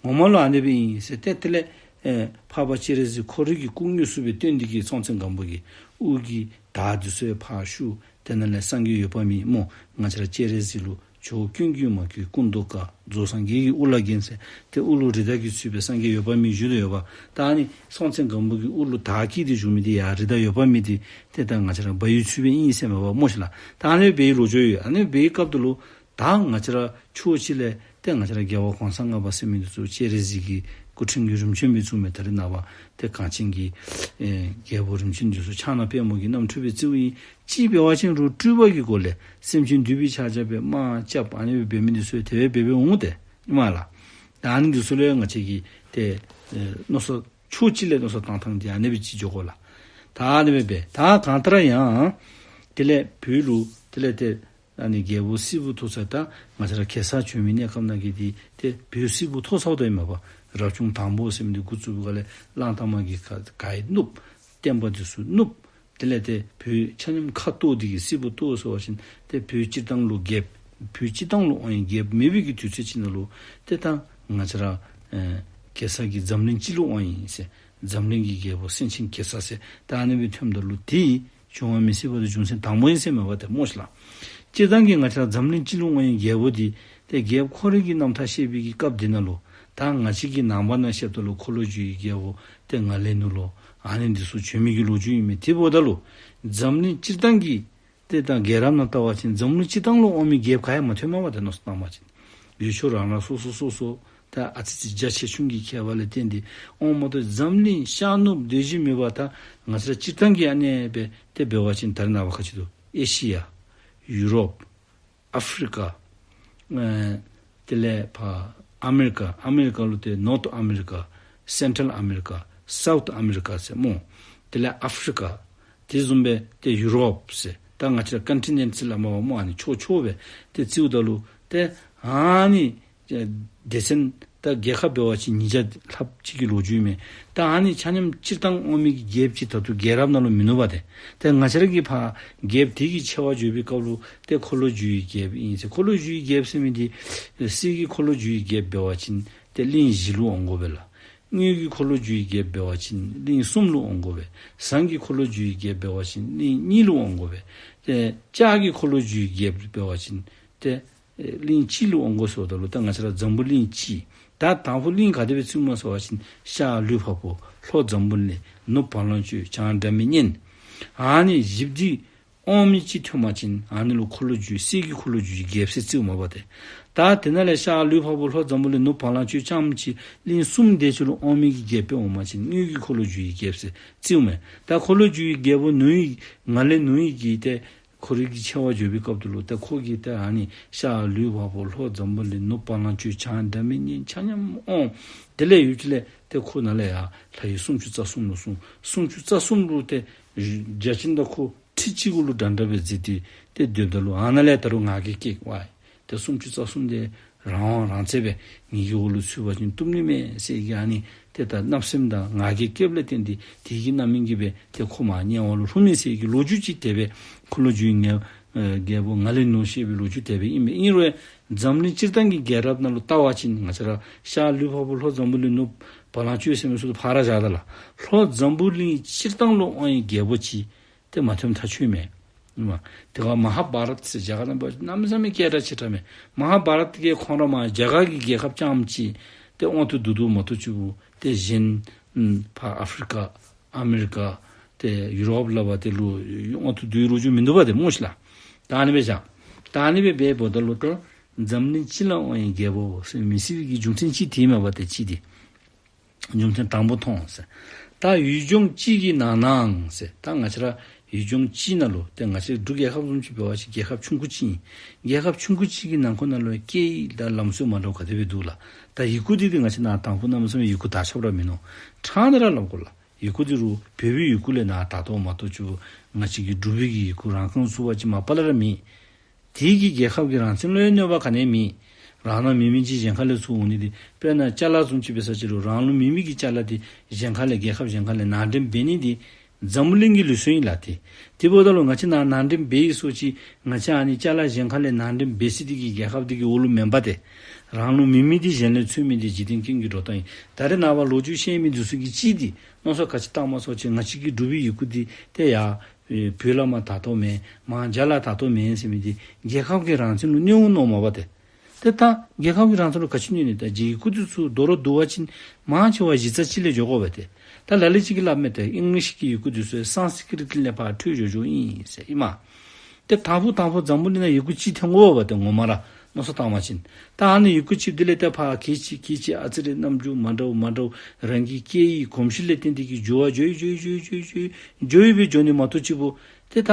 ངོ་མ་ལུ་ཨ་ནི་སྦེ་ཨིན་ཟེར། ཏེ་དེ་ལས་ཨེ་འཕགས་པ་སྤྱན་རས་གཟིགས་ཁོ་རའི་གི་སྐུ་དངོས་སུ་སྦེ་སྟོན་ཏེ་གིས་སྲོང་བཙན་སྒམ་པོ་གི་དབུ་གི་དར་འདི་ཚུ་ཡང་ཕར་བཤུ། དེ་ནང་ལས་སངས་རྒྱས་འོད་དཔག་མེད་སྨོ། ང་བཅས་ར་སྤྱན་རས་གཟིགས་ལུ་ཇོ་བོ་སྐྱོན་གྱིས་མ་གོས་སྐུ་མདོག་དཀར། རྫོགས་སངས་རྒྱས་ཀྱི་དབུ་ལ་བརྒྱན་ཟེར། ཏེ་དབུ་ལུ་རི་དྭགས་ཀྱི་ཚུལ་སྦེ་སངས་རྒྱས་འོད་དཔག་མེད་བཞུགས་ཏེ་ཡོདཔ། ད་ཨ་ནི་སྲོང་བཙན་སྒམ་པོ་གི་དབུ་ལུ་དར་བཀལ་ཏེ་བཞུགས་མི་འདི་ཡང་རི་དྭགས་འོད་དཔག་མེད་འདི་ཏེ་ད་ང་བཅས་ར་འབའ་ཡུལ་ཚུ་སྦེ་ཨིན་ཟེར་མས་པ་སྨོ་ཤིག་ལགས། ད་ཨ་ནི་སྦེ་ལོ་རྒྱུས་ཡོད། ཨ་ནི་སྦེ་སྐབས་དེ་ལུ་ད་ང་བཅས་ར་ཕྱོགས་གཅིག་ལས་ཏེ་ང་བཅས་ར་རྒྱལ་བ་གོང་ས་ལྔ་པ་ཟེར་མི་འདི་ཚུ་སྤྱན་རས་གཟིགས་ཀྱི་སྐུ་ཕྲེང་གི་རིམ་བྱོན་སྦེ་བཙུགས་མི་ད་རེས་ནངས་པ་ཏེ་གངས་ཅན་གྱི་ཨེ་རྒྱལ་པོ་རིམ་བྱོན་འདི་ཚུ་ཕྱག་ན་པདྨོ་གི་རྣམ་འཕྲུལ་སྦེ་བརྩིཝ་ཨིན། གཅིག་འབད་བ་ཅིན་རུང་སྤྲུལ་པ་གི་སྒོ་ལས་སེམས་ཅན་འདུལ་བའི་ཕྱག་རྒྱ་སྦེ་དམག་རྐྱབ་ཨ་ནི་སྦེ་འབད་མི་འདི་ཚུ་ཡང་དེ་སྦེ་འབད་འབདཝ་འོང་སྟེ་ཨིན་མས་ལགས། ད་ཨ་ནི་འདི་ཚུ་ལུ་ཡང་ང་བཅས་ཀྱིས་ཏེ་ཨེ་མནོ་བསམ་ཕྱོགས་གཅིག་ལས་མནོ་བསམ་བཏང་ཐངས་འདི་ཨ་ནི་སྦེ་ཅིག་འགྱོ་དགོ་ལགས། ད་ཨ་ནི་སྦེ་འབད། ད་གང་ལྟར་ཡང་དེ་ལས་བོད་ལུ་དེ་ལས་ཏེ་ཨ་ནི་རྒྱལ་པོ་སིལ་བུ་ཐོབ་ས་ད་ང་བཅས་ར་གེ་སར་བྱོན་མི་གནས་སྐབས་ནང་གི་འདི་ཏེ་བོད་སིལ་བུ་ཐོབ་ས་ད་ཨིན་མས་པ། རབ་བྱུང་དང་པོ་ཟེར་མི་འདི་འགོ་བཙུགས་པའི་སྒང་ལས་གླང་དར་མ་གིས་ག་ག་ཡི་བསྣུབས། བསྟན་པ་འདི་ཚུ་བསྣུབས། དེ་ལས་ཏེ་བོད་ཆ་མཉམ་ཁ་གཏོར་འདི་གིས་སིལ་བུ་གཏོར་ཟེར་བ་ཅིན་ཏེ་བོད་སྤྱིར་བཏང་ལུ་རྒྱལཔོ་བོད་སྤྱིར་བཏང་ལུ་དབང་ཡོད་རྒྱལཔོ་མེད་པའི་གི་དུས་ཚོད་ཅིག་ནང་ལུ་ཏེ་ད་ང་བཅས་ར་ཨེ་གེ་སར་གྱིས་འཛམ་གླིང་སྤྱི་ལུ་དབང་ཡོད་ཟེར། འཛམ་གླིང་གི་རྒྱལ་པོ་སེང་ཆེན་གེ་སར་ཟེར་ད་ཨ་ནི་སྦེ་ཐོནམ་ད་ལུ་དེ་འབྱུང་བ་མི་སྲིད་པ་དེ་རྒྱུ་མཚན་དང་པོ་ཨིན་ཟེར་མས་པ་ཏེ་སྨོ་ཤིག་ལགས། སྤྱིར་བཏང་གི་ང་བཅས་ར་འཛམ་གླིང་སྤྱི་ལུ་དབང་ཡོད་རྒྱལ་པོ་འདི་ཏེ་རྒྱལཔོ་ཁོ་རའི་གི་རྣམ་ཐར་བཤད་པའི་གི་སྐབས་འདི་ནང་ལུ་ད་ང་བཅས་ཀྱི་ནང་པ་ནང་བཤདཔ་ད་ལུ་འཁོར་ལོས་སྒྱུར་བའི་རྒྱལ་པོ་ཏེ་ང་ལས་ནུ་ལོ་ཨ་ནི་འདི་ཚུ་བྱོན་མི་གི་ལོ་རྒྱུས་ཨིན་མས། དེ་འབདཝ་ད་ལུ་འཛམ་གླིང་སྤྱིར་བཏང་གི་ཏེ་ད་རྒྱལ་རབས་ནང་བལྟ་བ་ཅིན་འཛམ་གླིང་སྤྱིར་བཏང་ལུ་དབང་མི་རྒྱལཔོ་ག་ཡང་མ་ཐོནམ་མས་པ་ཏེ་མནོ་བསམ་བཏང་བ་ཅིན། ཡུལ་ཕྱོགས་རང་རང་སོ་སོ་སོ་སོ་ད་ཨ་ཙི་ཙི་རྒྱ་ཆེ་ཆུང་གི་ཁྱད་པར་ལས་བརྟེན་ཏེ་དབང་མ་གཏོགས་འཛམ་གླིང་ཤར་ནུབ་སྡེ་བཞི་མེད་པར་ད་ང་བཅས་ར་སྤྱིར་བཏང་གི་ཨ་ནི་སྦེ་ཏེ་འབད་བ་ཅིན་ད་རེས་ནངས་པ་ག་ཅི་འདུག། ཨེ་ཤི་ཡ། ཡུ་རོབ། ཨ་ཕི་རི་ཀ། ཨེ་དེ་ལས་ཕར་ཨ་མེ་རི་ཀ། ཨ་མེ་རི་ཀ་ལུ་ཏེ་ནོརཐ་ཨ་མེ་རི་ཀ། སེན་ཊྲལ་ཨ་མེ་རི་ཀ། སའུཐ་ཨ་མེ་རི་ཀ་ཟེར་སྨོ། དེ་ལས་ཨ་ཕི་རི་ཀ། དེ་བཟུམ་སྦེ་ཏེ་ཡུ་རོབ་ཟེར་ད་ང་བཅས་ར་ཀོན་ཊི་ནེནཊ་ཟེར་སླབ་མས་པ་སྨོ། ཨ་ནི་ཕྱོགས་ཕྱོགས་སྦེ་ཏེ་བརྩིཝ་ད་ལུ་ཏེ་ཨ་ནི་སྡེ་ཚན་ད་རྒྱལ་ཁབ་འབད་བ་ཅིན་ཉིས་བརྒྱ་ལྷགཔ་ཅིག་གི་ལོ་རྒྱུས་མས། ད་ཨ་ནི་ཆ་མཉམ་སྤྱིར་བཏང་དབང་མི་གི་རྒྱལཔོ་ཅིག་ད་ལྟོ་རྒྱལ་རབས་ནང་ལུ་མིན་ནུག་པ་ཏེ། ཏེ་ང་བཅས་ར་གི་ཕར་རྒྱལཔོ་དེ་གི་ཆེ་བ་བརྗོད་པའི་སྐབས་ལུ་ཏེ་འཁོར་ལོས་སྒྱུར་བའི་རྒྱལཔོ་ཨིན་ཟེར། འཁོར་ལོས་སྒྱུར་བའི་རྒྱལཔོ་ཟེར་མི་འདི་གསེར་གྱི་འཁོར་ལོས་སྒྱུར་བའི་རྒྱལཔོ་འབད་བ་ཅིན་ཏེ་གླིང་བཞི་ལུ་དབང་དགོ་པས་ལགས། དངུལ་གྱི་འཁོར་ལོས་སྒྱུར་བའི་རྒྱལཔོ་འབད་བ་ཅིན་གླིང་གསུམ་ལུ་དབང་དགོ་པས། ཟངས་ཀྱི་འཁོར་ལོས་སྒྱུར་བའི་རྒྱལཔོ་འབད་བ་ཅིན་གླིང་གཉིས་ལུ་དབང་དགོ་པས། ཏེ་ལྕགས་ཀྱི་འཁོར་ལོས་སྒྱུར་བའི་རྒྱལཔོ་འབད་བ་ཅིན་ཏེ་ཨེ་གླིང་གཅིག་ལུ་དབང་དགོ་ཟེརཝ་ད་ལུ་ད་ང་བཅས་ར་འཛམ་བུ་གླིང་གཅིག། ད་དང་ཕུ་གླིང་ག་དེ་སྦེ་བརྩིཝ་མས་ཟེར་བ་ཅིན་ཤར་ལུས་འཕགས་པོ། ལྷོ་འཛམ་བུ་གླིང་། ནུབ་བ་ལང་སྤྱོད། བྱང་སྒྲ་མི་སྙན། ཨ་ནི་བཞི་པོ་འདི་དབང་མི་ཅིག་ཐོན་པ་ཅིན་ཨ་ནི་ལུ་འཁོར་ལོས་སྒྱུར་གསེར་གྱི་འཁོར་ལོས་སྒྱུར་རྒྱལཔོ་ཟེར་བརྩིཝ་མས་པ་ཏེ། ད་དེ་ནང་ལས་ཤར་ལུས་འཕགས་པོ། ལྷོ་འཛམ་བུ་གླིང་། ནུབ་བ་ལང་སྤྱོད་རྐྱངམ་ཅིག་གླིང་གསུམ་དེ་ཅིག་ལུ་དབང་མི་གི་རྒྱལཔོ་འོང་པ་ཅིན་དངུལ་གྱི་འཁོར་ལོས་སྒྱུར་རྒྱལཔོ་ཟེར་བརྩིཝ་མས། ད་འཁོར་ལོས་སྒྱུར་རྒྱལ་པོ་ནུ་ཡི་ང་ལས་ནུ་ཡི་གི་ཏེ་ཁོ་རའི་གི་ཆེ་བ་བརྗོད་པའི་སྐབས་དེ་ལུ་ཏེ་ཁོ་གིས་ཏེ་ཨ་ནི་ཤར་ལུས་འཕགས་པོ། ལྷོ་འཛམ་བུ་གླིང་། ནུབ་བ་ལང་སྤྱོད། བྱང་སྒྲ་མི་སྙན་ཆ་མཉམ་དབང་། དེ་ལས་ཡུལ་གྱི་ལས་ཏེ་ཁོ་ནཱ་ལས་ཡར་ལྷ་ཡུལ་སུམ་ཅུ་རྩ་གསུམ་ལུ་སོང་། སུམ་ཅུ་རྩ་གསུམ་ལུ་ཏེ་བརྒྱ་བྱིན་དང་ཁོ་ཁྲི་གཅིག་གུ་ལུ་འདྲན་འདྲ་སྦེ་མཛད་དེ་ཏེ་སྡོདཔ་ད་ལུ་ཨ་ནཱ་ལས་ད་རུང་ང་རྒྱལ་སྐྱེས། ཝའི་ཏེ་སུམ་ཅུ་རྩ་གསུམ་དེ་རང་དབང་རང་བཙན་སྦེ་ངེ་གི་འོག་ལུ་ཚུད་པ་ཅིན་བཏུབ་ནི་མས་ཟེར་གི་ཨ་ནི་ཏེ་ད་བརྣབ་སེམས་དང་ང་རྒྱལ་སྐྱེསཔ་ལས་བརྟེན་ཏེ་དེ་གི་རྣམ་སྨིན་གྱིས་སྦེ་ཏེ་ཁོ་མར་དམྱལ་བ་ལུ་ལྷུང་མི་ཟེར་གི་ལོ་རྒྱུས་ཅིག་དེ་སྦེ་འཁོར་ལོས་སྒྱུར་ངེ་ ཨེ་རྒྱལ་པོ་ང་ལས་ནུ་ཞེས་པའི་ལོ་རྒྱུས་དེ་སྦེ་ཨིན་པས། ཨིན་རུང་འཛམ་གླིང་སྤྱིར་བཏང་གི་རྒྱལ་རབས་ནང་ལུ་བལྟ་བ་ཅིན་ང་བཅས་ར་ཤར་ལུས་འཕགས་པོ་ལྷོ་འཛམ་བུ་གླིང་ནུབ་བ་ལང་སྤྱོད་ཟེར་མི་ཚུ་ཕར་ར་བཞག་ད་ལགས། ལྷོ་འཛམ་བུ་གླིང་སྤྱིར་བཏང་ལུ་དབང་བའི་རྒྱལ་པོ་ཅིག་ཏེ་མ་ཐོནམ་ཐག་ཆོད་མས། ཨིན་མས། དེ་ཁར་མ་ཧཱ་བྷ་རཏ་ཟེར་རྒྱ་གར་ནང་འབད་བ་ཅིན་གནམ་མེད་ས་མེད་སྐད་གྲགས་ཆེ་དྲགས་མས། མ་ཧཱ་བྷ་རཏ་གིས་ཁོང་ར་མར་རྒྱ་གར་གྱི་རྒྱལ་ཁབ་རྐྱངམ་ཅིག་ཏེ་དབང་དུ་བསྡུ་དོ་མ་གཏོགས་ཅིག་པོ་ཏེ་གཞན་ཨམ་ཕར་ཨ་ཕི་རི་ཀ་ཨ་མི་རི་ཀ་ཏེ་ཡུ་རོབ་ལ་བ་དེ་ལུ་དབང་དུ་བསྡུ་བའི་ལོ་རྒྱུས་མིན་འདུག་པ་ཏེ་སྨོ་ཤིག་ལགས། ད་ཨ་ནི་སྦེ་བཞག། ད་ཨ་ནི་སྦེ་འབདཝ་ད་ལུ་ཏེ་འཛམ་གླིང་སྤྱི་ལ་དབང་བའི་རྒྱལ་པོ་ཟེར་མི་སྲིད་པའི་གི་རྒྱུ་མཚན་ཅིག་དེ་མས་པ་ཏེ་ཅིག་དེ། རྒྱུ་མཚན་དང་པོ་མཐོང་ཟེར། ད་ཡུལ་ལྗོངས་གཅིག་གི་ནང་ནའང་ཟེར། ད་ང་བཅས་ར་ཡུལ་ལྗོངས་གཅིག་ནང་ལུ་ཏེ་ང་བཅས་འབྲུག་རྒྱལ་ཁབ་བཟུམ་ཅིག་འབད་བ་ཅིན་རྒྱལ་ཁབ་ཆུང་ཀུ་ཅིག་ཨིན། རྒྱལ་ཁབ་ཆུང་ཀུ་ཅིག་གི་ནང་འཁོད་ནང་ལུ་སྐད་ཡིག་དང་ལམ་སྲོལ་མ་འདྲཝ་ག་དེ་སྦེ་འདུག་ལགས། ད་ཡི་གུ་འདི་ཏེ་ང་བཅས་ནཱ་དང་ཕུ་གནམ་མེད་ས་མེད་ཡི་གུ་དར་ཁྱབ་ར་མིན་ནུག། ཕྲང་སྟེ་ར་སླབ་དགོ་ལགས། ཡི་གུ་འདི་རུང་བོད་པའི་ཡི་གུ་ལས་ནཱ་དར་དོ་མ་གཏོགས་ཅིག་ང་བཅས་ཀྱི་འབྲུག་པའི་གི་ཡི་གུ་རང་རྐང་བཙུགས་པ་ཅིན་མ་པ་ལས་ར་མེད། དེ་གིས་རྒྱལ་ཁབ་ཀྱི་རང་བཙན་ལུ་ཡང་གནོད་པ་ག་ནི་ཡང་མེད། རང་ནང་མེད་མི་ཅིག་གཞན་ཁ་ལས་ཚུར་འོང་ནི་འདི་དཔེར་ན་ཅ་ལ་བཟུམ་ཅིག་འབད་ས་ཅིག་རུང་རང་ལུ་མེད་མི་གི་ཅ་ལ་འདི་གཞན་ཁ་ལས་རྒྱལ་ཁབ་གཞན་ཁ་ལས་ནང་འདྲེན་འབད་ནི་འདི་འཛམ་བུ་གླིང་གི་ལུགས་སྲོལ་ཨིན་ལགས་ཏེ། དེ་འབདཝ་ད་ལུ་ང་བཅས་ནཱ་ནང་འདྲེན་འབད་ཡི་ཟེར་ཅིག་ང་བཅས་ཨ་ནི་ཅ་ལ་གཞན་ཁ་ལས་ནང་འདྲེན་འབད་ས་འདི་གི་རྒྱལ་ཁབ་འདི་གི་འོག་ལུ་མེན་པ་ཏེ། རང་ལུ་མེད་མི་འདི་གཞན་ལས་ཚུར་མི་འདི་འཇིག་རྟེན་ཀུན་གྱི་འགྲོ་སྟངས་ཨིན། ད་རེས་ནངས་པ་ལོ་རྒྱུས་ཤེས་མི་འདི་ཚུ་གིས་ཅིག་འདི་མནོ་བསམ་ག་ཅི་བཏང་མས་ཟེར་ཅིག་ང་བཅས་ཀྱི་འབྲུག་པའི་ཡི་གུ་འདི་ཏེ་ཡར་ཨེ་བོད་ལས་མར་དར་དོ་མེན། མར་རྒྱ་ལུ་དར་དོ་མེན་ཟེར་མི་འདི་རྒྱལ་ཁབ་ཀྱི་རང་བཙན་ལུ་གནོད་འོང་མནོཝ་མས་པ་ཏེ། ཏེ་ད་རྒྱལ་ཁབ་ཀྱི་རང་བཙན་ལུ་ག་ཅི་གནོད་ནི། ད་ཡི་གུ་འདི་ཚུ་དོ་རུང་བསྡུ་བ་ཅིན་མང་ཆེ་བ་གཞི་རྩ་གཅིག་ལས་འགྱོ་དགོ་པས་ཏེ། ད་ལ་ལུ་ཅིག་གིས་སླབ་མས་ཏེ་ཨིང་ལིཤ་གི་ཡི་གུ་འདི་ཚུ་སཾསྐྲྀཏ་ལས་ཕར་འཕྲོས་འགྱོ་འགྱོཝ་ཨིན་ཟེར་ཨིན་མས། ཏེ་དང་ཕུ་དང་ཕུ་འཛམ་བུ་གླིང་ནང་ཡི་གུ་གཅིག་ཐོན་དགོ་པས་ཏེ་ངོ་མ་ར་མནོ་བསམ་བཏང་བ་ཅིན། ད་ཨ་ནི་ཡི་གུ་གཅིག་འདི་ལས་ཏེ་ཕར་གི་ཅིག་གི་ཅིག་ཨ་ཙི་རེ་རྣམ་འགྱུར་མ་འདྲཝ་མ་འདྲཝ་རང་གི་སྐད་ཡིག་གོམས་གཤིས་ལས་བརྟེན་ཏེ་གི་འགྱུར་བ་འགྱོ་ཡི་འགྱོ་ཡི་འགྱོ་ཡི་འགྱོ་ཡི་འགྱོ་ཡི་སྦེ་འགྱོ་ནི་མ་གཏོགས་ཅིག་པོ་ཏེ་ད་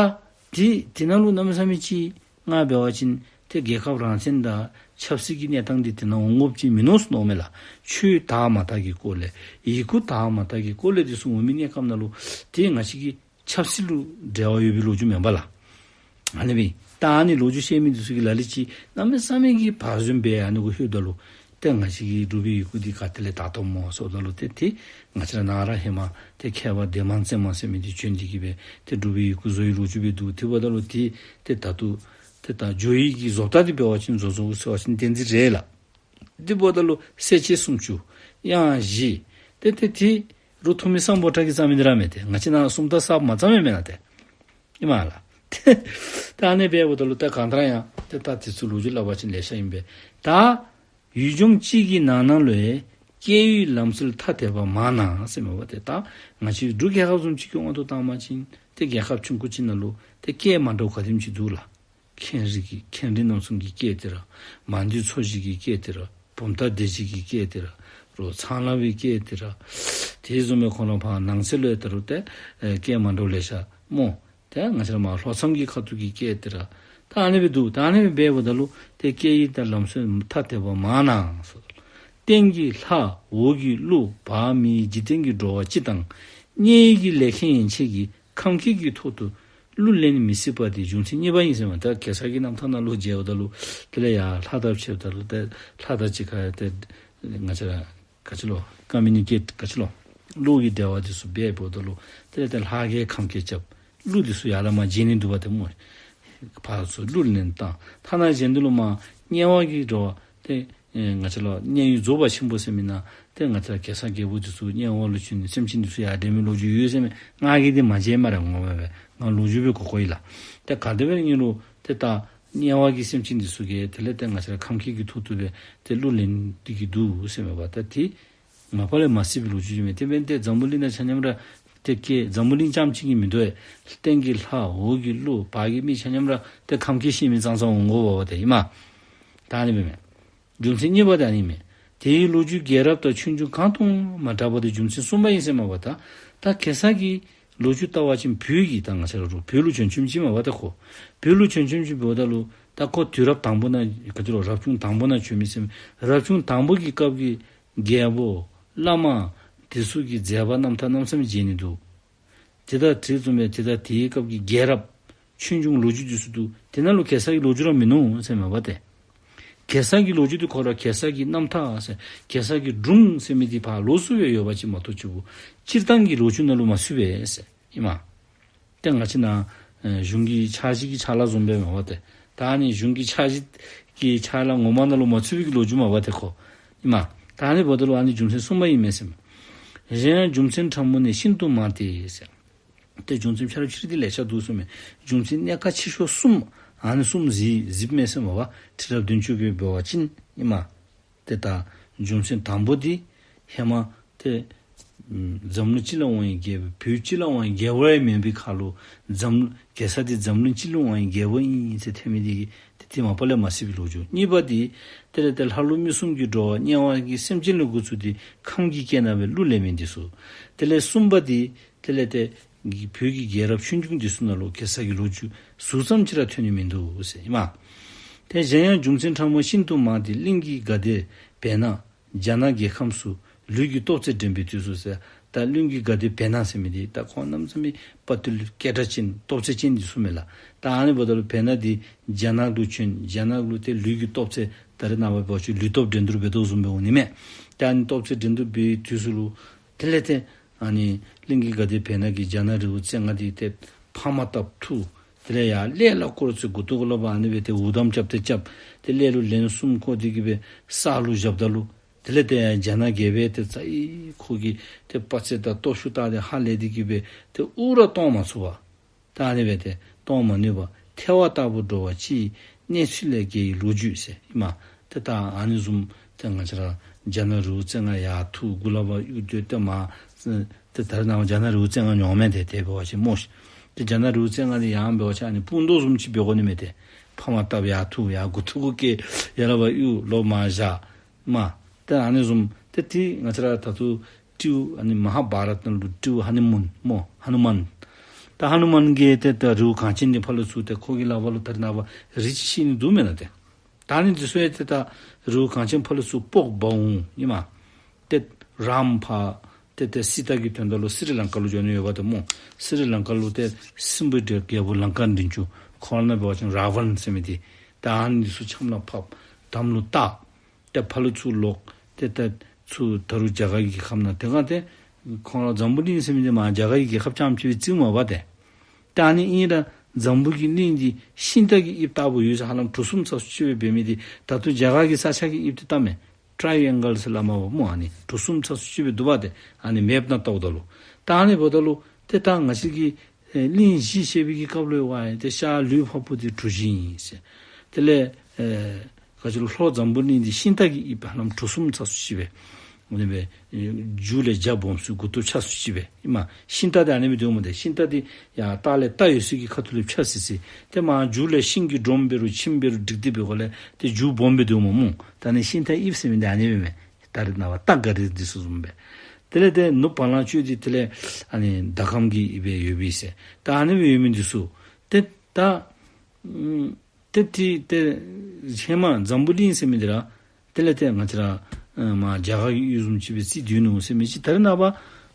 དེ་དེ་ནང་ལུ་གནམ་མེད་ས་མེད་ཅིག་ང་འབད་བ་ཅིན་ཏེ་རྒྱལ་ཁབ་རང་བཙན་དང་ཆབ་སྲིད་ཀྱི་གནས་སྟངས་འདི་དེ་ནང་འོང་དགོཔ་ཅིག་མིན་ནུག་ཟེར་མནོཝ་མས་ལགས། ཆོས་དར་མ་དར་གྱི་སྐོར་ལས་ཡི་གུ་དར་མ་དར་གྱི་སྐོར་ལས་འདི་ཚུ་འོང་མི་གནས་སྐབས་ནང་ལུ་ཏེ་ང་བཅས་ཀྱི་ཆབ་སྲིད་ལུ་འབྲེལ་བ་ཡོད་པའི་ལོ་རྒྱུས་མེན་པ་ལགས། ཨ་ནི་སྦེ་ད་ཨ་ནི་ལོ་རྒྱུས་ཤེས་མི་འདི་ཚུ་གིས་ལ་ལུ་ཅིག་གནམ་མེད་ས་མེད་ཀྱི་བག་ཟོན་འབད་ཨ་ནི་གུ་ལྷོདཔ་ད་ལུ་ཏེ་ང་བཅས་ཀྱི་འབྲུག་པའི་ཡི་གུ་འདི་ག་ཏེ་ལས་དར་དོ་སྨོ་ཟེརཝ་ད་ལུ་ཏེ་ཏེ་ང་བཅས་ར་ནཱ་ར་ཧེ་མ་ཏེ་མཁས་པ་ལྡན་མང་བཙན་མ་ཟེར་མི་འདི་བྱོན་ཏེ་གི་སྦེ་ཏེ་འབྲུག་པའི་ཡི་གུ་བཟོ་བའི་ལོ་རྒྱུས་སྦེ་འདུག། དེ་འབདཝ་ད་ལུ་ཏེ་ཏེ་ད་ལྟོ་ཏེ་ད་བཟོ་བའི་གི་བཟོ་ལྟ་འདི་འབད་བ་ཅིན་བཟོ་བཟོཝ་ཟེར་བ་ཅིན་བསྟན་འཛིན་རེད་ལགས། དེ་འབདཝ་ད་ལུ་གསལ་བྱེད་སུམ་ཅུ་དབྱངས་བཞི་ཏེ་ཏེ་དེ་རུ་ཐུ་མི་སམ་བྷོ་ཊ་གིས་བརྩམས་མི་འདི་ར་མས་ཏེ། ང་བཅས་ནཱ་སུམ་རྟགས་གསརཔ་མ་བརྩམས་མི་མེན་ན་ཏེ། ཨིན་མས་ལགས། ད་ཨ་ནི་འབདཝ་ད་ལུ་ད་གང་ལྟར་ཡང་ཏེ་ད་དེ་ཚུ་ལོ་རྒྱུས་སླབ་པ་ཅིན་ལེ་ཤ་ཨིན་པས། ད་ཡུལ་ལྗོངས་གཅིག་གི་ནང་ན་ལུ་ཡང་སྐད་ཡིག་ལམ་སྲོལ་ཐ་དད་པ་མང་ན་ཟེར་མས་པ་ཏེ། ད་ང་བཅས་འབྲུག་རྒྱལ་ཁབ་བཟུམ་ཅིག་གི་དབང་དུ་བཏང་བ་ཅིན་ཏེ་རྒྱལ་ཁབ་ཆུང་ཀུ་ཅིག་ནང་ལུ་ཏེ་སྐད་མ་འདྲཝ་ག་དེམ་ཅིག་འདུག་ལགས། མཁན་རིགས་ཀྱི་མཁན་རིགས་རྣམ་གསུམ་གྱི་སྐད་དེ་ར། མང་སྡེ་ཚོ་བཞི་གི་སྐད་དེ་ར། བུམ་ཐང་སྡེ་བཞི་གི་སྐད་དེ་ར། རོགས་ཚང་ལམ་པའི་སྐད་དེ་ར། དེ་བཟུམ་སྦེ་ཁོང་ར་ཕར་ནང་གསེས་ལུ་ཡང་ད་རུང་ཏེ་ཨེ་སྐད་མ་འདྲཝ་ལེ་ཤ་སྨོ། ཏེ་ང་བཅས་ར་མར་ལྷོ་མཚམས་ཀྱི་ཁ་ཐུག་གི་སྐད་དེ་ར། ད་ཨ་ནི་སྦེ་འདུག། ད་ཨ་ནི་སྦེ་འབདཝ་ད་ལུ་ཏེ་སྐད་ཡིག་དང་ལམ་སྲོལ་ཐ་དད་པ་མང་ན་ཟེར། སྟེང་གི་ལྷ་འོག་གི་ཀླུ་བག་མེད་འཇིག་རྟེན་གྱི་འགྲོ་བ་སྤྱི་དང་། དམྱལ་བའི་གི་ལས་མཁན་ཡན་ཆད་ཀྱིས་ཁམས་སྐད་ཀྱི་ཐོག་ཏུ་གླུ་ལེན་མི་སྲིད་པ་དེ་རྒྱུ་མཚན་གཉིས་པ་ཨིན་ཟེར་མས། ད་གེ་སར་གྱི་རྣམ་ཐར་ནང་ལུ་མཇལཝ་ད་ལུ་དེ་ལས་ཡར་ལྷ་དང་ཕྱདཔ་ད་ལུ་ཏེ་ལྷ་དང་གཅིག་ཁར་ཏེ་ང་བཅས་ར་ག་ཅི་ལོ་ཀ་མུ་ནི་ཀེཊ་ག་ཅི་ལོ་གླུ་གི་འབྲེལ་བ་འདི་ཚུ་འབད་འབདཝ་ད་ལུ་དེ་ལས་ཏེ་ལྷ་གིས་ཁམས་སྐད་རྐྱབ། ཀླུ་འདི་ཚུ་ཡར་ལས་མར་བརྗེད་ནི་འདུག་པ་ཏེ་སྨོ། ཕར་ཚུར་གླུ་ལེན་བཏང་། ཐ་ན་གཞན་འདི་ལུ་མར་དམྱལ་བ་གི་འགྲོ་བ་ཏེ་ཨེ་ང་བཅས་ལུ་དམྱལ་བའི་རྫོགས་པ་ཆེན་པོ་ཟེར་མི་ནང་ཏེ་ང་བཅས་ར་གེ་སར་རྒྱལ་པོ་འདི་ཚུ་དམྱལ་བ་ལུ་བྱོན་ནི་སེམས་ཅན་འདི་ཚུ་ཡར་འདྲེན་མི་ལོ་རྒྱུས་ཡོད་ཟེར་མས། ང་གིས་འདི་མ་མཇལ་སྨ་རེ། ངོ་མ་སྦེ་ང་ལོ་རྒྱུས་སྦེ་གོ་གོ་ཡི་ལགས། ཏེ་ག་དེ་སྦེ་ཨིན་རུང་ཏེ་ད་དམྱལ་བ་གི་སེམས་ཅན་འདི་ཚུ་གིས་དེ་ལས་ཏེ་ང་བཅས་ར་ཁམས་སྐད་ཀྱི་ཐོག་ཏུ་སྦེ་ཏེ་གླུ་ལེན་ཏེ་གི་འདུག་ཟེར་མས་པ། ད་དེ་མ་པ་ལས་མ་སྲིད་པའི་ལོ་རྒྱུས་ཅིག་མས། དེ་འབདན་ཏེ་འཛམ་བུ་གླིང་ནང་ཆ་མཉམ་ར་ཏེ་སྐད་འཛམ་བུ་གླིང་རྐྱངམ་གཅིག་གི་མིན་འདུག་ཨེ། སྟེང་གི་ལྷ་འོག་གི་ཀླུ་བར་གྱི་མི་ཆ་མཉམ་ར་ཏེ་ཁམས་སྐད་ཤེས་མི་ཙང་ཙང་འོང་དགོཔ་འབདཝ་ད་ཨིན་མས། ད་ཨ་ནི་སྦེ་མས། རྒྱུ་མཚན་གཉིས་པ་དེ་ཨ་ནི་མས། དེའི་ལོ་རྒྱུས་རྒྱལ་རབས་དང་ཆོས་འབྱུང་གང་དང་མ་འདྲ་བ་དེ་རྒྱུ་མཚན་གསུམ་པ་ཨིན་ཟེར་མས་པ། ད་ད་གེ་སར་གྱི་ལོ་རྒྱུས་བལྟ་བ་ཅིན་བོད་ཀྱི་ད་ང་བཅས་ར་རུང་བོད་ལུ་བྱོན་བྱོནམ་ཅིག་མས་པ་ད་ཁོ། བོད་ལུ་བྱོན་བྱོནམ་ཅིག་འབདཝ་ད་ལུ་ད་ཁོ་དུས་རབས་དང་པོ་ནང་ག་ཅི་ལོ་རབ་བྱུང་དང་པོ་ནང་བྱོན་མི་ཟེར་མས། རབ་བྱུང་དང་པོ་གི་སྐབས་ཀྱི་རྒྱལ་པོ་བླ་མ་དེ་ཚུ་གི་མཛད་པ་རྣམ་ཐར་གནམ་མེད་ས་མེད་མཇལ་ནི་འདུག། དེ་དང་དེ་བཟུམ་སྦེ་དེ་དང་དེའི་སྐབས་ཀྱི་རྒྱལ་རབས་ཆོས་འབྱུང་ལོ་རྒྱུས་འདི་ཚུ་འདུག། དེ་ནང་ལུ་གེ་སར་གྱི་ལོ་རྒྱུས་ར་མིན་ནུག་ཟེར་མས་པ་ཏེ། གེ་སར་གྱི་ལོ་རྒྱུས་འདི་ཁོ་ར་གེ་སར་གྱི་རྣམ་ཐར་ཟེར་གེ་སར་གྱི་སྒྲུང་ཟེར་མི་འདི་ཕར་ལོགས་སུ་སྦེ་ཡོད་པ་ཅིག་མ་གཏོགས་ཅིག་པོ་སྤྱིར་བཏང་གི་ལོ་རྒྱུས་ནང་ལུ་མ་ཚུད་པས་ཟེར་ཨིན་མས། ཏེ་ང་བཅས་ནཱ་ ཨེ་གཞུང་གི་ཕྱག་བཞེས་ཀྱི་ཕྱག་ལཱ་བཟུམ་སྦེ་མས་པ་ཏེ། ད་ཨ་ནི་གཞུང་གི་ཕྱག་བཞེས་ཀྱི་ཕྱག་ལཱ་ངོ་མ་ནང་ལུ་མ་ཚུད་པའི་གི་ལོ་རྒྱུས་མས་པ་ཏེ་ཁོ། ཨིན་མས། ད་ཨ་ནི་འབདཝ་ད་ལུ་ཨ་ནི་རྒྱུ་མཚན་གསུམ་པ་ཨིན་མས་ཟེར་མས། གཞན་ཡང་རྒྱུ་མཚན་ཕྲ་མོ་ནི་ཤིན་ཏུ་མང་སྟེ་ཟེར། ཏེ་རྒྱུ་མཚན་ཕྱི་རབས་ཕྱི་རབས་འདི་ལེ་ཤ་འདུག་ཟེར་མས། རྒྱུ་མཚན་གནད་ཁག་ཆེ་ཤོས་གསུམ། ཨ་ནི་གསུམ་གཟིགས་གཟིགསཔ་མས་ཟེར་མས་པ། ཁྲི་རབས་བདུན་ཅུ་གི་འབད་བ་ཅིན་ཨིན་མས། ཏེ་ད་རྒྱུ་མཚན་དང་པོ་འདི་ཧེ་མ་ཏེ་ཨམ་འཛམ་གླིང་སྤྱི་ལ་དབང་བའི་རྒྱལ་པོ་བོད་སྤྱི་ལ་དབང་བའི་རྒྱལ་པོ་ཡང་མེན་པའི་ཁར་ལུ་འཛམ་གེ་སར་འདི་འཛམ་གླིང་སྤྱི་ལ་དབང་བའི་རྒྱལ་པོ་ཨིན་ཟེར་ཐོན་མི་འདི་གིས་ཏེ་དེ་མ་པ་ལས་མ་གཟིགས་པའི་ལོ་རྒྱུས། གཉིས་པ་འདི་དེ་ལས་ཏེ་ལྷ་ཀླུ་མི་གསུམ་གྱི་འགྲོ་བ་དམྱལ་བ་གི་སེམས་ཅན་ལས་འགོ་བཙུགས་ཏེ་ཁམས་ཀྱི་སྐད་ནང་སྦེ་གླུ་ལེན་མི་འདི་ཚུ། དེ་ལས་གསུམ་པ་འདི་དེ་ལས་ཏེ་བོད་ཀྱི་རྒྱལ་རབས་ཆོས་འབྱུང་འདི་ཚུ་ནང་ལུ་གེ་སར་གྱི་ལོ་རྒྱུས་ཟུར་ཙམ་ཅིག་ར་ཐོན་ནི་མིན་འདུག་ཟེར་ཨིན་མས། ཏེ་གཞན་ཡང་རྒྱུ་མཚན་ཕྲ་མོ་ཤིན་ཏུ་མང་སྟེ་གླིང་གི་དགའ་སྡེ་བེར་ནག་རྒྱ་ནག་རྒྱལ་ཁམས་སུ་ལུས་ཀྱི་ལྟོ་ཚད་འགྲན་པའི་དུས་སུ་ཟེར། ད་གླིང་གི་དགའ་སྡེ་བེར་ནག་ཟེར་མི་འདི་ད་ཁོང་གནམ་མེད་ས་མེད་དཔའ་བརྟུལ་སྐད་གྲགས་ཅན་སྟོབས་ཆེ་ཅན་འདི་ཚུ་མས་ལགས། ད་ཨ་ནི་འབདཝ་ད་ལུ་བེར་ནག་འདི་རྒྱ་ནག་ལུ་བྱོན། རྒྱ་ནག་ལུ་ཏེ་ལུས་ཀྱི་ལྟོ་ཚད་ད་རེས་ནངས་པ་འབད་བ་ཅིན་ལུས་སྟོབས་འགྲན་བསྡུར་འབད་དོ་བཟུམ་སྦེ་འོང་ནི་མས། ད་ཨ་ནི་ལྟོ་ཚད་འགྲན་བསྡུར་འབད་བའི་དུས་སུ་ལུ་དེ་ལས་ཏེ་ཨ་ནི་གླིང་གི་དགའ་སྡེ་བེར་ནག་གིས་རྒྱ་ནག་རི་བོ་རྩེ་ལྔ་འདི་ཏེ་འཕང་མ་བཏབ་འཐུ། དེ་ལས་ཡར་ཀླད་ལ་བསྐོར་ཚེ་མགུ་ཏོ་གུ་ལས་ཕར་ཨ་ནི་སྦེ་ཏེ་འུར་འདམ་རྐྱབ་སྟེ་རྐྱབ། ཏེ་ཀླད་ལུ་ལན་གསུམ་བསྐོར་ཏེ་གི་སྦེ་ས་ལུ་བཞགཔ་ད་ལུ་དེ་ལས་ཏེ་རྒྱ་ནག་རྒྱལ་པོ་ཏེ་ཙ་ཡི་ཁོ་གི་ཏེ་དཔའ་རྩལ་དང་སྟོབས་ཤུགས་བལྟ་སྟེ་ཧ་ལས་ཏེ་གི་སྦེ་ཏེ་དབུ་ར་གཏོང་མ་ཚུགས་པར་ད་ཨ་ནི་སྦེ་ཏེ་གཏོང་མ་ནུས་པར་ཐལ་བ་ལྟ་བུར་འགྲོ་བ་སྤྱིའི་གནས་ཚུལ་ལས་འགལ་བའི་ལོ་རྒྱུས་ཟེར་ཨིན་མས། ཏེ་ད་ཨ་ནི་བཟུམ་ཏེ་ང་བཅས་ར་རྒྱ་ནག་རི་བོ་རྩེ་ལྔ་ཡར་འཐུ་མགུ་ལས་ཕར་གཡུག་སྡོད་ཏེ་མར་ཏེ་ད་རེས་ནངས་པ་རྒྱ་ནག་རི་བོ་རྩེ་ལྔ་མྱོང་མས། ཏེ་དེ་འབད་བ་ཅིན་སྨོ་ཤིག། ཏེ་རྒྱ་ནག་རི་བོ་རྩེ་ལྔ་འདི་ཡང་འབད་བ་ཅིན་ཨ་ནི་སྤུངས་རྡོ་བཟུམ་ཅིག་འབད་དགོ་ནི་མས། ཏེ་འཕང་མ་བཏབ་ཡར་འཐུ་ཡར་མགུ་ཐུ་གུ་བཀལ་ཡར་ལས་ཕར་གཡུག་ལོག་མར་བཞག་མས། ཏེ་ཨ་ནི་བཟུམ་ཏེ་ཏེ་ང་བཅས་ར་ད་ལྟོ་སྤྲེའུ་ཨ་ནི་མ་ཧཱ་བྷ་རཏ་ནང་ལུ་སྤྲེའུ་ཧ་ནུ་མན་སྨོ། ཧ་ནུ་མན། ད་ཧ་ནུ་མན་གྱིས་ཏེ་ད་རི་བོ་གངས་ཅན་འདི་ཕར་ལུ་ཚུར་ཏེ་ཁོ་གི་ལག་པར་ལུ་ད་རེས་ནངས་པ་རི་ཅིག་བཤིག་ནི་འདུག་མེན་ན། ཏེ་ད་ཨ་ནི་འདི་ཚུ་ཡང་ཏེ་ད་རི་བོ་གངས་ཅན་ཕར་ལུ་ཚུར་སྤོག་འབག་འོང་ཨིན་མས། ཏེ་རཱམ་ཕར་ཏེ་ཏེ་སྲི་ད་གི་དོན་དག་ལུ་སི་རི་ལང་ཀ་ལུ་འགྱོ་ནི་ཡོདཔ་ད་སྨོ། སི་རི་ལང་ཀ་ལུ་ཏེ་སྲིན་པོའི་རྒྱལ་པོ་ལང་ཀ་མགྲིན་བཅུ་ཁོ་ར་ནང་འབད་བ་ཅིན་རཱ་ཝན་ཟེར་མི་འདི་ད་ཨ་ནི་འདི་ཚུ་ཆམ་ལ་ཕབ། དམ་ལུ་བཏགས། ཏེ་ཕར་ལུ་ཚུར་ལོག། ཏེ་ཏེ་ཚུར་ད་རུང་རྒྱ་གར་གྱི་རྒྱལ་ཁབ་ནང་དེ་སྒང་ཏེ་ཁོང་ར་འཛམ་བུ་གླིང་ཟེར་མི་འདི་མར་རྒྱ་གར་གྱི་རྒྱལ་ཁབ་རྐྱངམ་ཅིག་སྦེ་བརྩིཝ་མས་པ་ཏེ། ད་ཨ་ནི་ཨིན་ར་འཛམ་བུ་གི་གླིང་འདི་ཤིང་རྟ་གི་དབྱིབས་ལྟ་བུ་ཡོད་ཟེར་ཧ་ལམ་གྲུ་གསུམ་ཚ་སུ་ཅིག་སྦེ་འབད་མི་འདི་ད་ལྟོ་རྒྱ་གར་གྱི་ས་ཆ་གི་དབྱིབས་འདི་བལྟ་མས། ཊ་རའི་ཨེང་གཱལ་ཟེར་སླབ་མས་པ་སྨོ། ཨ་ནི་གྲུ་གསུམ་ཚ་སུ་ཅིག་སྦེ་འདུག་པ་ཏེ། ཨ་ནི་མེཔ་ནང་བལྟཝ་ད་ལུ། ད་ཨ་ནི་འབདཝ་ད་ལུ་ཏེ་ད་ང་བཅས་ཀྱི་ཨེ་གླིང་བཞི་ཞེས་པའི་གི་སྐབས་ལུ་ཡང་ཏེ་ཤར་ལུས་འཕགས་པོ་འདི་གྲུ་བཞི་ཨིན་ཟེར། དེ་ལས་ཨེ་ག་ཅི་ལོ་ལྷོ་འཛམ་བུ་གླིང་འདི་ཤིང་རྟ་གི་དབྱིབས་ཧ་ལམ་གྲུ་གསུམ་ཚ་སུ་ཅིག་སྦེ། ཨ་ནི་སྦེ་ཨེ་མཇུག་ལས་རྒྱ་སྦོམ་སུ་མགུ་ཏོ་ཆ་སུ་ཅིག་སྦེ་ཨིན་མས། ཤིང་རྟ་འདི་ཨ་ནི་སྦེ་འདུག་སྨོ། ཏེ་ཤིང་རྟ་འདི་ཡར་ལྟག་ལས་རྟ་ཡོད་ས་གི་ཁ་ཐུག་ལས་ཕྱ་སི་སི། ཏེ་མར་མཇུག་ལས་ཤིང་གི་སྒྲོམ་འབད་རུང་ཁྱིམ་འབད་རུང་སྒྲིག་སྟེ་འབད་དགོཔ་ལས་ཏེ་མཇུག་སྦོམ་སྦེ་འདུག་སྨོ་སྨོ། ད་ཨ་ནི་ཤིང་རྟ་དབྱིབས་ཟེར་མི་འདི་ཨ་ནི་སྦེ་མས། ད་རེས་ནངས་པ་རྟ་ག་རི་འདི་ཚུ་བཟུམ་སྦེ། དེ་ལས་ཏེ་ནུབ་བ་ལང་སྤྱོད་འདི་དེ་ལས་ཨ་ནི་ཟླ་གམ་གྱི་དབྱིབས་སྦེ་ཡོད་པས་ཟེར། ད་ཨ་ནི་སྦེ་ཡོད་མི་འདི་ཚུ་ཏེ་ད་ཨམ་ཏེ་ཏེ་ཏེ་ཧེ་མ་འཛམ་བུ་གླིང་ཟེར་མི་འདི་ར་དེ་ལས་ཏེ་ང་བཅས་ར་ཨེ་མར་རྒྱ་གར་གྱི་ཡུལ་བཟུམ་ཅིག་སྦེ་བརྩིས་སྡོད་ནུག་ཟེར་མི་ཅིག་ད་རེས་ནངས་པ་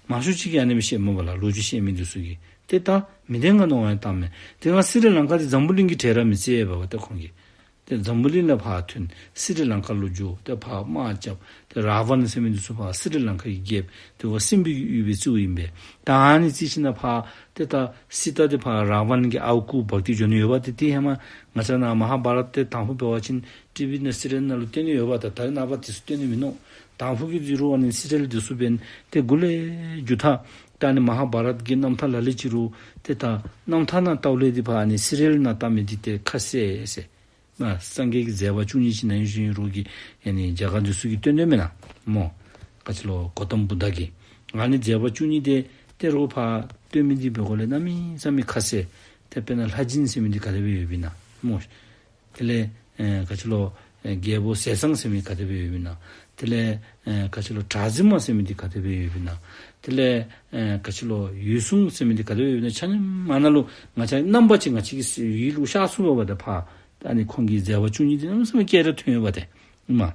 མང་ཤོས་ཅིག་གིས་ཨ་ནི་སྦེ་བཤད་མས་པ་ལགས། ལོ་རྒྱུས་བཤད་མི་འདི་ཚུ་གིས། ཏེ་ད་མི་བདེན་ག་མནོ་བ་ཡང་བཏངམ་མས། དེ་སྒང་སི་རི་ལང་ཀ་འདི་འཛམ་བུ་གླིང་གི་གྲས་ར་མི་བརྩི་བས་པ་ཏེ་ཁོང་གིས། ཏེ་འཛམ་བུ་གླིང་ལས་ཕར་ཐོན། སི་རི་ལང་ཀ་ལུ་འགྱོ། ཏེ་ཕར་དམག་རྐྱབ། ཏེ་རཱ་ཝན་ཟེར་མི་འདི་ཚུ་ཕར་སི་རི་ལང་ཀ་གི་རྒྱལཔོ་དེ་བ་སྲིན་པོའི་གི་ཡུལ་སྦེ་བརྩིཝ་ཨིན་པས། ད་ཨ་ནི་བརྩི་ཞིནམ་ལས་ཕར་ཏེ་ད་སྲི་ད་འདི་ཕར་རཱ་ཝན་གྱི་ཨརཝ་གུ་འབག་སྟེ་འགྱོ་ནི་ཡོདཔ་ཏེ། ཏེ་ཧེ་མ་ང་བཅས་ནཱ་མ་ཧཱ་བྷ་རཏ་ཏེ་དང་ཕུ་འབད་བ་ཅིན་ཊི་བི་ནང་སི་རི་ཡལ་ནང་ལུ་སྟོན་ནི་ཡོདཔ་ད་ད་རེས་ནངས་པ་འདི་ཚུ་སྟོན་ནི་མིན་ནུག། དང་ཕུ་གི་འདི་རུང་ཨ་ནི་སི་རི་ཡལ་འདི་ཚུ་འབདན་ཏེ་འགོ་ལས་མཇུག་མཐའ་ད་ཨ་ནི་མ་ཧཱ་བྷ་རཏ་གི་རྣམ་ཐར་ལ་ལུ་ཅིག་རུང་ཏེ་ད་རྣམ་ཐར་ནང་བལྟཝ་ལས་འདི་ཕར་ཨ་ནི་སི་རི་ཡལ་ནང་བལྟ་མི་འདི་ཏེ་ཁ་གསལ་ཟེར། ན་སངས་རྒྱས་ཀྱི་མཛད་པ་བཅུ་གཉིས་ཅིག་ནང་ཡོད་བཞིན་རོགས་ཀྱི་ཨ་ནི་རྒྱ་གར་འདི་ཚུ་གིས་སྟོན་དོ་མེན་ན་སྨོ། ག་ཅི་ལོ་གོ་ཏམ་བུདྡྷ་གིས། ཨ་ནི་མཛད་པ་བཅུ་གཉིས་འདི་ཏེ་རོགས་ཕར་སྟོན་མི་འདི་འབད་དགོཔ་ལས་གནམ་མེད་ས་མེད་ཁ་གསལ། ཏེ་དཔེར་ན་ལྷ་སྦྱིན་ཟེར་མི་འདི་ག་དེ་སྦེ་ཡོདཔ་ཨིན་ན་སྨོ། དེ་ལས་ཨེ་ག་ཅི་ལོ་ཨེ་རྒྱལ་པོ་ཟས་གཙང་ཟེར་མི་ག་དེ་སྦེ་ཡོདཔ་ཨིན་ན། དེ་ལས་ཨེ་ག་ཅི་ལོ་གྲགས་འཛིན་མ་ཟེར་མི་འདི་ག་དེ་སྦེ་ཡོདཔ་ཨིན་ན། དེ་ལས་ཨེ་ག་ཅི་ལོ་འོད་སྲུང་ཟེར་མི་འདི་ག་དེ་སྦེ་ཡོདཔ་ཨིན་ན། ཆ་མཉམ་ཨ་ནཱ་ལུ་ང་བཅས་རྣམ་པ་ཅིག་ང་བཅས་ཀྱིས་ཡིད་ལུ་ཤར་ཚུགས་པ་ད་ཕར་ཨ་ནི་ཁོང་གི་མཛད་པ་བཅུ་གཉིས་འདི་གནམ་མེད་ས་མེད་སྐད་གྲགས་ཐོན་ཡོདཔ་ད་ཨིན་མས།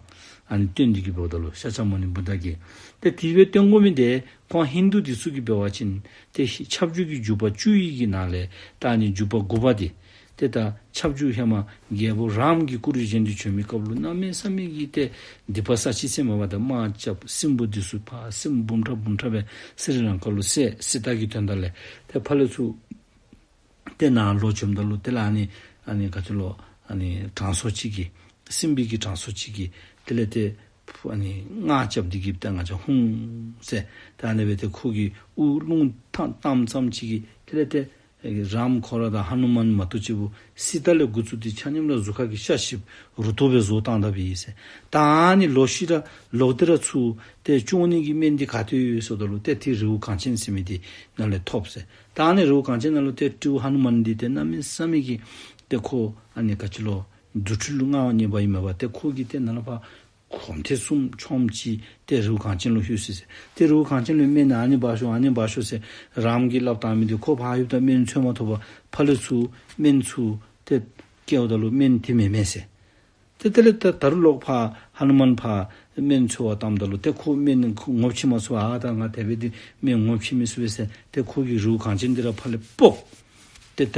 ཨ་ནི་སྟོན་ཏེ་གི་འབདཝ་ད་ལུ་ཤཱཀྱ་མུ་ནི་བུདྡྷ་གིས། ཏེ་དེ་སྦེ་སྟོན་དགོ་མི་འདི་ཁོང་ཧིན་དུ་འདི་ཚུ་གིས་འབད་བ་ཅིན་ཏེ་ཁྱབ་འཇུག་གི་འཇུག་པ་བཅུ་ཡི་གི་ནང་ལས་ད་ཨ་ནི་འཇུག་པ་དགུ་པ་འདི་ཏེ་ད་ཁྱབ་འཇུག་ཧེ་མ་རྒྱལ་པོ་རཱམ་གྱི་སྐུ་རུ་བཞེངས་ཏེ་བྱོན་མི་སྐབས་ལུ་གནམ་མེད་ས་མེད་ཀྱི་ཏེ་སྡིག་པ་བསགས་ཅི་ཟེར་མ་པ་ད་དམག་རྐྱབ། སྲིན་པོ་འདི་ཚུ་ཕར་སྲིན་འབུམ་ཕྲག་འབུམ་ཕྲག་སྦེ་སི་རི་ལང་ཀ་ལུ་བསད། སྲི་ད་གི་དོན་དག་ལས་ཏེ་ཕར་ལས་ཚུར་ ཏེ་ནཱ་ལོག་བྱོནམ་ད་ལུ་དེ་ལས་ཨ་ནི་ཨ་ནི་ག་ཅི་ལོ་ཨ་ནི་དྲང་སྲོང་ཅིག་གིས་སྲིན་པོའི་གི་དྲང་སྲོང་ཅིག་གིས་དེ་ལས་ཏེ་ཨ་ནི་སྔགས་རྐྱབ་སྟེ་གི་ཏེ་ང་བཅས་ཧཱུྃ་ཟེར་ཏེ་ཨ་ནི་སྦེ་ཏེ་ཁོ་གིས་དབུ་རླུང་བཏང་བཏངམ་ཙམ་ཅིག་གིས་དེ་ལས་ཏེ་རཱམ་ཁོ་ར་དང་ཧ་ནུ་མན་མ་གཏོགས་ཅིག་པོ་སྲིད་ད་ལས་འགོ་བཙུགས་ཏེ་ཆ་མཉམ་ར་གཟུགས་ཁ་གི་ཤ་ཞིབ་རུ་ཏོ་སྦེ་བཟོ་བཏང་ད་པས་ཟེར། ད་ཨ་ནི་ལོག་ཤི་ར་ལོག་སྟེ་ར་ཚུར་ཏེ་སྐྱོང་ནི་གི་སྨན་འདི་ག་ཏེ་ཡོད་ཟེརཝ་ད་ལུ་ཏེ་དེ་རི་བོ་གངས་ཅན་ཟེར་མི་འདི་ནང་ལས་ཐོབ་ཟེར། ད་ཨ་ནི་རི་བོ་གངས་ཅན་ནང་ལུ་ཏེ་སྤྲེའུ་ཧ་ནུ་མན་འདི་ཏེ་གནམ་མེད་ས་མེད་ཀྱི་ཏེ་ཁོ་ཨ་ནི་ག་ཅི་ལོ་རྫུ་འཕྲུལ་ལུ་མངའ་བ་བརྙེས་པ་ཨིན་མས་པ། ཏེ་ཁོ་གིས་ཏེ་ནཱ་ལས་ཕར་གོམ་ཐེངས་གསུམ་མཆོངམ་ཅིག་ཏེ་རི་བོ་གངས་ཅན་ལུ་ལྷོད་ཅི་ཟེར། ཏེ་རི་བོ་གངས་ཅན་ལུ་སྨན་ཨ་ནི་འབག་ཤོག་ཨ་ནི་འབག་ཤོག་ཟེར་རཱམ་གྱིས་སླབ་བཏང་མི་འདི་ཁོ་ཕར་ལྷོདཔ་ད་སྨན་འཚོལ་མ་ཐོབ་པར་ཕར་ལས་ཚུར་སྨན་ཚུར་ཏེ་བསྐྱལཝ་ད་ལུ་སྨན་དེ་མེན་མས་ཟེར། ཏེ་དེ་ལས་ད་ད་རུང་ལོག་ཕར་ཧ་ནུ་མན་ཕར་སྨན་འཚོལ་བར་བཏངམ་ད་ལུ་ཏེ་ཁོ་སྨན་ངོ་ཕྱེ་མ་ཚུགས། ཨ་ད་ང་དེ་སྦེ་འདི་སྨན་ངོ་ཕྱེ་མི་ཚུགས་པས་ཟེར་ཏེ་ཁོ་གིས་རི་བོ་གངས་ཅན་འདི་ར་ཕར་ལས་སྤོག་སྟེ་ད་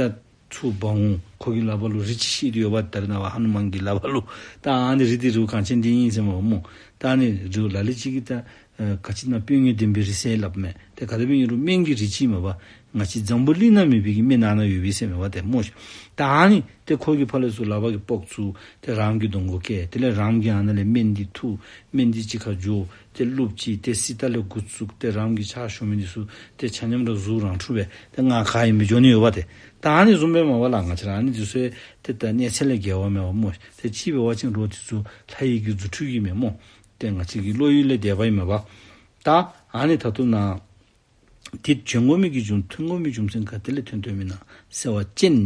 ཚུར་འབག་འོང་། ཁོ་གི་ལག་པ་ལུ་རི་ཅིག་བཤེད་དེ་ཡོདཔ་ད་རེས་ནངས་པ་ཧ་ནུ་མན་གྱི་ལག་པ་ལུ། ད་ཨ་ནི་རི་འདི་རི་བོ་གངས་ཅན་འདི་ཨིན་ཟེར་མས་པ་སྨོ། ད་ཨ་ནི་རི་བོ་ལ་ལུ་ཅིག་གིས་ད་ཨ་ག་ཅི་ན་དཔོན་ངན་བདེན་པའི་རི་ཟེར་སླབ་མས། ཏེ་ག་དེ་སྦེ་ཨིན་རུང་སྨན་གྱི་རི་ཅིག་མས་པ། ང་བཅས་འཛམ་བུ་གླིང་ནང་མེད་པའི་གི་སྨན་ཨ་ནཱ་ཡོད་པས་ཟེར་མས་པ་ཏེ་སྨོ་ཤིག། ད་ཨ་ནི་ཏེ་ཁོ་གིས་ཕར་ལས་ཚུར་ལག་པ་གིས་སྤོག་ཚུར་ཏེ་རཱམ་གྱི་གདོང་ཁར་བཀལ། དེ་ལས་རཱམ་གྱིས་ཨ་ནཱ་ལས་སྨན་འདི་འཐུ། སྨན་འདི་གཅིག་ཁར་འཇོ། ཏེ་ཀླུ་ཅིག་ཏེ་སྲིད་ད་ལས་འགོ་བཙུགས་ཏེ་རཱམ་གྱི་ཕྱག་ཞུ་མི་འདི་ཚུ་ཏེ་ཆ་མཉམ་ར་གཟུགས་རང་འཁྲུགས་སྦེ་ཏེ་ང་ག་ཨིན་མི་འགྱོ་ནི་ཡོདཔ་ཏེ། ད་ཨ་ནི་བཟུམ་སྦེ་མས་པ་ལགས། ང་བཅས་ར་ཨ་ནི་འདི་ཚུ་ཏེ་ད་གནས་ཚད་ལས་བརྒལ་བ་མས་པ་སྨོ། ཏེ་ཅིག་འབད་བ་ཅིན་རོགས་འདི་ཚུ་ལྷ་ཡི་གི་རྫུ་འཕྲུལ་གྱིས་མས་སྨོ། ཏེ་ང་བཅས་ཀྱི་བློ་ཡུལ་ལས་འདས་པ་ཨིན་མས་པ། ད་ཨ་ནི་ད་ལྟོ་ནཱ་ཏེ་བྱོན་དགོ་མི་གི་རྒྱུ་མཚན་ཐོན་དགོ་མི་རྒྱུ་མཚན་ག་ཏེ་ལས་ཐོན་ཐོནམ་ཨིན་ན་ཟེར་བ་ཅིན་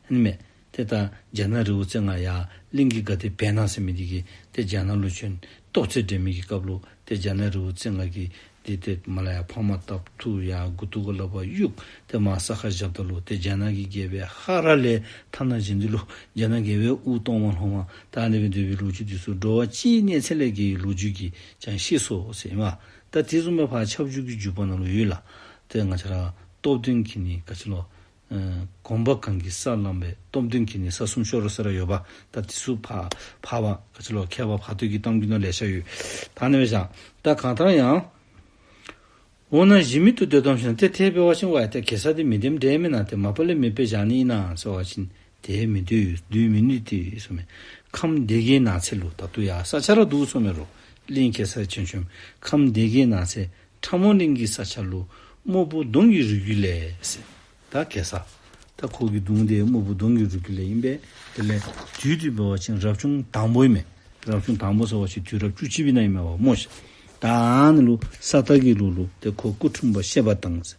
ཨ་ནི་མས། ཏེ་ད་རྒྱ་ནག་རི་བོ་རྩེ་ལྔ་ཡར་གླིང་གི་དགའ་སྟོན་བེར་ནག་ཟེར་མི་འདི་གིས་ཏེ་རྒྱ་ནག་ལུ་བྱོན་ལྟོ་ཚོད་འགྲན་མི་གི་སྐབས་ལུ་ཏེ་རྒྱ་ནག་རི་བོ་རྩེ་ལྔ་གི་འདི་ཏེ་མར་ལས་ཡར་འཕང་མ་བཏབ་ཐུག་ཡར་མགུ་ཏོ་གུ་ལག་པ་གཡུག་ཏེ་མར་ས་ཁར་བཞགཔ་ད་ལུ་ཏེ་རྒྱ་ནག་གི་རྒྱལ་པོའི་ཧ་ར་ལས་ཐ་ན་བཞིན་འདི་ལུ་རྒྱ་ནག་རྒྱལ་པོའི་དབུ་གཏོར་མ་ལྷོང་བ་ད་ཨ་ནི་སྦེ་འདུག་པའི་ལོ་རྒྱུས་འདི་ཚུ་འགྲོ་བ་སྤྱིའི་གནས་ཚད་ལས་བརྒལ་བའི་ལོ་རྒྱུས་ཀྱིས་ཀྱང་ཤེས་སོ་ཟེར་མས། ད་དེ་བཟུམ་སྦེ་ཕར་ཁྱབ་འཇུག་གི་འཇུག་པ་ནང་ལུ་ཡོད་ལགས། ཏེ་ང་བཅས་ར་སྟོབས་ལྡན་གྱིས་ནི་ག་ཅི་ལོ། ཨ་གོམ་པ་གང་གིས་ས་བསླངས་པའི། སྟོབས་ལྡན་གྱིས་ནི་ས་གསུམ་ཤོར་ཟེར་ར་ཡོདཔ། ད་དེ་ཚུ་ཕར་ཕར་བ་ག་ཅི་ལོ་མཁས་པ་ཕར་ཏོག་གི་གཏམ་རྒྱུད་ནང་ལེ་ཤ་ཡོད། ད་ཨ་ནི་སྦེ་བཞག། ད་གང་ལྟར་ཡང་འོ་ན་གཞི་མེད་དུ་སྡོད་དམ་ཞེ་ན། ཏེ་དེ་འབད་བ་ཅིན་ཝའི་ཏེ་གེ་སར་འདི་མི་བདེན་འདྲས་མེན་ན། ཏེ་མ་པ་ལས་མེདཔ་སྦེ་བཞག་ནི་ཨིན་ན་ཟེར་བ་ཅིན་ཏེ་མི་འདོད་ཡོད། སྡོད་མི་ནུས་ཏེ་ཟེར་མས། ཁམས་སྡེ་བརྒྱད་ནགས་ཚལ་ལུ། ད་ལྟོ་ཡར་ས་ཆ་ར་འདུག་ཟེར་མས་རོ། གླིང་གེ་སར་བྱོན་བྱོནམ་ཁམས་སྡེ་བརྒྱད་ནགས་ཚལ་ཁྲ་མོ་གླིང་གི་ས་ཆ་ལུ། སྨུག་པོ་གདོང་གི་རུས་རྒྱུད་ལས་ཟེར། ད་གེ་སར་ད་ཁོ་གི་གདོང་འདི་སྨུག་པོ་གདོང་གི་རུས་རྒྱུད་ལས་ཨིན་པས། དེ་ལས་དུས་འདི་འབད་བ་ཅིན་རབ་བྱུང་དང་པོ་ཨིན་མས། རབ་བྱུང་དང་པོ་ཟེར་བ་ཅིན་དུས་རབས་བཅུ་གཅིག་པའི་ནང་ཨིན་མས་པ་སྨོ་ཤིག། ད་ཨ་ནི་ལུ་ས་སྟག་གི་ལུག་ལུ་ཏེ་ཁོ་སྐུ་འཁྲུངས་པ་བཤད་པ་དང་།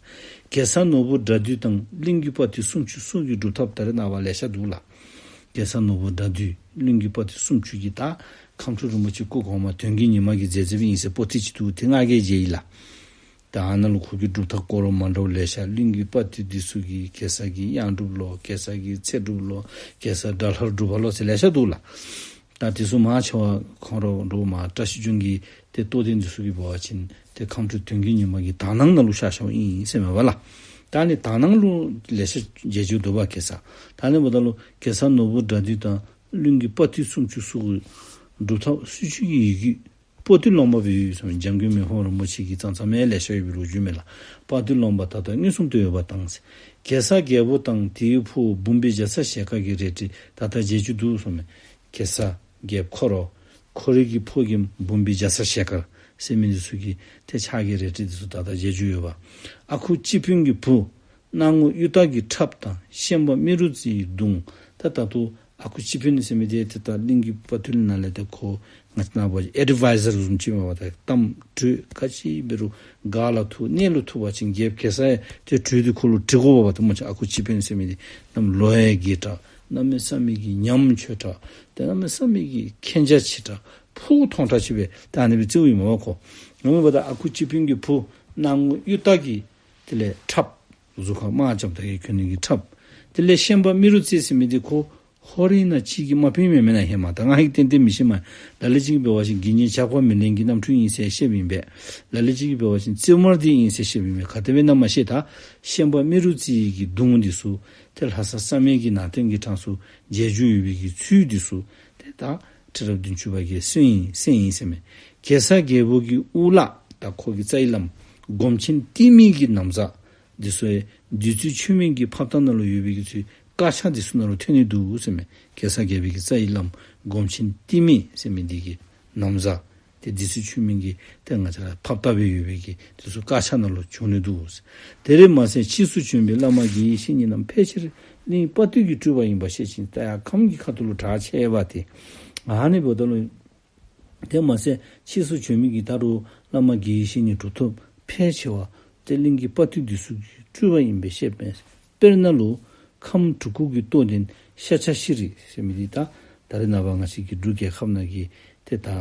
གེ་སར་ནོར་བུ་དགྲ་འདུལ་དང་། གླིང་གི་དཔའ་ཐུལ་སུམ་ཅུ་སོགས་ཀྱི་སྒྲུབ་ཐབས་ད་རེས་ནངས་པ་ལེ་ཤ་འདུག་ལགས། གེ་སར་ནོར་བུ་དགྲ་འདུལ་གླིང་གི་དཔའ་ཐུལ་སུམ་ཅུ་གི་ད་ཁམས་སྤྲུལ་རིན་པོ་ཆེ་སྐུ་གོང་མ་དོན་བརྒྱུད་ཉི་མ་གིས་མཛད་མཛདཔ་ཨིན་ཟེར་པོ་ཏི་ཅིག་འདུག། དེ་ང་གིས་མཇལ་ཡི་ལགས། ད་ཨ་ནཱ་ལུ་ཁོ་གི་སྒྲུབ་ཐབས་སྐོར་ལུ་མ་འདྲཝ་ལེ་ཤ། གླིང་གི་དཔའ་ཐུལ་འདི་ཚུ་གིས་གེ་སར་གྱི་གཡང་སྒྲུབ་ལོ། གེ་སར་གྱི་ཚེ་སྒྲུབ་ལོ། གེ་སར་དགྲ་ལྷ་སྒྲུབ་པ་ལོ་ཟེར་ལེ་ཤ་འདུག་ལགས། ད་དེ་ཚུ་མང་ཆེ་བ་ཁོང་ར་འདྲཝ་མ་བཀྲ་ཤིས་ལྗོངས་ཀྱི་ཏེ་རྟོགས་ལྡན་འདི་ཚུ་གིས་འབད་བ་ཅིན་ཏེ་ཁམས་སྤྲུལ་དོན་བརྒྱུད་ཉི་མ་གི་དག་སྣང་ནང་ལུ་ཤར་ཤརཝ་ཨིན་ཟེར་མས་པ་ལགས། ད་ཨ་ནི་དག་སྣང་ལུ་ལེ་ཤ་མཇལ་རྒྱུ་འདུག་པ་གེ་སར། ད་ཨ་ནི་འབདཝ་ད་ལུ་གེ་སར་ནོར་བུ་དགྲ་འདུལ་དང་གླིང་གི་དཔའ་ཐུལ་སུམ་ཅུ་སོགས་ཀྱི་སྒྲུབ་ཐབས་སྲིད་བྱུས་ཀྱི་ཡི་གུ་པོ་ཏི་ལུང་པ་སྦེ་ཡོད་ཟེར་མས། འཇམ་མགོན་མི་ཕམ་རིན་པོ་ཆེ་གིས་བརྩམས་བརྩམས་མི་ལེ་ཤ་ཡོད་པའི་ལོ་རྒྱུས་མས་ལགས། དཔའ་ཐུལ་ལུང་པ་ད་ལྟ་མངོན་སུམ་དུ་ཡོད་པ་དང་། གེ་སར་རྒྱལ་པོ་དང་དེའི་ཕུ་བོ་འབུམ་པའི་རྒྱ་ཚ་ཞལ་དཀར་གྱི་རལ་གྲི་ད་ལྟ་མཇལ་རྒྱུ་འདུག་ཟེར་མས། གེ་སར་རྒྱལཔོ་ཁོ་ར་ཁོ་རའི་གི་ཕོ་རྒནམ་འབུམ་པའི་རྒྱ་ཚ་ཞལ་དཀར་ཟེར་མི་འདི་ཚུ་གི་ཏེ་ཕྱག་གི་རལ་གྲི་འདི་ཚུ་ད་ལྟ་མཇལ་རྒྱུ་ཡོདཔ། ཨ་ཁུ་སྤྱི་དཔོན་གྱི་བུ་སྣང་ངུ་གཡུ་སྟག་གི་ཁྲབ་དང་ཤན་པ་རྨེ་རུ་རྩེའི་མདུང་། ད་ད་ལྟོ་ཨ་ཁུ་སྤྱི་དཔོན་ཟེར་མི་འདི་ཏེ་ད་གླིང་གི་དཔའ་ཐུལ་ནང་ལས་ཏེ་ཁོ་ང་བཅས་ནང་པ་ཨེཌ་ཝའི་ཛར་བཟུམ་ཅིག་མས་པ། ད་གཏམ་གྲོས་ག་ཅི་འབད་རུང་ག་ལུ་ཐུག་གནད་ལུ་ཐུག་པ་ཅིན་རྒྱལཔོ་གེ་སར་ཡང་ཏེ་གྲོས་འདི་ཁོ་ལུ་དྲི་དགོ་པ་ད་སྨོ་ཤིག། ཨ་ཁུ་སྤྱི་དཔོན་ཟེར་མི་འདི་གནམ་ལོ་ཡང་རྒས་དྲགས། གནམ་མེད་ས་མེད་ཀྱི་ཉམ་ཆུང་དྲགས། ཏེ་གནམ་མེད་ས་མེད་ཀྱི་མཁྱེན་རྒྱ་ཆེ་དྲགས། ཕུགས་ཐོང་དྲགས་ཅིག་སྦེ་ད་ཨ་ནི་སྦེ་བརྩིཝ་ཨིན་མས་པ་ཁོ། ཨ་ནི་འབདཝ་ད་ཨ་ཁུ་སྤྱི་དཔོན་གྱི་བུ་སྣང་ངུ་གཡུ་སྟག་གི་དེ་ལས་ཁྲབ། གཟུགས་ཁར་དམག་རྐྱབ་ད་གི་གྱོན་ནི་གི་ཁྲབ། དེ་ལས་ཤན་པ་རྨེ་རུ་རྩེ་ཟེར་མི་འདི་ཁོ་ཧོར་ཨིན་ན་ཅིག་གི་དམག་དཔོན་མེན་མེན་ན་ཧེ་མ། ད་ང་ཡང་ཏན་ཏན་མི་ཤེས་མས། ལ་ལུ་ཅིག་གིས་འབད་བ་ཅིན་དགེ་བསྙེན་ཇག་པ་མེ་ལེན་གྱི་རྣམ་འཕྲུལ་ཨིན་ཟེར་བཤདཔ་ཨིན་པས། ལ་ལུ་ཅིག་གིས་འབད་བ་ཅིན་རྩེ་དམར་འདི་ཨིན་ཟེར་བཤདཔ་ཨིན་པས། ག་དེ་སྦེ་ཨིན་ན་མ་ཤེས། ད་ཤན་པ་རྨེ་རུ་རྩེ་གི་མདུང་འདི་ཚུ་ཏེ་ལྷ་ས་བསམ་ཡས་ཀྱི་ནང་རྟེན་གྱི་གྲངས་སུ་མཇལ་རྒྱུ་ཡོད་པའི་གི་ཚུལ་འདི་ཚུ་ཏེ་ད་ཁྲི་རབས་བདུན་ཅུ་པ་གིས་གསན་ཡི་གསན་ཡི་ཟེར་མས། གེ་སར་རྒྱལ་པོ་གི་དབུ་ལག་ད་ཁོ་གི་རྩ་བའི་བླམ་སྒོམ་ཆེན་ཏིང་མི་གི་ན་བཟའ། འདི་ཚུ་ཡང་བདུད་རྩི་ཆུ་སྨན་གྱི་ཕབ་རྟ་ནང་ལུ་ཡོད་པའི་གི་ཚུལ་དཀར་ཆག་འདི་ཚུ་ནང་ལུ་ཐོན་ནི་འདུག་ཟེར་མས། གེ་སར་རྒྱལ་པོའི་གི་རྩ་བའི་བླམ་སྒོམ་ཆེན་ཏི་མེ་ཟེར་མི་འདི་གི་ན་བཟའ་ཏེ་བདུད་རྩི་ཆུ་སྨན་གྱི་ཏེ་ང་བཅས་ར་ཕབ་རྟ་སྦེ་ཡོད་པའི་གི་འདི་ཚུ་དཀར་ཆག་ནང་ལུ་བྱུང་ནི་འདུག་ཟེར། དེ་རེ་མ་ཟད་ཕྱིས་སུ་བྱོན་པའི་བླ་མ་དགེ་བའི་བཤེས་གཉེན་རྣམས་ཕལ་ཆེར་གླིང་དཔའ་བརྟུལ་གྱི་སྤྲུལ་པ་ཡིན་པ་བཤད་ཅིང་ད་ཡང་ཁམས་ཀྱི་ཁ་ཐུག་ལུ་གྲགས་ཆེ་བ་སྟེ། ཨ་ནི་འབདཝ་ད་ལུ་དེ་མ་ཟད་ཕྱིས་སུ་བྱོན་མི་གི་ད་རུང་བླ་མ་དགེ་བའི་བཤེས་གཉེན་གྲུབ་ཐོབ་ཕལ་ཆེ་བ་ཏེ་གླིང་གི་དཔའ་བརྟུལ་འདི་ཚུ་གི་སྤྲུལ་པ་ཡིན་པས་བཤད་པས། དཔེར་ན་ལུ་ཁམས་གྲུ་གུ་གི་རྟོགས་ལྡན་ཤཱཀྱ་ཤྲཱི་ཟེར་མི་འདི་ད་ད་རེས་ནངས་པ་ང་བཅས་ཀྱི་འབྲུག་རྒྱལ་ཁབ་ནང་གི་ཏེ་ད་ཨ་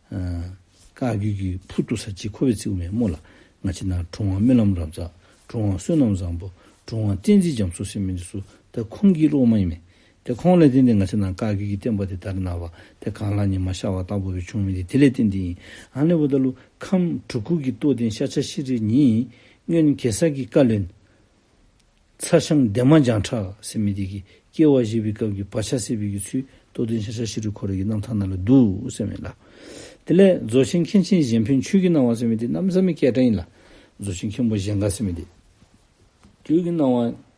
བཀའ་བརྒྱུད་ཀྱི་ཕུག་ཏུ་ས་ཅིག་ཁོ་སྦེ་བརྩིཝ་མས་སྨོ་ལགས། ང་བཅས་ནཱ་གྲུབ་དབང་སྨོན་ལམ་རབ་རྫ། གྲུབ་དབང་བསོད་ནམས་བཟང་པོ། གྲུབ་དབང་བསྟན་འཛིན་རྒྱ་མཚོ་ཟེར་མི་འདི་ཚུ་ད་ཁོང་གི་སློབ་མ་ཨིན་མས། ཏེ་ཁོང་ལས་བརྟེན་ཏེ་ང་བཅས་ནཱ་བཀའ་བརྒྱུད་ཀྱི་བསྟན་པ་འདི་ད་རེས་ནངས་པ་ཏེ་གངས་ལ་ཉི་མ་ཤར་བ་ལྟ་བུ་སྦེ་བྱུང་མི་འདི་དེ་ལས་བརྟེན་ཏེ་ཨིན། ཨ་ནི་འབདཝ་ད་ལུ་ཁམས་གྲུ་གུ་གི་རྟོགས་ལྡན་ཤཱཀྱ་ཤྲཱི་ཉིད་སྔོན་གེ་སར་གྱི་བཀའ་བློན་ཚ་ཞང་འདན་མ་བྱང་ཁྲ་ཟེར་མི་འདི་གི་སྐྱེ་བ་བཞེས་པའི་སྐབས་ཀྱི་བག་ཆགས་སད་པའི་གི་ཚུལ་རྟོགས་ལྡན་ཤཱཀྱ་ཤྲཱི་ཁོ་རའི་གི་རྣམ་ཐར་ནང་ལུ་འདུག་ཟེར་མས་ལགས། དེ་ལས་རྫོགས་ཆེན་མཁན་ཆེན་གཞན་ཕན་ཆོས་ཀྱི་སྣང་བ་ཟེར་མི་འདི་གནམ་མེད་ས་མེད་སྐད་གྲགས་ཨིན་ལགས། རྫོགས་ཆེན་མཁན་པོ་གཞན་དགའ་ཟེར་མི་འདི་ཆོས་ཀྱི་སྣང་བ་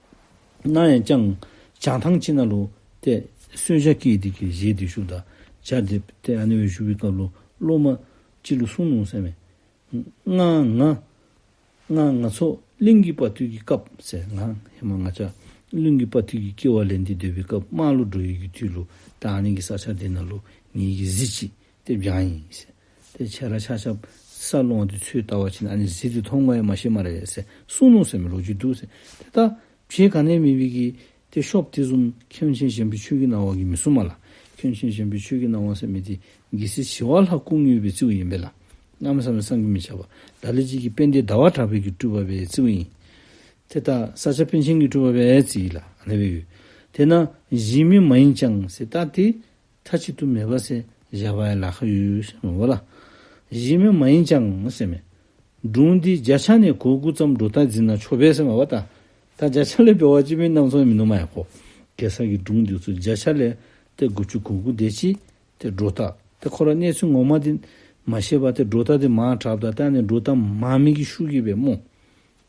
ནང་ཡང་བྱང་བྱང་ཐང་ཅིག་ནང་ལུ་ཏེ་གསོལ་ཇ་བསྐྱལ་ཏེ་གི་བཞེས་ཏེ་བཞུགསཔ་ད་ཇ་འདི་ཏེ་ཨ་ནི་སྦེ་བཞུགས་པའི་སྐབས་ལུ་སློབ་མ་ཅིག་ལུ་གསུངས་ནུག་ཟེར་མས། ང་ང་ང་ང་ཚོ་གླིང་གི་དཔའ་བརྟུལ་གྱི་སྐབས་ཟེར། ང་ཧེ་མ་ང་བཅས་གླིང་གི་དཔའ་བརྟུལ་གྱི་སྐྱེ་བ་ལེན་ཏེ་སྡོད་པའི་སྐབས་དམག་ལུ་འགྲོ་བའི་གི་དུས་ལུ་ད་ཨ་ནི་གི་ས་ཆ་འདི་ནང་ལུ་ངེ་གི་གཟི་ཅིག་ཏེ་བྱང་ཡི་ཟེར། ཏེ་ཁྱེད་ར་ཆ་ཁྱབ་ས་ལོང་སྟེ་འཚོལ་བལྟ་བ་ཅིན་ཨ་ནི་གཟི་འདི་མཐོང་ག་ཡང་མ་ཤེས་སྨ་རེ་ཟེར་གསུངས་ནུག་ཟེར་མས། ལོ་རྒྱུས་འདུག་ཟེར། ཏེ་ད་བྱེད་ག་ནི་མེད་པའི་གི་ཏེ་ཤོབ་དེ་བཟུམ་མཁན་ཆེན་གཞན་ཕན་ཆོས་ཀྱི་སྣང་བ་གིས་མི་གསུང་མས་ལགས། མཁན་ཆེན་གཞན་ཕན་ཆོས་ཀྱི་སྣང་བ་ཟེར་མི་འདི་རྒྱལ་སྲས་ཞི་བ་ལྷ་སྐུ་དངོས་སྦེ་བརྩིཝ་ཨིན་པས་ལགས། གནམ་མེད་ས་མེད་བསམ་གྱིས་མི་ཁྱབ་པ། ད་ལས་ཅིག་གི་དཔལ་ལྡན་ཟླ་བ་གྲགས་པའི་གི་སྤྲུལ་པ་སྦེ་བརྩིཝ་ཨིན། ཏེ་ད་ས་སྐྱ་པཎ་ཆེན་གྱི་སྤྲུལ་པ་སྦེ་བརྩིཝ་ཨིན་ལགས། ཨ་ནི་སྦེ་ཡོད། དེས་ན་གཞི་མེད་མ་ཡིན་ཀྱང་ཟེར་ད་ཏེ་མཐའ་གཅིག་ཏུ་མེད་པ་ཟེར་བཞག་པ་ཡང་ལཱ་ཁག་ཡོད་ཟེར་མས་པ་ལགས། གཞི་མེད་མ་ཡིན་ཀྱང་ཟེར་མས། སྒྲུང་འདི་བརྒྱ་ཆ་ནས་གོ་དགུ་ཙམ་སྒྲོ་བཏགས་འཛིན་ན་ཆོག་པས་ཟེར་མས་པ། ད་ད་བརྒྱ་ཆ་ལས་འབད་བ་ཅིན་མི་རྣམ་གསུམ་མིན་ནུག་མས་ཡ་ཁོ། གེ་སར་གྱི་སྒྲུང་འདི་ཚུ་བརྒྱ་ཆ་ལས་ཏེ་དགུ་བཅུ་གོ་དགུ་དེ་ཅིག་ཏེ་སྒྲོ་བཏགས། ཏེ་ཁོ་ར་གནས་ཚུལ་ངོ་མ་འདི་མ་ཤེས་པར་ཏེ་སྒྲོ་བཏགས་འདི་མར་དྲངམ་ད་ཏེ་ཨ་ནི་སྒྲོ་བཏགས་མང་མི་གི་ཤུགས་ཀྱིས་སྦེ་སྨོ།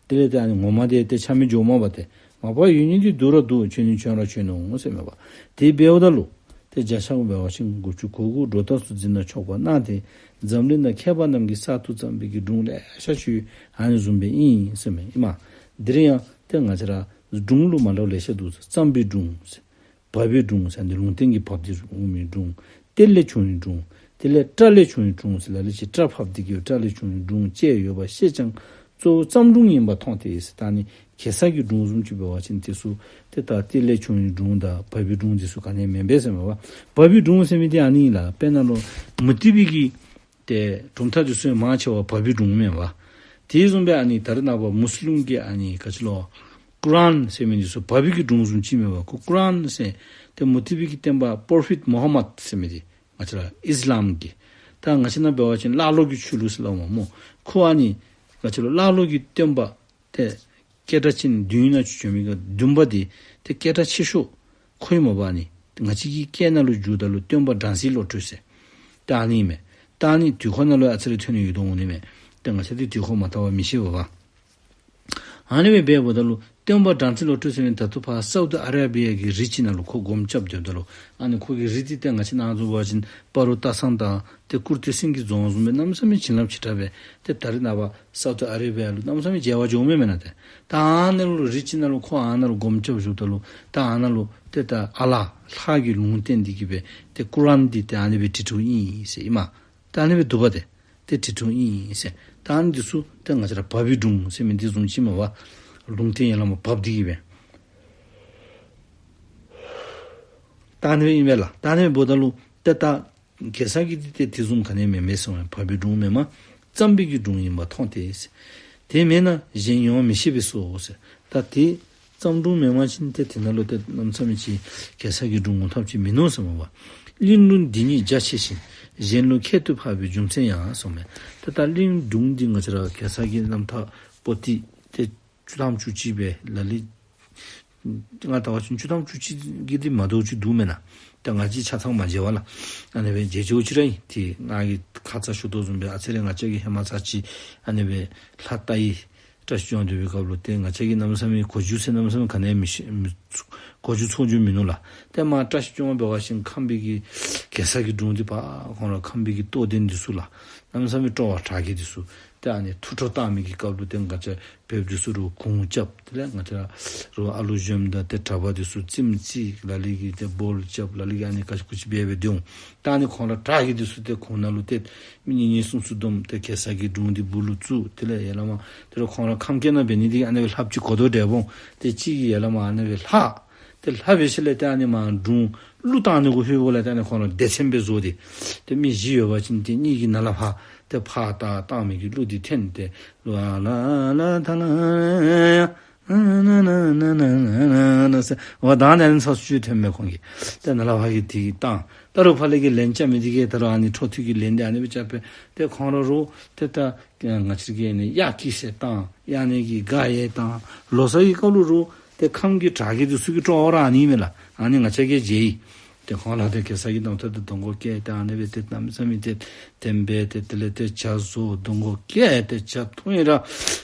དེ་ལས་ཏེ་ཨ་ནི་ངོ་མ་འདི་ཏེ་ཆ་མེད་འགྱོཝ་མས་པ། ཏེ་མ་པ་ཡོད་ནི་འདི་སྡུག་ར་སྡུག་བྱོན་ནི་བྱོན་ར་བྱོན་ནུག་ཟེར་མས་པ། དེ་འབདཝ་ད་ལུ་ཏེ་བརྒྱ་ཆ་འབད་བ་ཅིན་དགུ་བཅུ་གོ་དགུ་སྒྲོ་བཏགས་སུ་འཛིན་ན་ཆོག་པ་གནང་སྟེ་འཛམ་གླིང་ནང་མཁས་པ་རྣམས་ཀྱིས་གསར་དུ་བརྩམས་པའི་གི་སྒྲུང་ལེ་ཤ་ཅིག་ཨ་ནི་བཟུམ་སྦེ་ཨིན་ཟེར་མས་ཨིན་མས། དེ་རིང་ཡང་ཏེ་ང་བཅས་ར་སྒྲུང་ལུ་མ་འདྲཝ་ལེ་ཤ་འདུག། རྩོམ་པའི་སྒྲུང་ཟེར། བབས་པའི་སྒྲུང་ཟེར་ཏེ་ལུང་བསྟན་གྱི་བབས་ཏེ་འོང་མི་སྒྲུང་། གཏེར་ལས་བྱུང་བའི་སྒྲུང་། དེ་ལས་སྐྲ་ལས་བྱུང་བའི་སྒྲུང་ཟེར་ལ་ལུ་ཅིག་སྐྲ་ཕབ་སྟེ་གི་སྐྲ་ལས་བྱུང་བའི་སྒྲུང་བཅས་ཡོད་པ་ཤེས་ཀྱང་གཙོ་བོ་རྩོམ་སྒྲུང་ཡིན་པ་མཐོང་སྟེ་ཟེར། ད་ཨ་ནི་གེ་སར་གྱི་སྒྲུང་བཟུམ་ཅིག་འབད་བ་ཅིན་དེ་ཚུ་ཏེ་ད་གཏེར་ལས་བྱུང་བའི་སྒྲུང་དང་བབས་པའི་སྒྲུང་དེ་ཚུ་ག་ནི་ཡང་མེན་པས་ཟེར་མས་པ། བབས་པའི་སྒྲུང་ཟེར་མི་དེ་ཨ་ནི་ཨིན་ལགས། དཔེར་ན་ལུ་མུ་སྟེགས་པའི་གི་ཏེ་གྲུབ་མཐའ་འདི་ཚུ་ཡང་མང་ཆེ་བ་བབས་པའི་སྒྲུང་མས་པ། དེ་བཟུམ་སྦེ་ཨ་ནི་ད་རེས་ནངས་པ་མུས་ལིམ་གྱི་ཨ་ནི་ག་ཅི་ལོ་ཀུར་ཨན་ཟེར་མི་འདི་ཚུ་བབས་པའི་གི་སྒྲུང་བཟུམ་ཅིག་མས་པ། ཁོ་ཀུར་ཨན་ཟེར་ཏེ་མུ་སྟེགས་པའི་གི་བསྟན་པ་པོར་ཕིཊ་མུ་ཧམ་མད་ཟེར་མི་འདི་ང་བཅས་ར་ཨིས་ལམ་གྱི་ད་ང་བཅས་ནང་འབད་བ་ཅིན་ཀླ་ཀློ་གི་ཆོས་ལུགས་ཟེར་སླབ་མས་སྨོ། ཁོ་ཨ་ནི་ག་ཅི་ལོ་ཀླ་ཀློ་གི་བསྟན་པ་ཏེ་སྐད་གྲགས་ཅན་བདུན་ནང་བྱོན་མི་གི་བདུན་པ་འདི་ཏེ་སྐད་གྲགས་ཆེ་ཤོས་ཁོ་ཨིན་མས་པ། ཨ་ནི་ང་བཅས་ཀྱི་སྐད་ནང་ལུ་བསྒྱུརཝ་ད་ལུ་སྟོན་པ་སྦྲང་རྩི་བློ་གྲོས་ཟེར་ད་ཨ་ནི་ཨིན་མས། ད་ཨ་ནི་དུས་འཁོར་ནང་ལུ་ཨ་ཙི་རེ་ཐོན་ནི་ཡོད་དོ་འོང་ནི་མས། ཏེ་ང་བཅས་འདི་དུས་འཁོར་མ་དར་བར་མི་ཤེས་པས་པ། ཨ་ནི་སྦེ་འབདཝ་ད་ལུ་སྟོན་པ་སྦྲང་རྩི་བློ་གྲོས་ཟེར་མི་ད་ལྟོ་ཕར་སའུ་ཐི་ཨ་རེ་བི་ཡ་གི་རི་ཅིག་ནང་ལུ་ཁོ་སྒོམ་རྐྱབ་སྡོདཔ་ད་ལུ་ཨ་ནི་ཁོ་གི་རི་འདི་ཏེ་ང་བཅས་ནཱ་བཟུམ་འབད་བ་ཅིན་སྤ་རོ་སྟག་ཚང་དང་ཏེ་ཀུར་སྟོད་སེང་གེ་རྫོང་བཟུམ་སྦེ་གནམ་མེད་ས་མེད་བྱིན་རླབས་ཆེ་དྲགས་སྦེ་ཏེ་ད་རེས་ནངས་པ་སའུ་ཐི་ཨ་རེ་བི་ཡ་ལུ་གནམ་མེད་ས་མེད་མཇལ་བར་འགྱོཝ་མས་མེན་ན། ཏེ་ད་ཨ་ནཱ་ལུ་རི་ཅིག་ནང་ལུ་ཁོ་ཨ་ནཱ་ལུ་སྒོམ་རྐྱབ་བཞུགསཔ་ད་ལུ་ད་ཨ་ནཱ་ལུ་ཏེ་ད་ཨ་ལ་ལྷ་གིས་ལུང་བསྟན་ཏེ་གི་སྦེ་ཏེ་ཀུར་ཨན་འདི་ཏེ་ཨ་ནི་སྦེ་བྲིས་བྲིསཝ་ཨིན་ཟེར་ཨིན་མས། ད་ཨ་ནི་སྦེ་འདུག་པ། ཏེ་ཏེ་བྲིས་བྲིསཝ་ཨིན་ཟེར། ད་ཨ་ནི་འདི་ཚུ་ཏེ་ང་བཅས་ར་བབས་པའི་སྒྲུང་ཟེར་མི་འདི་བཟུམ་ཅིག་མས་པ། ལུང་བསྟན་ཡར་ལས་མར་བབས་ཏེ་གི་སྦེ་ད་ཨ་ནི་སྦེ་ཨིན་པས་ལགས། ད་ཨ་ནི་སྦེ་འབདཝ་ད་ལུ་ཏེ་ད་གེ་སར་གྱི་འདི་ཏེ་དེ་བཟུམ་ག་ནི་ཡང་མེན་མས་ཟེར་མས། བབས་པའི་སྒྲུང་མེན་མས། རྩོམ་པའི་གི་སྒྲུང་ཡིན་པ་མཐོང་སྟེ་ཟེར། དེ་མེད་ན་གཞན་ཡོང་མི་ཤེས་པས་སོ་ཟེར། ད་དེ་རྩོམ་སྒྲུང་མེན་པ་ཅིན་ཏེ་དེ་ནང་ལུ་ཏེ་གནམ་མེད་ས་མེད་ཅིག་གེ་སར་གྱི་སྒྲུང་ངོ་ཐབས་ཅིག་མིན་ནུག་ཟེར་མས་པ། གླིང་ལུང་འདི་ཉིད་རྒྱ་ཆེ་ཞིང་གཞན་ལུ་ཁྱད་དུ་འཕགས་པའི་རྒྱུ་མཚན་ཡང་ཟེར་མས། ཏེ་ད་གླིང་སྒྲུང་འདི་ང་བཅས་ར་གེ་སར་གྱི་རྣམ་ཐར་པོ་ཏི་ཏེ་བཅུ་ཐམ་བཅུ་གཅིག་སྦེ་ལ་ལུ་ང་བལྟ་བ་ཅིན་བཅུ་ཐམ་བཅུ་གཅིག་གི་འདི་མ་དོ་ཅིག་འདུག་མེན་ན། ཏེ་ང་བཅས་ཆ་ཚང་མ་མཇལ་བ་ལགས། ཨ་ནི་སྦེ་མཇལ་མཇལཝ་ཅིག་ར་ཨིན། ཏེ་ང་གིས་ཁ་ཙ་ཞུ་དོ་བཟུམ་སྦེ་ཨ་ཙི་རེ་ང་བཅས་ཀྱིས་ཧེ་མ་ཚར་ཅིག་ཨ་ནི་སྦེ་ལྷ་བལྟ་ཡི། བཀྲ་ཤིས་སྐྱོང་སྡོད་པའི་སྐབས་ལུ་ཏེ་ང་བཅས་ཀྱིས་གནམ་མེད་ས་མེད་གོ་རྒྱུ་ཟེར་གནམ་མེད་ས་མེད་ག་ནི་ཡང་མི་ཤེས། མི་གོ་རྒྱུ་ཚོར་རྒྱུ་མིན་ནུག་ལགས། ཏེ་མར་བཀྲ་ཤིས་སྐྱོང་འབད་བ་ཅིན་ཁམས་པའི་གི་གེ་སར་གྱི་སྒྲུང་འདི་ཕར་ཁོང་ར་ཁམས་པའི་གི་རྟོགས་ལྡན་འདི་ཚུ་ལགས། གནམ་མེད་ས་མེད་སྤྲོ་བ་དྲག་གི་འདི་ཚུ། ཏེ་ཨ་ནི་ཐུགས་སྤྲོ་བཏང་མི་གི་སྐབས་ལུ་ཏེ་ང་བཅས་བོདཔ་འདི་ཚུ་རུང་གུང་རྐྱབ། དེ་ལས་ང་བཅས་ར་རུང་ཨ་ལུ་གཞོནམ་དང་ཏེ་གྲྭ་པ་འདི་ཚུ་རྩེདམོ་རྩེ། ལ་ལུ་གིས་ཏེ་སྦོལ་རྐྱབ། ལ་ལུ་གིས་ཨ་ནི་ག་ཅི་གུ་ཅི་འབད་འབད་སྡོད་འོང་། ད་ཨ་ནི་ཁོང་ར་དྲག་གི་འདི་ཚུ་ཏེ་གུང་ནང་ལུ་ཏེ་མི་གཉིས་གཉིས་གསུམ་གསུམ་བསྡོམས་ཏེ་གེ་སར་གྱི་སྒྲུང་འདི་སྦུག་ལུ་བཙུགས། དེ་ལས་ཡར་ལས་མར་དེ་རུང་ཁོང་ར་ཁམས་སྐད་ནང་འབད་ནི་འདི་ཨ་ནི་སྦེ་ལྷབ་ཅིག་གོ་དོ་འདྲ་འོང་། ཏེ་གཅིག་གིས་ཡར་ལས་མར་ཨ་ནི་སྦེ་ལྷབ། ཏེ་ལྷབ་པའི་ཤུལ་ལས་ཏེ་ཨ་ནི་མར་སྒྲུང་གླུ་བཏང་ནི་གུ་ལྷོདཔ་ལས་ཏེ་ཨ་ནི་ཁོང་ར་སྡེ་ཚན་སྦེ་བཟོ་སྟེ། ཏེ་མི་བཞི་ཡོད་པ་ཅིན་ཏེ་གཉིས་ཀྱིས་ནཱ་ལས་ཕར་ཏེ་ཕར་ད་བཏང་མི་གི་གླུ་འདི་འཐེན་ཏེ་གླུ་ཨ་ལ་ལ་ཐ་ལ་ཡ་ན་ན་ན་ན་ཟེར་འོ་ད་ནཱ་ནི་ཚ་སུ་ཅིག་འཐེན་མས་ཁོང་གིས། ཏེ་ནཱ་ལས་ཕར་གྱིས་དེ་གིས་བཏང་། ད་རུང་ཕར་ལས་ཀྱི་ལན་རྐྱབ་མི་འདི་གིས་ད་རུང་ཨ་ནི་འཕྲོ་མཐུད་ཀྱི་ལན་འདི་ཨ་ནི་སྦེ་རྐྱབ་སྦེ་ཏེ་ཁོང་ར་རུང་ཏེ་ད་ང་བཅས་ཀྱིས་ཨ་ནི་གཡག་སྐྱེས་ཟེར་བཏང་། གཡག་ནི་གིས་སྒ་ཡང་བཏང་། ལོ་གསར་གྱི་སྐབས་ལུ་རུང་ཏེ་ཁམས་ཀྱི་དྲག་གི་འདི་ཚུ་གི་སྤྲོ་བ་ར་ཨ་ནི་མས་ལགས། ཨ་ནི་ང་བཅས་ཀྱིས་མཇལ་ཡི། ཏེ་ཁོང་ར་ཏེ་གེ་སར་གྱི་གདོང་ཐོག་ཏུ་གདོང་གོ་བཀལ་ཏེ་ཨ་ནི་སྦེ་ཏེ་གནམ་མེད་ས་མེད་ཏེ་དེ་སྦེ་ཏེ་དེ་ལས་ཏེ་ཇ་བཟོ། གདོང་གོ་བཀལ་ཏེ་ཇ་འཐུང་ཡི་ར་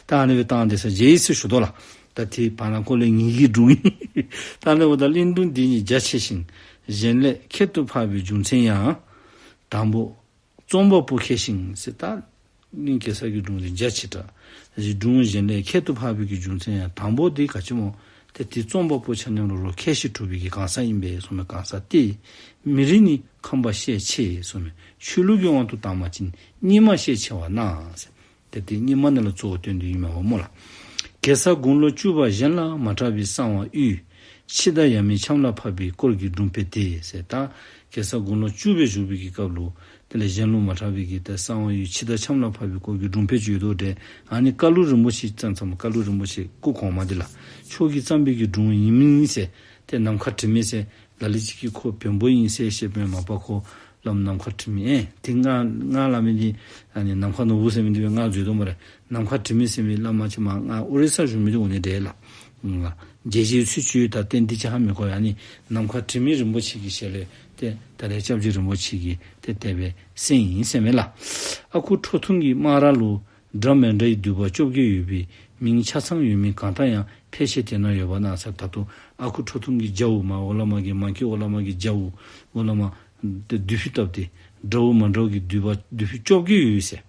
ད་ཨ་ནི་སྦེ་བཏང་སྟེ་ས་མཇལ་ཡི་ཟེར་ཞུ་དོ་ལགས། ད་དེ་བར་ན་ཁོ་ལས་ངེ་གི་སྒྲུང་ཨིན། ད་ཨ་ནི་འབདཝ་ད་གླིང་སྒྲུང་འདི་ནི་རྒྱ་ཆེ་ཞིང་། གཞན་ལས་ཁྱད་དུ་འཕགས་པའི་རྒྱུ་མཚན་ཡང་། དང་པོ་རྩོམ་པ་པོ་མཁས་ཤིང་ཟེར། ད་གླིང་གེ་སར་གྱི་སྒྲུང་འདི་རྒྱ་ཆེ་དྲགས། རྒྱུ་གཞན་ལས་ཁྱད་དུ་འཕགས་པའི་གི་རྒྱུ་མཚན་ཡང་དང་པོ་འདི་ག་ཅི་སྨོ། ཏེ་དེ་རྩོམ་པ་པོ་ཆ་མཉམ་ར་རུང་མཁས་ཤིང་གྲུབ་པའི་གི་གང་ཟག་ཨིན་པས་གསུངས་མས། གང་ཟག་སྟེ། མི་རིགས་ནི་ཁམས་པ་ཤས་ཆེ་གསུངས་མས། ཆོས་ལུགས་ཀྱི་དབང་དུ་བཏང་བ་ཅིན་རྙིང་མ་ཤས་ཆེ་བ་ན་ཟེར། ཏེ་དེ་རྙིང་མ་ནང་ལུ་གཙོ་བོ་བཏོན་ཏེ་ཨིན་མས་པ་སྨོ་ལགས། གེ་སར་དགུང་ལོ་བཅུ་པ་གཞན་ལ་མ་གྲགས་པའི་གསང་བ་དབུས། འཆི་བདག་ཡབ་མེས་ཆམ་ལ་ཕབ་པའི་སྐོར་གྱི་སྒྲུང་དཔེ་དེ་ཟེར། ད་གེ་སར་དགུང་ལོ་བཅུ་པའི་བཞུགས་པའི་གི་སྐབས་ལུ་དེ་ལས་གཞན་ལུ་མ་གྲགས་པའི་གི་ཏེ་གསང་བ་དབུས་འཆི་བདག་ཆམ་ལ་ཕབ་པའི་སྐོར་གྱི་སྒྲུང་དཔེ་ཅིག་ཡོད་དོ་འདྲ། ཨ་ནི་བཀའ་ལུང་རིན་པོ་ཆེ་བརྩམས་བརྩམས། བཀའ་ལུང་རིན་པོ་ཆེ་སྐུ་གོང་མ་འདི་ལགས། མཆོག་གིས་བརྩམས་པའི་གི་སྒྲུང་ཨིན་མས་ཟེར། ཏེ་ནམ་མཁའ་དྲི་མེད་ཟེར། ལ་ལུ་ཅིག་གིས་ཁོ་བོན་པོ་ཨིན་ཟེར་བཤད་པས། མ་པ་ཁོ་བླམ་ནམ་མཁའ་དྲི་མེད། ཨེ་དེ་ང་ང་སླབ་མི་འདི་ཨ་ནི་ནམ་མཁའ་ནོར་བུ་ཟེར་མི་འདི་སྦེ་ང་འཛོལ་དོ་སྨ་རེ། ནམ་མཁའ་དྲི་མེད་ཟེར་མི་བླ་མ་ཅིག་མར་ང་ཨོ་རི་ས་བཞུགས་མི་འདི་འོང་ནི་འདྲས་ལགས། ཨ་རྒྱལ་སྤྱིའི་ཚུལ་ཅིག་ད་ཏན་ཏིག་ཅིག་ཧ་མི་གོ་ཡི། ཨ་ནི་ནམ་མཁའ་དྲི་མེད་རིན་པོ་ཆེ་གི་ཞལ་ལས་ཏེ་ད་རེས་སྐྱབས་རྗེ་རིན་པོ་ཆེ་གིས་ཏེ་དེ་སྦེ་གསན་ཡི་ཟེར་མས་ལགས། ཨ་ཁུ་ཁྲོ་ཐུང་གི་སྨ་ར་ལུ་འདྲ་མི་འདྲའི་མདུད་པ་བཅོ་བརྒྱད་ཡོད་པའི་མིང་ཆ་ཚང་ཡོད་མི་གང་དག་ཡང་ཕལ་ཆེར་དེ་ན་ཡོད་པ་ན་ཟེར། ད་ལྟོ་ཨ་ཁུ་ཁྲོ་ཐུང་གི་རྒྱབ་འོག་མར་འོག་ལས་མར་གྱི་མ་སྐྱེས་འོག་ལས་མར་གྱི་རྒྱབ་འོག་འོག་ལས་མར་ཏེ་མདུད་ཕུད་བཏབ་སྟེ་འདྲ་བོ་མ་འདྲ་བོ་གི་མདུད་པ་མདུད་ཕུད་བཅོ་བརྒྱད་ཡོད་ཟེར།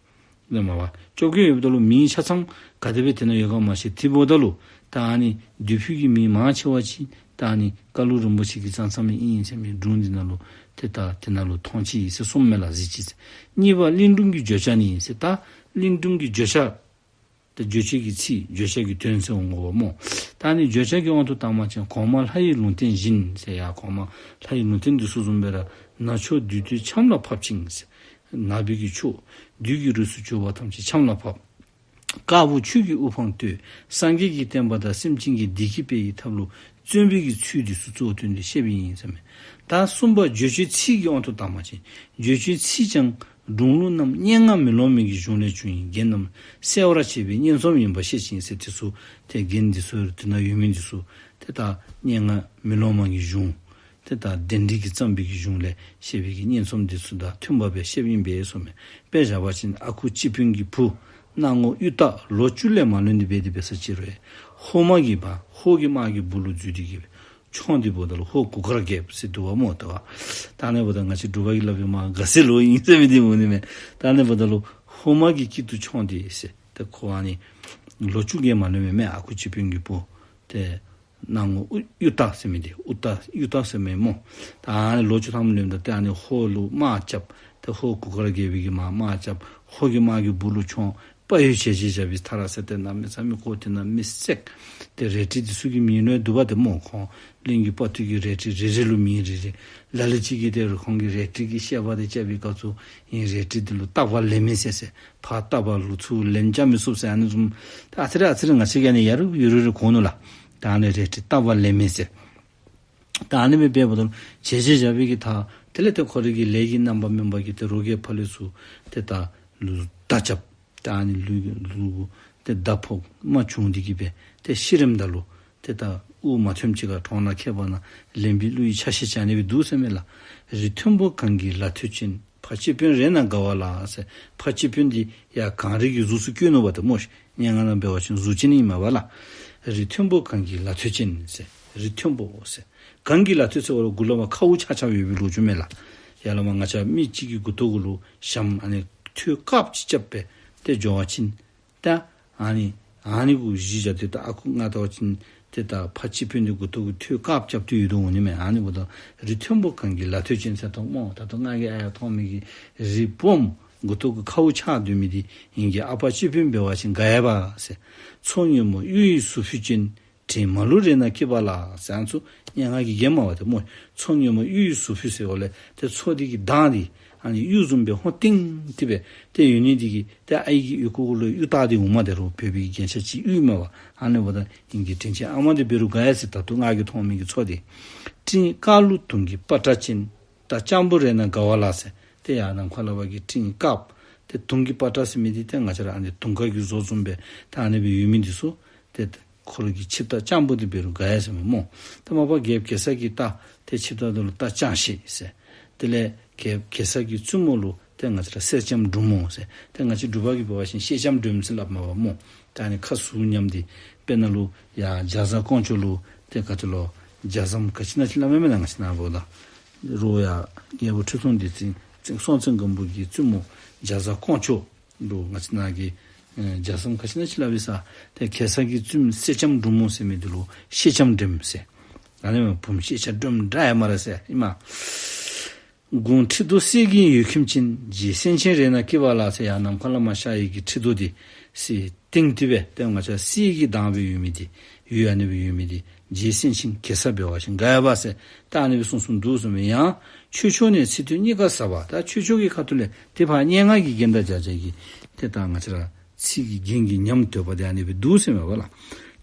ལས་མ་པ་བཅོ་བརྒྱད་ཡོདཔ་ད་ལུ་མིང་ཆ་ཚང་ག་དེ་སྦེ་དེ་ན་ཡོད་ག་མ་ཤེས། དེ་འབདཝ་ད་ལུ་ད་ཨ་ནི་མདུད་ཕུད་ཀྱི་མིང་མང་ཆེ་བ་ཅིག་ད་ཨ་ནི་བཀའ་ལུང་རིན་པོ་ཆེ་གིས་བརྩམས་བརྩམས་མི་ཨིན་ཟེར་མི་སྒྲུང་འདི་ནང་ལུ་ཏེ་ད་དེ་ནང་ལུ་མཐོང་ཅི་ཟེར་གསུངམ་མས་ལགས། གཟིགས་ཅི་ཟེར། གཉིས་པ་གླིང་སྒྲུང་གི་བརྗོད་བྱ་ནི་ཟེར། ད་གླིང་སྒྲུང་གི་བརྗོད་བྱ་ད་རྗོད་བྱེད་ཀྱི་ཚིག་བརྗོད་བྱ་གི་དོན་ཟེར་འོང་གོ་སྨོ། ད་ཨ་ནི་བརྗོད་བྱ་གི་དབང་དུ་བཏང་བ་ཅིན་གོང་མ་ལྷ་ཡི་ལུང་བསྟན་བཞིན་ཟེར། ཡ་གོང་མ་ལྷ་ཡི་ལུང་བསྟན་འདི་ཚུ་བཟུམ་སྦེ་ར་ན་མཆོག་བདུད་འདུལ་ཆམ་ལ་ཕབ་ཅིང་ཟེར། ནག་པོའི་གི་ཕྱོགས་བདུད་ཀྱི་རིགས་སུ་གྱུར་པ་ཐམས་ཅད་ཆམ་ལ་ཕབ། དཀར་པོ་ཆོས་ཀྱི་དབུ་འཕང་བསྟོད། སངས་རྒྱས་ཀྱི་བསྟན་པ་དང་སེམས་ཅན་གྱི་བདེ་སྐྱིད་སྤེལ་བའི་ཐབས་ལུ་བརྩོན་པའི་གི་ཚུལ་འདི་ཚུ་གཙོ་བོ་བཏོན་ཏེ་བཤདཔ་ཨིན་ཟེར་མས། ད་གསུམ་པ་རྗོད་བྱེད་ཚིག་གི་དབང་དུ་བཏང་བ་ཅིན་རྗོད་བྱེད་ཚིག་ཀྱང་སྒྲུང་གླུ་རྣམས་སྙན་ངག་མེ་ལོང་མའི་གི་གཞུང་ལས་བྱུང་ཡི། རྒྱན་རྣམས་གསལ་བར་བྱེད་པའི་སྙན་རྩོམ་ཡིན་པ་ཤེས་ཤིང་ཟེར། དེ་ཚུ་ཏེ་རྒྱན་འདི་ཚུ་དེ་ན་ཡོད་མི་འདི་ཚུ་ཏེ་ད་སྙན་ངག་མེ་ལོང་མ་གི་གཞུང་ཏེ་ད་གདན་འདྲེན་གྱིས་བརྩམས་པའི་གི་གཞུང་ལས་བཤད་པའི་གི་སྙན་རྩོམ་འདི་ཚུ་དང་མཐུན་པ་སྦེ་བཤདཔ་ཨིན་པས་གསུངས་མས། དཔེ་བཞག་པ་ཅིན་ཨ་ཁུ་སྤྱི་དཔོན་གྱི་བུ་སྣང་ངོ་གཡུ་སྟག་ལོ་བཅུ་ལས་མ་ལོན་ཏེ་འབད་དེ་འབད་ས་ཅིག་རུང་ཧོར་དམག་གིས་ཕར་ཧོར་གྱི་དམག་གི་སྦུག་ལུ་འཛུལ་ཏེ་གིས་མཆོངས་ཏེ་འབདཝ་ད་ལུ་ཧོར་གུར་དཀར་རྒྱལཔོ་ཟེར་འདུག་པ་སྨོ། ད་ད་ཨ་ནི་འབདཝ་ད་ང་བཅས་འབྲུག་པ་གིས་སླབ་པའི་མར་དགའ་སའི་ལོ་ཨིན་ཟེར་མི་འདི་འོང་ནི་མས། ད་ཨ་ནི་འབདཝ་ད་ལུ་ཧོར་དམག་གི་དཀྱིལ་དུ་མཆོངས་ཏེ་ཟེར། ཏེ་ཁོ་ཨ་ནི་ལོ་བཅུ་བརྒལ་མ་ལོན་མི་མས། ཨ་ཁུ་སྤྱི་དཔོན་གྱི་བུ་ཏེ་སྣང་ངོ་གཡུ་སྟག་ཟེར་མི་འདི་གཡུ་སྟག་གཡུ་སྟག་ཟེར་མི་སྨོ། ད་ཨ་ནི་ལོ་བཅུ་ཐམ་ལོནམ་ད་ཏེ་ཨ་ནི་ཧོར་ལུ་དམག་རྐྱབ། ཏེ་ཧོར་གུར་དཀར་རྒྱལ་པོའི་གི་མར་དམག་རྐྱབ། ཧོར་གྱི་དམག་གི་སྦུག་ལུ་མཆོངས། དཔའ་བོའི་བྱད་བཞེས་བཞག་པའི་མཐའ་ར་ཟེར། ཏེ་གནམ་མེད་ས་མེད་ཁོ་དེ་ན་མི་བསད། ཏེ་རལ་གྲི་འདི་ཚུ་གི་མིང་ལུ་འདུག་པ་ཏེ་སྨོ། ཁོང་གླིང་གི་དཔའ་བརྟུལ་གྱི་རལ་གྲི་རེ་རེ་ལུ་མིང་རེ་རེ། ལ་ལུ་ཅིག་གིས་ཏེ་རུ་ཁོང་གི་རལ་གྲི་གི་བཤད་པ་འདི་རྐྱབ་པའི་སྐབས་སུ་ཨིན་རལ་གྲི་འདི་ལུ་སྟག་པ་ལེན་མི་ཟེར་ཟེར། ཕར་སྟག་པ་ལུ་ཚུར་ལེན་རྐྱབ་མི་ཚུགས་ཟེར། ཨ་ནི་བཟུམ་ད་ཨ་ཙི་རེ་ཨ་ཙི་རེ་ང་བཅས་ཀྱིས་ཨ་ནི་ཡ་རུ་ཡུ་རུ་རུ་གོ་ནུག་ལགས། ད་ཨ་ནི་རལ་གྲི་སྟག་པ་ལེན་མི་ཟེར། ད་ཨ་ནི་སྦེ་འབདཝ་ད་ལུ་བྱད་བཞེས་བཞག་པའི་གི་མཐའ་དེ་ལས་ཏེ་ཁོ་རའི་གི་ལས་ཀྱི་རྣམ་པ་སྨན་པ་གིས་ཏེ་རོ་བརྒྱའི་ཕ་ལུ་ཚུ་ཏེ་ད་ལུ་མདའ་རྐྱབ། ད་ཨ་ནི་ལུ་ལུ་ཏེ་མདའ་ཕོག་རྨ་བྱུང་སྟེ་གིས་སྦེ་ཏེ་ཤི་རནམ་ད་ལུ་ཏེ་ད་དབུགས་མ་ཐོནམ་ཅིག་ཁར་གྲོང་ནང་ཁྱེར་བ་ན་ལེན་པའི་གླུ་ཡི་ཆ་ཤས་ཅིག་ཨ་ནི་སྦེ་འདུག་ཟེར་མས་ལགས། རི་མཐོན་པོ་གངས་ཀྱི་ལ་ཐོད་ཅན། ཕ་སྤྱི་དཔོན་རེ་ན་དགའ་བ་ལ་ཟེར། ཕ་སྤྱི་དཔོན་འདི་ཡར་གངས་རི་གི་གཟུགས་སུ་བཀོད་ནུག་པ་ཏེ་སྨོ། སྙན་ངག་ནང་འབད་བ་ཅིན་གཟུགས་ཅན་ཨིན་མས་པ་ལགས། རི་མཐོན་པོ་གངས་ཀྱི་ལ་ཐོད་ཅན་ཟེར། རི་མཐོན་པོ་ཟེར། གངས་ཀྱི་ལ་ཐོད་ཟེརཝ་ལུ་མགུ་ལས་མར་ཁཝ་ཆག་ཆག་ཡོད་པའི་ལོ་རྒྱུས་མས་ལགས། ཡར་ལས་མར་ང་བཅས་མི་གཅིག་གི་མགུ་ཏོ་གུ་ལུ་ཞྭམོ་ཨ་ནི་ཐོད་དཀརཔོ་ཅིག་རྐྱབ་སྦེ་ཏེ་འགྱོ་བ་ཅིན་ད་ཨ་ནི་ཨ་ནི་གུ་གཞི་བཞག་སྟེ་ད་ཨ་ཁུ་ང་བལྟ་བ་ཅིན་ཏེ་ད་ཕར་སྤྱི་དཔོན་འདི་མགུ་ཏོ་གུ་ཐོད་དཀརཔོ་རྐྱབ་སྟེ་ཡོད་དོ་འོང་ནི་མས། ཨ་ནི་འབདཝ་ད་རི་མཐོན་པོ་གངས་ཀྱི་ལ་ཐོད་ཅན་ཟེར་དོ་སྨོ། ད་ལྟོ་ང་གིས་ཨ་ཡར་མཐོང་མི་གི་རི་སྦོམ་མགུ་ཏོ་གུ་ཁཝ་ཆག་སྡོད་མི་འདི་ཨིན་གྱི་ཨ་པ་སྤྱི་དཔོན་འབད་བ་ཅིན་དགའ་ཡས་པ་ཟེར། མཚོ་སྔོན་མོ་གཡུ་ཡི་ཟུར་ཕུད་ཅན། དྲིན་མ་ལུས་རེ་ན་སྐྱིད་པ་ལ་ཟེར། ཨ་ནི་ཚུ་སྙན་ངག་གི་རྒྱན་མས་པ་ཏེ་སྨོ། མཚོ་སྔོན་མོ་གཡུ་ཡི་ཟུར་ཕུད་ཟེརཝ་ལས་ཏེ་མཚོ་འདི་གི་མདངས་འདི་ཨ་ནི་གཡུ་བཟུམ་སྦེ་ཧོན་ཏིང་ཏི་སྦེ་ཏེ་ཡོད་ནི་འདི་གིས་ཏེ་ཨའི་གི་གཡུ་སྐོར་གུ་ལུ་གཡུ་སྟག་འདི་འོངམ་ད་རུང་བོད་པའི་རྒྱན་ཆ་ཅིག་གཡུ་མས་པ། ཨ་ནི་འབདཝ་ད་ཨིན་གྱི་དྲིན་ཅན་ཨ་མ་འདི་འབད་རུང་དགའ་ཡས་ཟེར། ད་ལྟོ་ང་གིས་མཐོང་མི་གི་མཚོ་འདི། སྤྲིན་དཀར་ལུ་དུང་གི་པ་ཏྲ་ཅན། རྟ་སྤྱང་པོ་རེ་ན་དགའ་བ་ལ་ཟེར། ཏེ་ཡར་ནམ་མཁའ་ལས་ཕར་གྱི་སྤྲིན་དཀརཔོ་ཏེ་དུང་གི་པ་ཏྲ་ཟེར་མི་འདི་ཏེ་ང་བཅས་ར་ཨ་ནི་དུང་དཀར་གྱི་བཟོ་བཟུམ་སྦེ་ད་ཨ་ནི་སྦེ་ཡོད་མི་འདི་ཚུ་ཏེ་ཁོ་ར་གི་ཆིབས་རྟ་སྤྱང་པོ་འདི་འབད་རུང་དགའ་ཡས་ཟེར་མས་སྨོ། ད་མ་པ་རྒྱལཔོ་གེ་སར་གྱི་རྟ་ཏེ་ཆིབས་རྟ་འདི་ལུ་རྟ་སྤྱང་ཞེས་ཟེར། དེ་ལས་རྒྱལཔོ་གེ་སར་གྱི་བཙུན་མོ་ལུ་ཏེ་ང་བཅས་ར་གསེར་ལྕམ་འབྲུག་མོ་ཟེར། ཏེ་ང་བཅས་འབྲུག་པ་གིས་འབད་བ་ཅིན་ཤེལ་ལྕམ་སྒྲོལམ་ཟེར་སླབ་མས་པ་སྨོ། ད་ཨ་ནི་ཁ་ཟུར་མཉམ་འདི་དཔེར་ན་ལུ་ཡར་ལྗགས་བཟའ་ཀོང་ཇོ་ལུ་ཏེ་ག་ཅི་ལོ་ལྗགས་ཟམ་ག་ཅི་ཨིན་ན་ཅིག་སླབ་མས་མེན་ན། ང་བཅས་ནཱ་འབདཝ་ད་རོགས་ཡར་རྒྱལ་པོ་ཁྲི་སྲོང་ལྡེ་བཙན་སྲོང་བཙན་སྒམ་པོ་གི་བཙུན་མོ་ལྗགས་བཟའ་ཀོང་ཇོ་ལུ་ང་བཅས་ནཱ་གི་ལྗགས་ཟམ་ག་ཅི་ཨིན་ན་ཅིག་སླབ་ཨིན་ས། ཏེ་གེ་སར་གྱི་བཙུནམོ་གསེར་ལྕམ་འབྲུག་མོ་ཟེར་མི་འདི་ལུ་ཤེལ་ལྕམ་སྒྲོལམ་ཟེར། ཨ་ནི་བུམོ་ཤེལ་ལྕམ་སྒྲོལམ་འདྲ་ཡང་སྨ་རེ་ཟེར་ཨིན་མས། དགུང་ཁྲི་གདུགས་གསེར་གྱི་འོད་ཁྱིམ་ཅན། རྗེ་སེང་ཆེན་རེ་ན་སྐྱིད་པ་ལ་ཟེར། ཡར་ནམ་མཁའ་ལས་མར་ཤར་ཡི་གི་ཁྲི་གདུགས་འདི་གསེར་ཏིང་ཏི་སྦེ་ཏེ་ང་བཅས་གསེར་གྱི་མདངས་སྦེ་ཡོད་མི་འདི་ཡོད། ཨ་ནི་སྦེ་ཡོད་མི་འདི་རྗེ་སེང་ཆེན་གེ་སར་འབད་བ་ཅིན་དགའ་ཡས་པ་ཟེར་ད་ཨ་ནི་སྦེ་གསུངས་གསུངསམ་འདུག་ཟེར་མས། ཡང་ཆོས་ཕྱོགས་ནས་ཚིག་དོན་གཉིས་ཀ་ཟབ་པ། ད་ཆོས་ཕྱོགས་ཀྱི་ཁ་ཐུག་ལས་ཏེ་ཕར་སྙན་ངག་གི་རྒྱན་དང་སྦྱར་སྦྱར་གྱི་ཏེ་ད་ང་བཅས་ར་ཚིག་གི་རྒྱན་གྱི་ཉམས་དོད་པ་འདི་ཨ་ནི་སྦེ་འདུག་ཟེར་མས་པ་ལགས།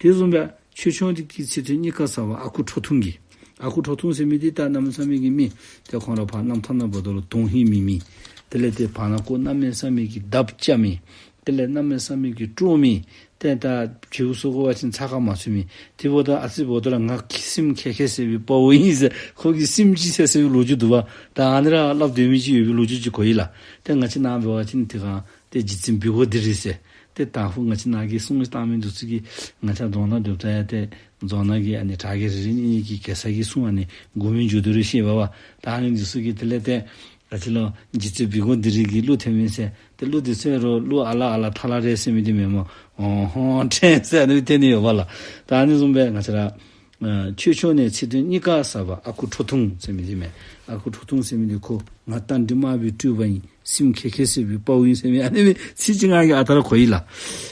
དེ་བཟུམ་སྦེ་ཆོས་ཕྱོགས་འདི་གི་ཚིག་དོན་གཉིས་ཀ་ཟབ་པ་ཨ་ཁུ་ཁྲོ་ཐུང་གི། ཨ་ཁུ་ཁྲོ་ཐུང་ཟེར་མི་འདི་ད་གནམ་མེད་ས་མེད་ཀྱི་མི་ཏེ་ཁོང་ར་ཕར་གནམ་ཐང་ནང་འབདཝ་ད་ལུ་དོན་ཧིང་མེད་མི། དེ་ལས་ཏེ་བར་ན་ཁོ་གནམ་མེད་ས་མེད་ཀྱི་འདབ་རྐྱབ་མི། དེ་ལས་གནམ་མེད་ས་མེད་ཀྱི་སྤྲོ་མི། ཏེ་ད་བྱིའུ་གསོ་དགོ་པ་ཅིན་ཚ་ཁ་མ་ཚུད་མི། དེ་འབདཝ་ད་ཨ་ཙི་འབདཝ་ད་ར་ང་གི་སེམས་ཁེ་ཁེ་ཟེར་བའི་དཔའ་བོ་ཨིན་ཟེར། ཁོ་གི་སེམས་ཅིག་ཟེར་ཟེར་བའི་ལོ་རྒྱུས་འདུག་པ། ད་ཨ་ནི་ར་སླབ་སྡོད་མི་ཅིག་ཡོད་པའི་ལོ་རྒྱུས་ཅིག་གོ་ཡི་ལགས། ཏེ་ང་བཅས་ནཱ་འབད་བ་ཅིན་དེ་སྒང་ཏེ་རྗེ་བཙུན་བི་གོ་དི་རི་ཟེར། ཏེ་དང་ཕུ་ང་བཅས་ནཱ་གི་སྲུང་བཏང་མི་འདི་ཚུ་གིས་ང་བཅས་རྫོང་ནང་སྡོདཔ་ད་ཡང་ཏེ་རྫོང་ནང་གི་ཨ་ནི་བྲག་གི་རི་རི་ནི་ནི་གི་གེ་སར་གྱི་སྲུང་ཨ་ནི་དགོ་མི་འགྱོ་དོ་རུང་ཤེས་པ་པ། ད་ཨ་ནི་འདི་ཚུ་གིས་དེ་ལས་ཏེ་ག་ཅི་ལོ་རྗེ་བཙུན་བི་གོ་དི་རི་གིས་གླུ་འཐེན་མི་ཟེར། ཏེ་གླུ་འདི་ཚུ་རུང་གླུ་ཨ་ལ་ཨ་ལ་ཐ་ལ་རེད་ཟེར་མི་འདི་མེན་སྨོ། ཨོ་ཧོ་ཁྲེན་ཟེར་ཨ་ནི་འཐེན་ནི་ཡོད་པ་ལགས། ད་ཨ་ནི་བཟུམ་སྦེ་ང་བཅས་ར་ཨ་ཆོས་ཕྱོགས་ནས་ཚིག་དོན་གཉིས་ཀ་ཟབ་པ་ཨ་ཁུ་ཁྲོ་ཐུང་ཟེར་མི་འདི་མས། ཨ་ཁུ་ཁྲོ་ཐུང་ཟེར་མི་འདི་ཁོ་ང་རྟ་མགྲིན་དམར་པོའི་སྤྲུལ་པ་ཡིན། སེམས་ཁེ་ཁེ་ཟེར་བའི་དཔའ་བོ་ཡིན་ཟེར་མི་ཨ་ནི་སྦེ་ཚིག་ཅིག་ང་གིས་ཨ་རྟག་ར་གོ་ཡི་ལགས།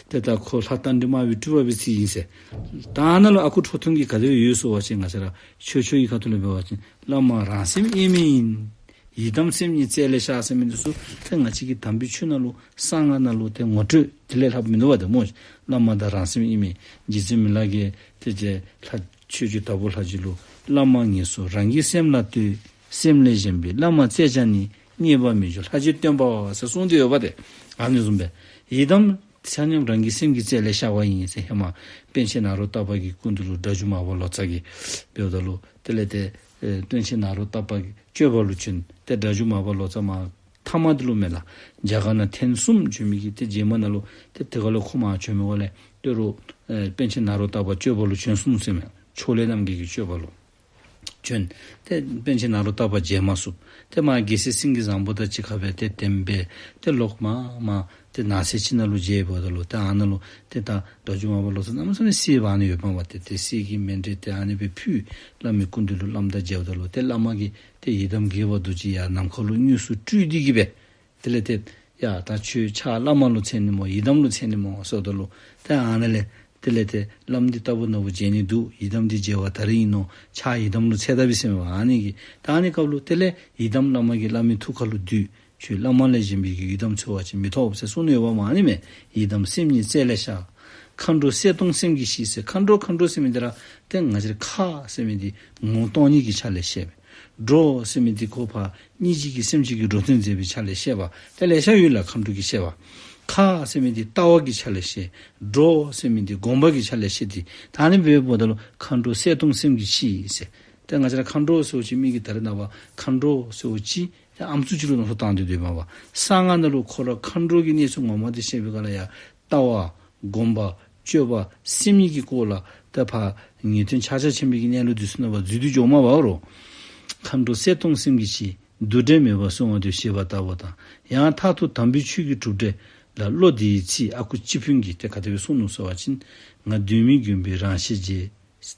ཏེ་ད་ཁོ་ལྷ་རྟ་མགྲིན་དམར་པོའི་སྤྲུལ་པ་སྦེ་ཚིག་ཡི་ཟེར། ད་ནཱ་ལུ་ཨ་ཁུ་ཁྲོ་ཐུང་གིས་ག་དེ་སྦེ་ཡོད་ཟེར་བ་ཅིན་ང་བཅས་ར་ཆོས་ཕྱོགས་ཀྱི་ཁ་ཐུག་ལུ་འབད་བ་ཅིན་བླ་མ་རང་སེམས་དབྱེར་མེད་ཡིན། ཡི་དམ་སེམས་ཉིད་རྩད་ལས་བཤགས་ཟེར་མི་འདི་ཚུ་ཏེ་ང་བཅས་ཀྱི་དམ་པའི་ཆོས་ནང་ལུ་གསང་སྔགས་ནང་ལུ་ཏེ་ངོ་སྤྲོད་དེ་ལས་ལྷགཔ་མིན་འདུག་པ་ཏེ་སྨོ། བླ་མ་དང་རང་སེམས་དབྱེར་མེད། རྗེ་བཙུན་མི་ལ་གིས་ཏེ་རྗེ་ལྷ་ཆོས་རྗེ་དྭགས་པོ་ལྷ་རྗེ་ལུ་བླ་མ་ངེས་སོ་རང་གི་སེམས་ལ་ལྟོས། སེམས་ལས་གཞན་པའི་བླ་མ་བཙལ་བྱ་ནི། རྙེད་པར་མི་འགྱུར་ལྷ་རྗེ་སྟོན་པ་ཟེར་གསུངས་ཏེ་ཡོད་པ་ཏེ། ཨ་ནི་བཟུམ་སྦེ་ཡི་དམ་ཆ་མཉམ་རང་གི་སེམས་ཀྱིས་རྩད་ལས་བཤགས་པ་ཡིན་ཟེར། ཧེ་མ་པཎ་ཆེན་ནཱ་རོ་ཏ་པ་གི་སྐུ་མདུན་ལུ་སྒྲ་སྒྱུར་མར་པ་ལོ་ཙཱ་གིས་འབདཝ་ད་ལུ་དེ་ལས་ཏེ་ཨེ་པཎ་ཆེན་ནཱ་རོ་ཏ་པ་གི་སྤྱོད་པ་ལུ་བྱོན། ཏེ་སྒྲ་སྒྱུར་མར་པ་ལོ་ཙཱ་མར་ཐ་མ་འདི་ལུ་མས་ལགས། རྒྱ་གར་ནང་ཐེངས་གསུམ་བྱོན་མི་གི་ཏེ་རྗེས་མ་ནང་ལུ་ཏེ་དེ་ཁར་ལུ་ཁོ་མར་བྱོན་མི་འོག་ལས་ཏེ་རུང་ཨེ་པཎ་ཆེན་ནཱ་རོ་ཏ་པ་སྤྱོད་པ་ལུ་བྱོན་སོང་ཟེར་མས། ཕྱོགས་ལས་རྣམ་རྒྱལ་གྱི་སྤྱོད་པ་ལུ་བྱོན། ཏེ་པཎ་ཆེན་ནཱ་རོ་ཏ་པ་མཇལ་མ་ཚུགས། ཏེ་མར་རྒྱལ་སྲས་སེང་གེ་བཟང་པོ་དང་གཅིག་ཁར་སྦེ་ཏེ་དེ་སྦེ་ཏེ་ལོག་མར་མར་ཏེ་ནགས་ཚལ་ཅིག་ནང་ལུ་མཇལཝ་ད་ལུ་ཏེ་ཨ་ནཱ་ལུ་ཏེ་ད་སྒྲ་སྒྱུར་མར་པ་ལོ་ཙཱ་གནམ་མེད་ས་མེད་གསེར་འབག་ནི་ཡོདཔ་མས་པ། ཏེ་ཏེ་གསེར་གྱི་མཎྜལ་ཏེ་ཨ་ནི་སྦེ་ཕུལ། བླ་མའི་སྐུ་མདུན་ལུ་བླམ་དང་མཇལཝ་ད་ལུ་ཏེ་བླ་མ་གིས་ཏེ་ཡི་དམ་དགྱེས་པ་རྡོ་རྗེ་ཡར་ནམ་མཁའ་ལུ་དངོས་སུ་སྤྲུལ་ཏེ་གིས་སྦེ་དེ་ལས་ཏེ་ཡ་ད་ཁྱོད་ཕྱག་བླ་མ་ལུ་འཚལ་ནི་སྨོ་ཡི་དམ་ལུ་འཚལ་ནི་སྨོ་ཟེརཝ་ད་ལུ་ཏེ་ཨ་ནཱ་ལས་དེ་ལས་ཏེ་བླམ་འདི་རྟག་བུ་ན་བུ་མཇལ་ནི་འདུག། ཡི་དམ་འདི་མཇལ་བ་ད་རིས་ཨིན་ནོ། ཕྱག་ཡི་དམ་ལུ་འཚལ་ད་པས་ཟེར་མས་པ། ཨ་ནི་གིས་ད་ཨ་ནི་སྐབས་ལུ་དེ་ལས་ཡི་དམ་བླ་མ་གིས་བླ་མའི་ཐུགས་ཁ་ལུ་འདུས། ཁྱོད་བླ་མ་ལས་གཞན་པའི་གི་ཡི་དམ་འཚོལ་བ་ཅིན་མི་ཐོབ་ཟེར་གསུངས་ནི་ཡོདཔ་མས། ཨ་ནི་མས། ཡི་དམ་སེམས་ཉིད་རྩད་ལས་བཤགས། མཁའ་འགྲོ་གསལ་སྟོང་སེམས་ཀྱིས་ཤེས་ཟེར། མཁའ་འགྲོ་མཁའ་འགྲོ་ཟེར་མི་འདི་ར་ཏེ་ང་བཅས་ར་མཁའ་ཟེར་མི་འདི་ངོ་སྟོང་ཉིད་ཀྱི་ཆ་ལས་བཤད་པས། འགྲོ་ཟེར་མི་འདི་ཁོ་ཕར་སྙིང་རྗེ་གི་སེམས་ཅན་གྱི་འགྲོ་དོན་མཛད་པའི་ཆ་ལས་བཤད་པ། ཏེ་ལེ་ཤ་ཡོད་ལགས་མཁའ་འགྲོ་གི་བཤད་པ། མཁའ་ཟེར་མི་འདི་ལྟ་བ་གི་ཆ་ལས་བཤད། འགྲོ་ཟེར་མི་འདི་སྒོམ་པ་གི་ཆ་ལས་བཤད་དེ། ད་ཨ་ནི་འབདཝ་ད་ལུ་མཁའ་འགྲོ་གསལ་སྟོང་སེམས་ཀྱིས་ཤེས་ཟེར། ཏེ་ང་བཅས་ར་མཁའ་འགྲོ་ཟེརཝ་ཅིག་མི་གིས་ད་རེས་ནངས་པ་མཁའ་འགྲོ་ཟེརཝ་ཅིག་ཏེ་ཨམ་སྲུ་ཅིག་ལུ་མནོ་བསམ་བཏང་སྟེ་སྡོདཔ་མས་པ། གསང་སྔགས་ནང་ལུ་ཁོ་ར་མཁའ་འགྲོ་གི་གནས་ཚུལ་ངོ་མ་འདི་བཤད་པའི་སྐབས་ལུ་ཡང་ལྟ་བ་ སྒོམ་པ་སྤྱོད་པ་སེམས་ཉིད་ཀྱི་སྐོར་ལ་ད་ཕར་ངེས་དོན་ཕྱག་རྒྱ་ཆེན་པོའི་གི་གནས་ལུགས་འདི་ཚུ་ནང་ཕར་འཛུལ་དུ་འགྱོཝ་མས་པ་རོ། མཁའ་འགྲོ་གསལ་སྟོང་སེམས་ཀྱི་ཆོས། འདུ་འབྲལ་མེད་པར་གསོལ་བ་འདེབས་ཞེས་པ་ལྟ་བུ་དང་། ཡང་མཐར་ཐུག་དམ་པའི་ཆོས་ཀྱི་གྲུབ་འབྲས་ལ་བློ་དེའི་ཚིག་ཨ་ཁུ་སྤྱི་ཕུན་གྱིས་ཏེ་ག་དེ་སྦེ་གསུངས་ནུག་ཟེར་བ་ཅིན། ང་གདོད་མའི་མགོན་པོའི་རང་ཞལ་མཇལ།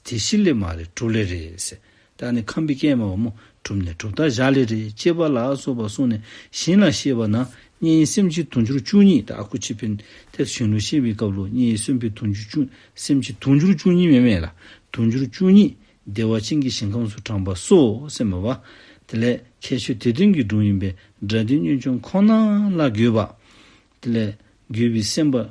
དེ་ཤི་ལས་མ་རེད་གྲུབ་ལས་རེད་ཟེར། ད་ཨ་ནི་ཁམས་པའི་སྐད་མས་པ་སྨོ། གྲུབ་ནས་གྲུབ་མཐའ་བཞག་ལས་རེད་ཅེས་པ་ལ་སོགས་པ་གསུངས་ནས་ཞིང་ལ་གཤེགས་པ་ན། མཉན་ཡོད་སེམས་ཅན་དུང་ཕྱུར་བཅུ་གཉིས། ད་ཨ་ཁུ་སྤྱི་ཕུན་ཏེ་ཞིང་ལུ་གཤེགས་པའི་སྐབས་ལུ་མཉན་ཡོད་སེམས་དཔའི་དུང་ཕྱུར་བཅུ་སེམས་ཅན་དུང་ཕྱུར་བཅུ་གཉིས་མེན་མས་ལགས། དུང་ཕྱུར་བཅུ་གཉིས་བདེ་བ་ཅན་གྱི་ཞིང་ཁམས་སུ་དྲངས་པ་སོགས་ཟེར་མས་པ། དེ་ལས་ཁྱད་ཆོས་དེ་དོན་གྱི་སྒྲུང་ཡིན་པས་སྒྲ་དོན་སྙན་ཆུང་ཁོ་ན་ལ་དགོས་པ། དེ་ལས་དགོས་པའི་སེམས་པ་ཨེ་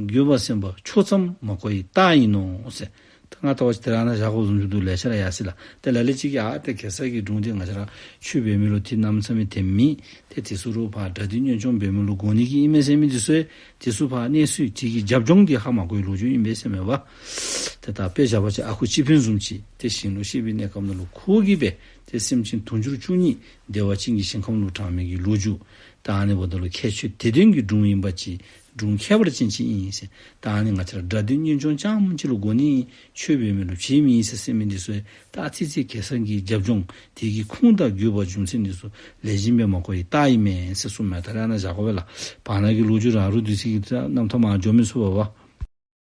དགོས་པ་སེམས་པ་ཕྱོགས་ཙམ་མ་གོ་བའི་རྟགས་ཡིན་ནོ་ཟེར། ད་ང་ལྟ་བ་ཅིན་དེ་ར་ནཱ་བཞག་དགོཔ་བཟུམ་ཅིག་འདུག། ལེ་ཤ་ར་ཡར་སོ་ཡི་ལགས། ཏེ་ལ་ལུ་ཅིག་གིས་ཨ་ཏེ་གེ་སར་གྱི་སྒྲུང་འདི་ང་བཅས་ར་ཆོས་འབད་མི་ལུ་ཏེ་གནམ་མེད་ས་མེད་དེ་མེད། ཏེ་དེ་ཚུ་ར་ཕར་སྒྲ་དོན་སྙན་ཆུང་འབད་མི་ལུ་དགོ་ནི་གི་ཨིན་མས་ཟེར་མི་འདི་ཚུ་ཡང་དེ་ཚུ་ཕར་གནས་ཚུལ་དེ་གི་རྒྱབ་ལྗོངས་འདི་ཧ་མ་གོ་བའི་ལོ་རྒྱུས་ཨིན་པས་ཟེར་མས་པ། ཏེ་ད་དཔེ་བཞག་པ་ཅིན་ཨ་ཁུ་སྤྱི་ཕུན་བཟུམ་ཅིག་ཏེ་ཞིང་ལུ་གཤེགས་པའི་གནས་སྐབས་ནང་ལུ་ཁོ་གིས་སྦེ་ཏེ་སེམས་ཅན་དུང་ཕྱུར་བཅུ་གཉིས་བདེ་བ་ཅན་གྱི་ཞིང་ཁམས་ལུ་དྲངས་མི་གི་ལོ་རྒྱུས། ད་ཨ་ནི་འབདཝ་ད་ལུ་ཁྱད་ཆོས་དེ་དོན་གྱི་སྒྲུང་ཡིན་པ་ཅིན་སྒྲུང་ཁྱད་པར་ཅན་ཅིག་ཨིན་ཟེར། ད་ཨ་ནི་ང་བཅས་ར་སྒྲ་དོན་སྙན་ཆུང་རྐྱངམ་ཅིག་ལུ་དགོ་ནི་ཨིན། ཆོས་འབད་མི་ལུ་བྱེད་མི་ཨིན་ཟེར་ཟེར་མི་འདི་ཚུ་ཡང་ད་ཨ་ཙི་ཙི་གེ་སར་གྱི་རྒྱབ་ལྗོངས་དེ་གི་ཁུངས་དང་དགོས་པ་རྒྱུ་མཚན་འདི་ཚུ་ལེགས་ཤོམ་སྦེ་མ་གོ་བའི་རྟགས་ཨིན་མས་ཟེར་གསུངས་མས། ད་ར་ནཱ་བཞག་དགོ་པས་ལགས། བར་ན་གི་ལོ་རྒྱུས་རང་རུ་འདི་ཚུ་གི་ད་རྣམ་ཐར་མར་འགྱོ་མི་ཚུགས་པས་པ།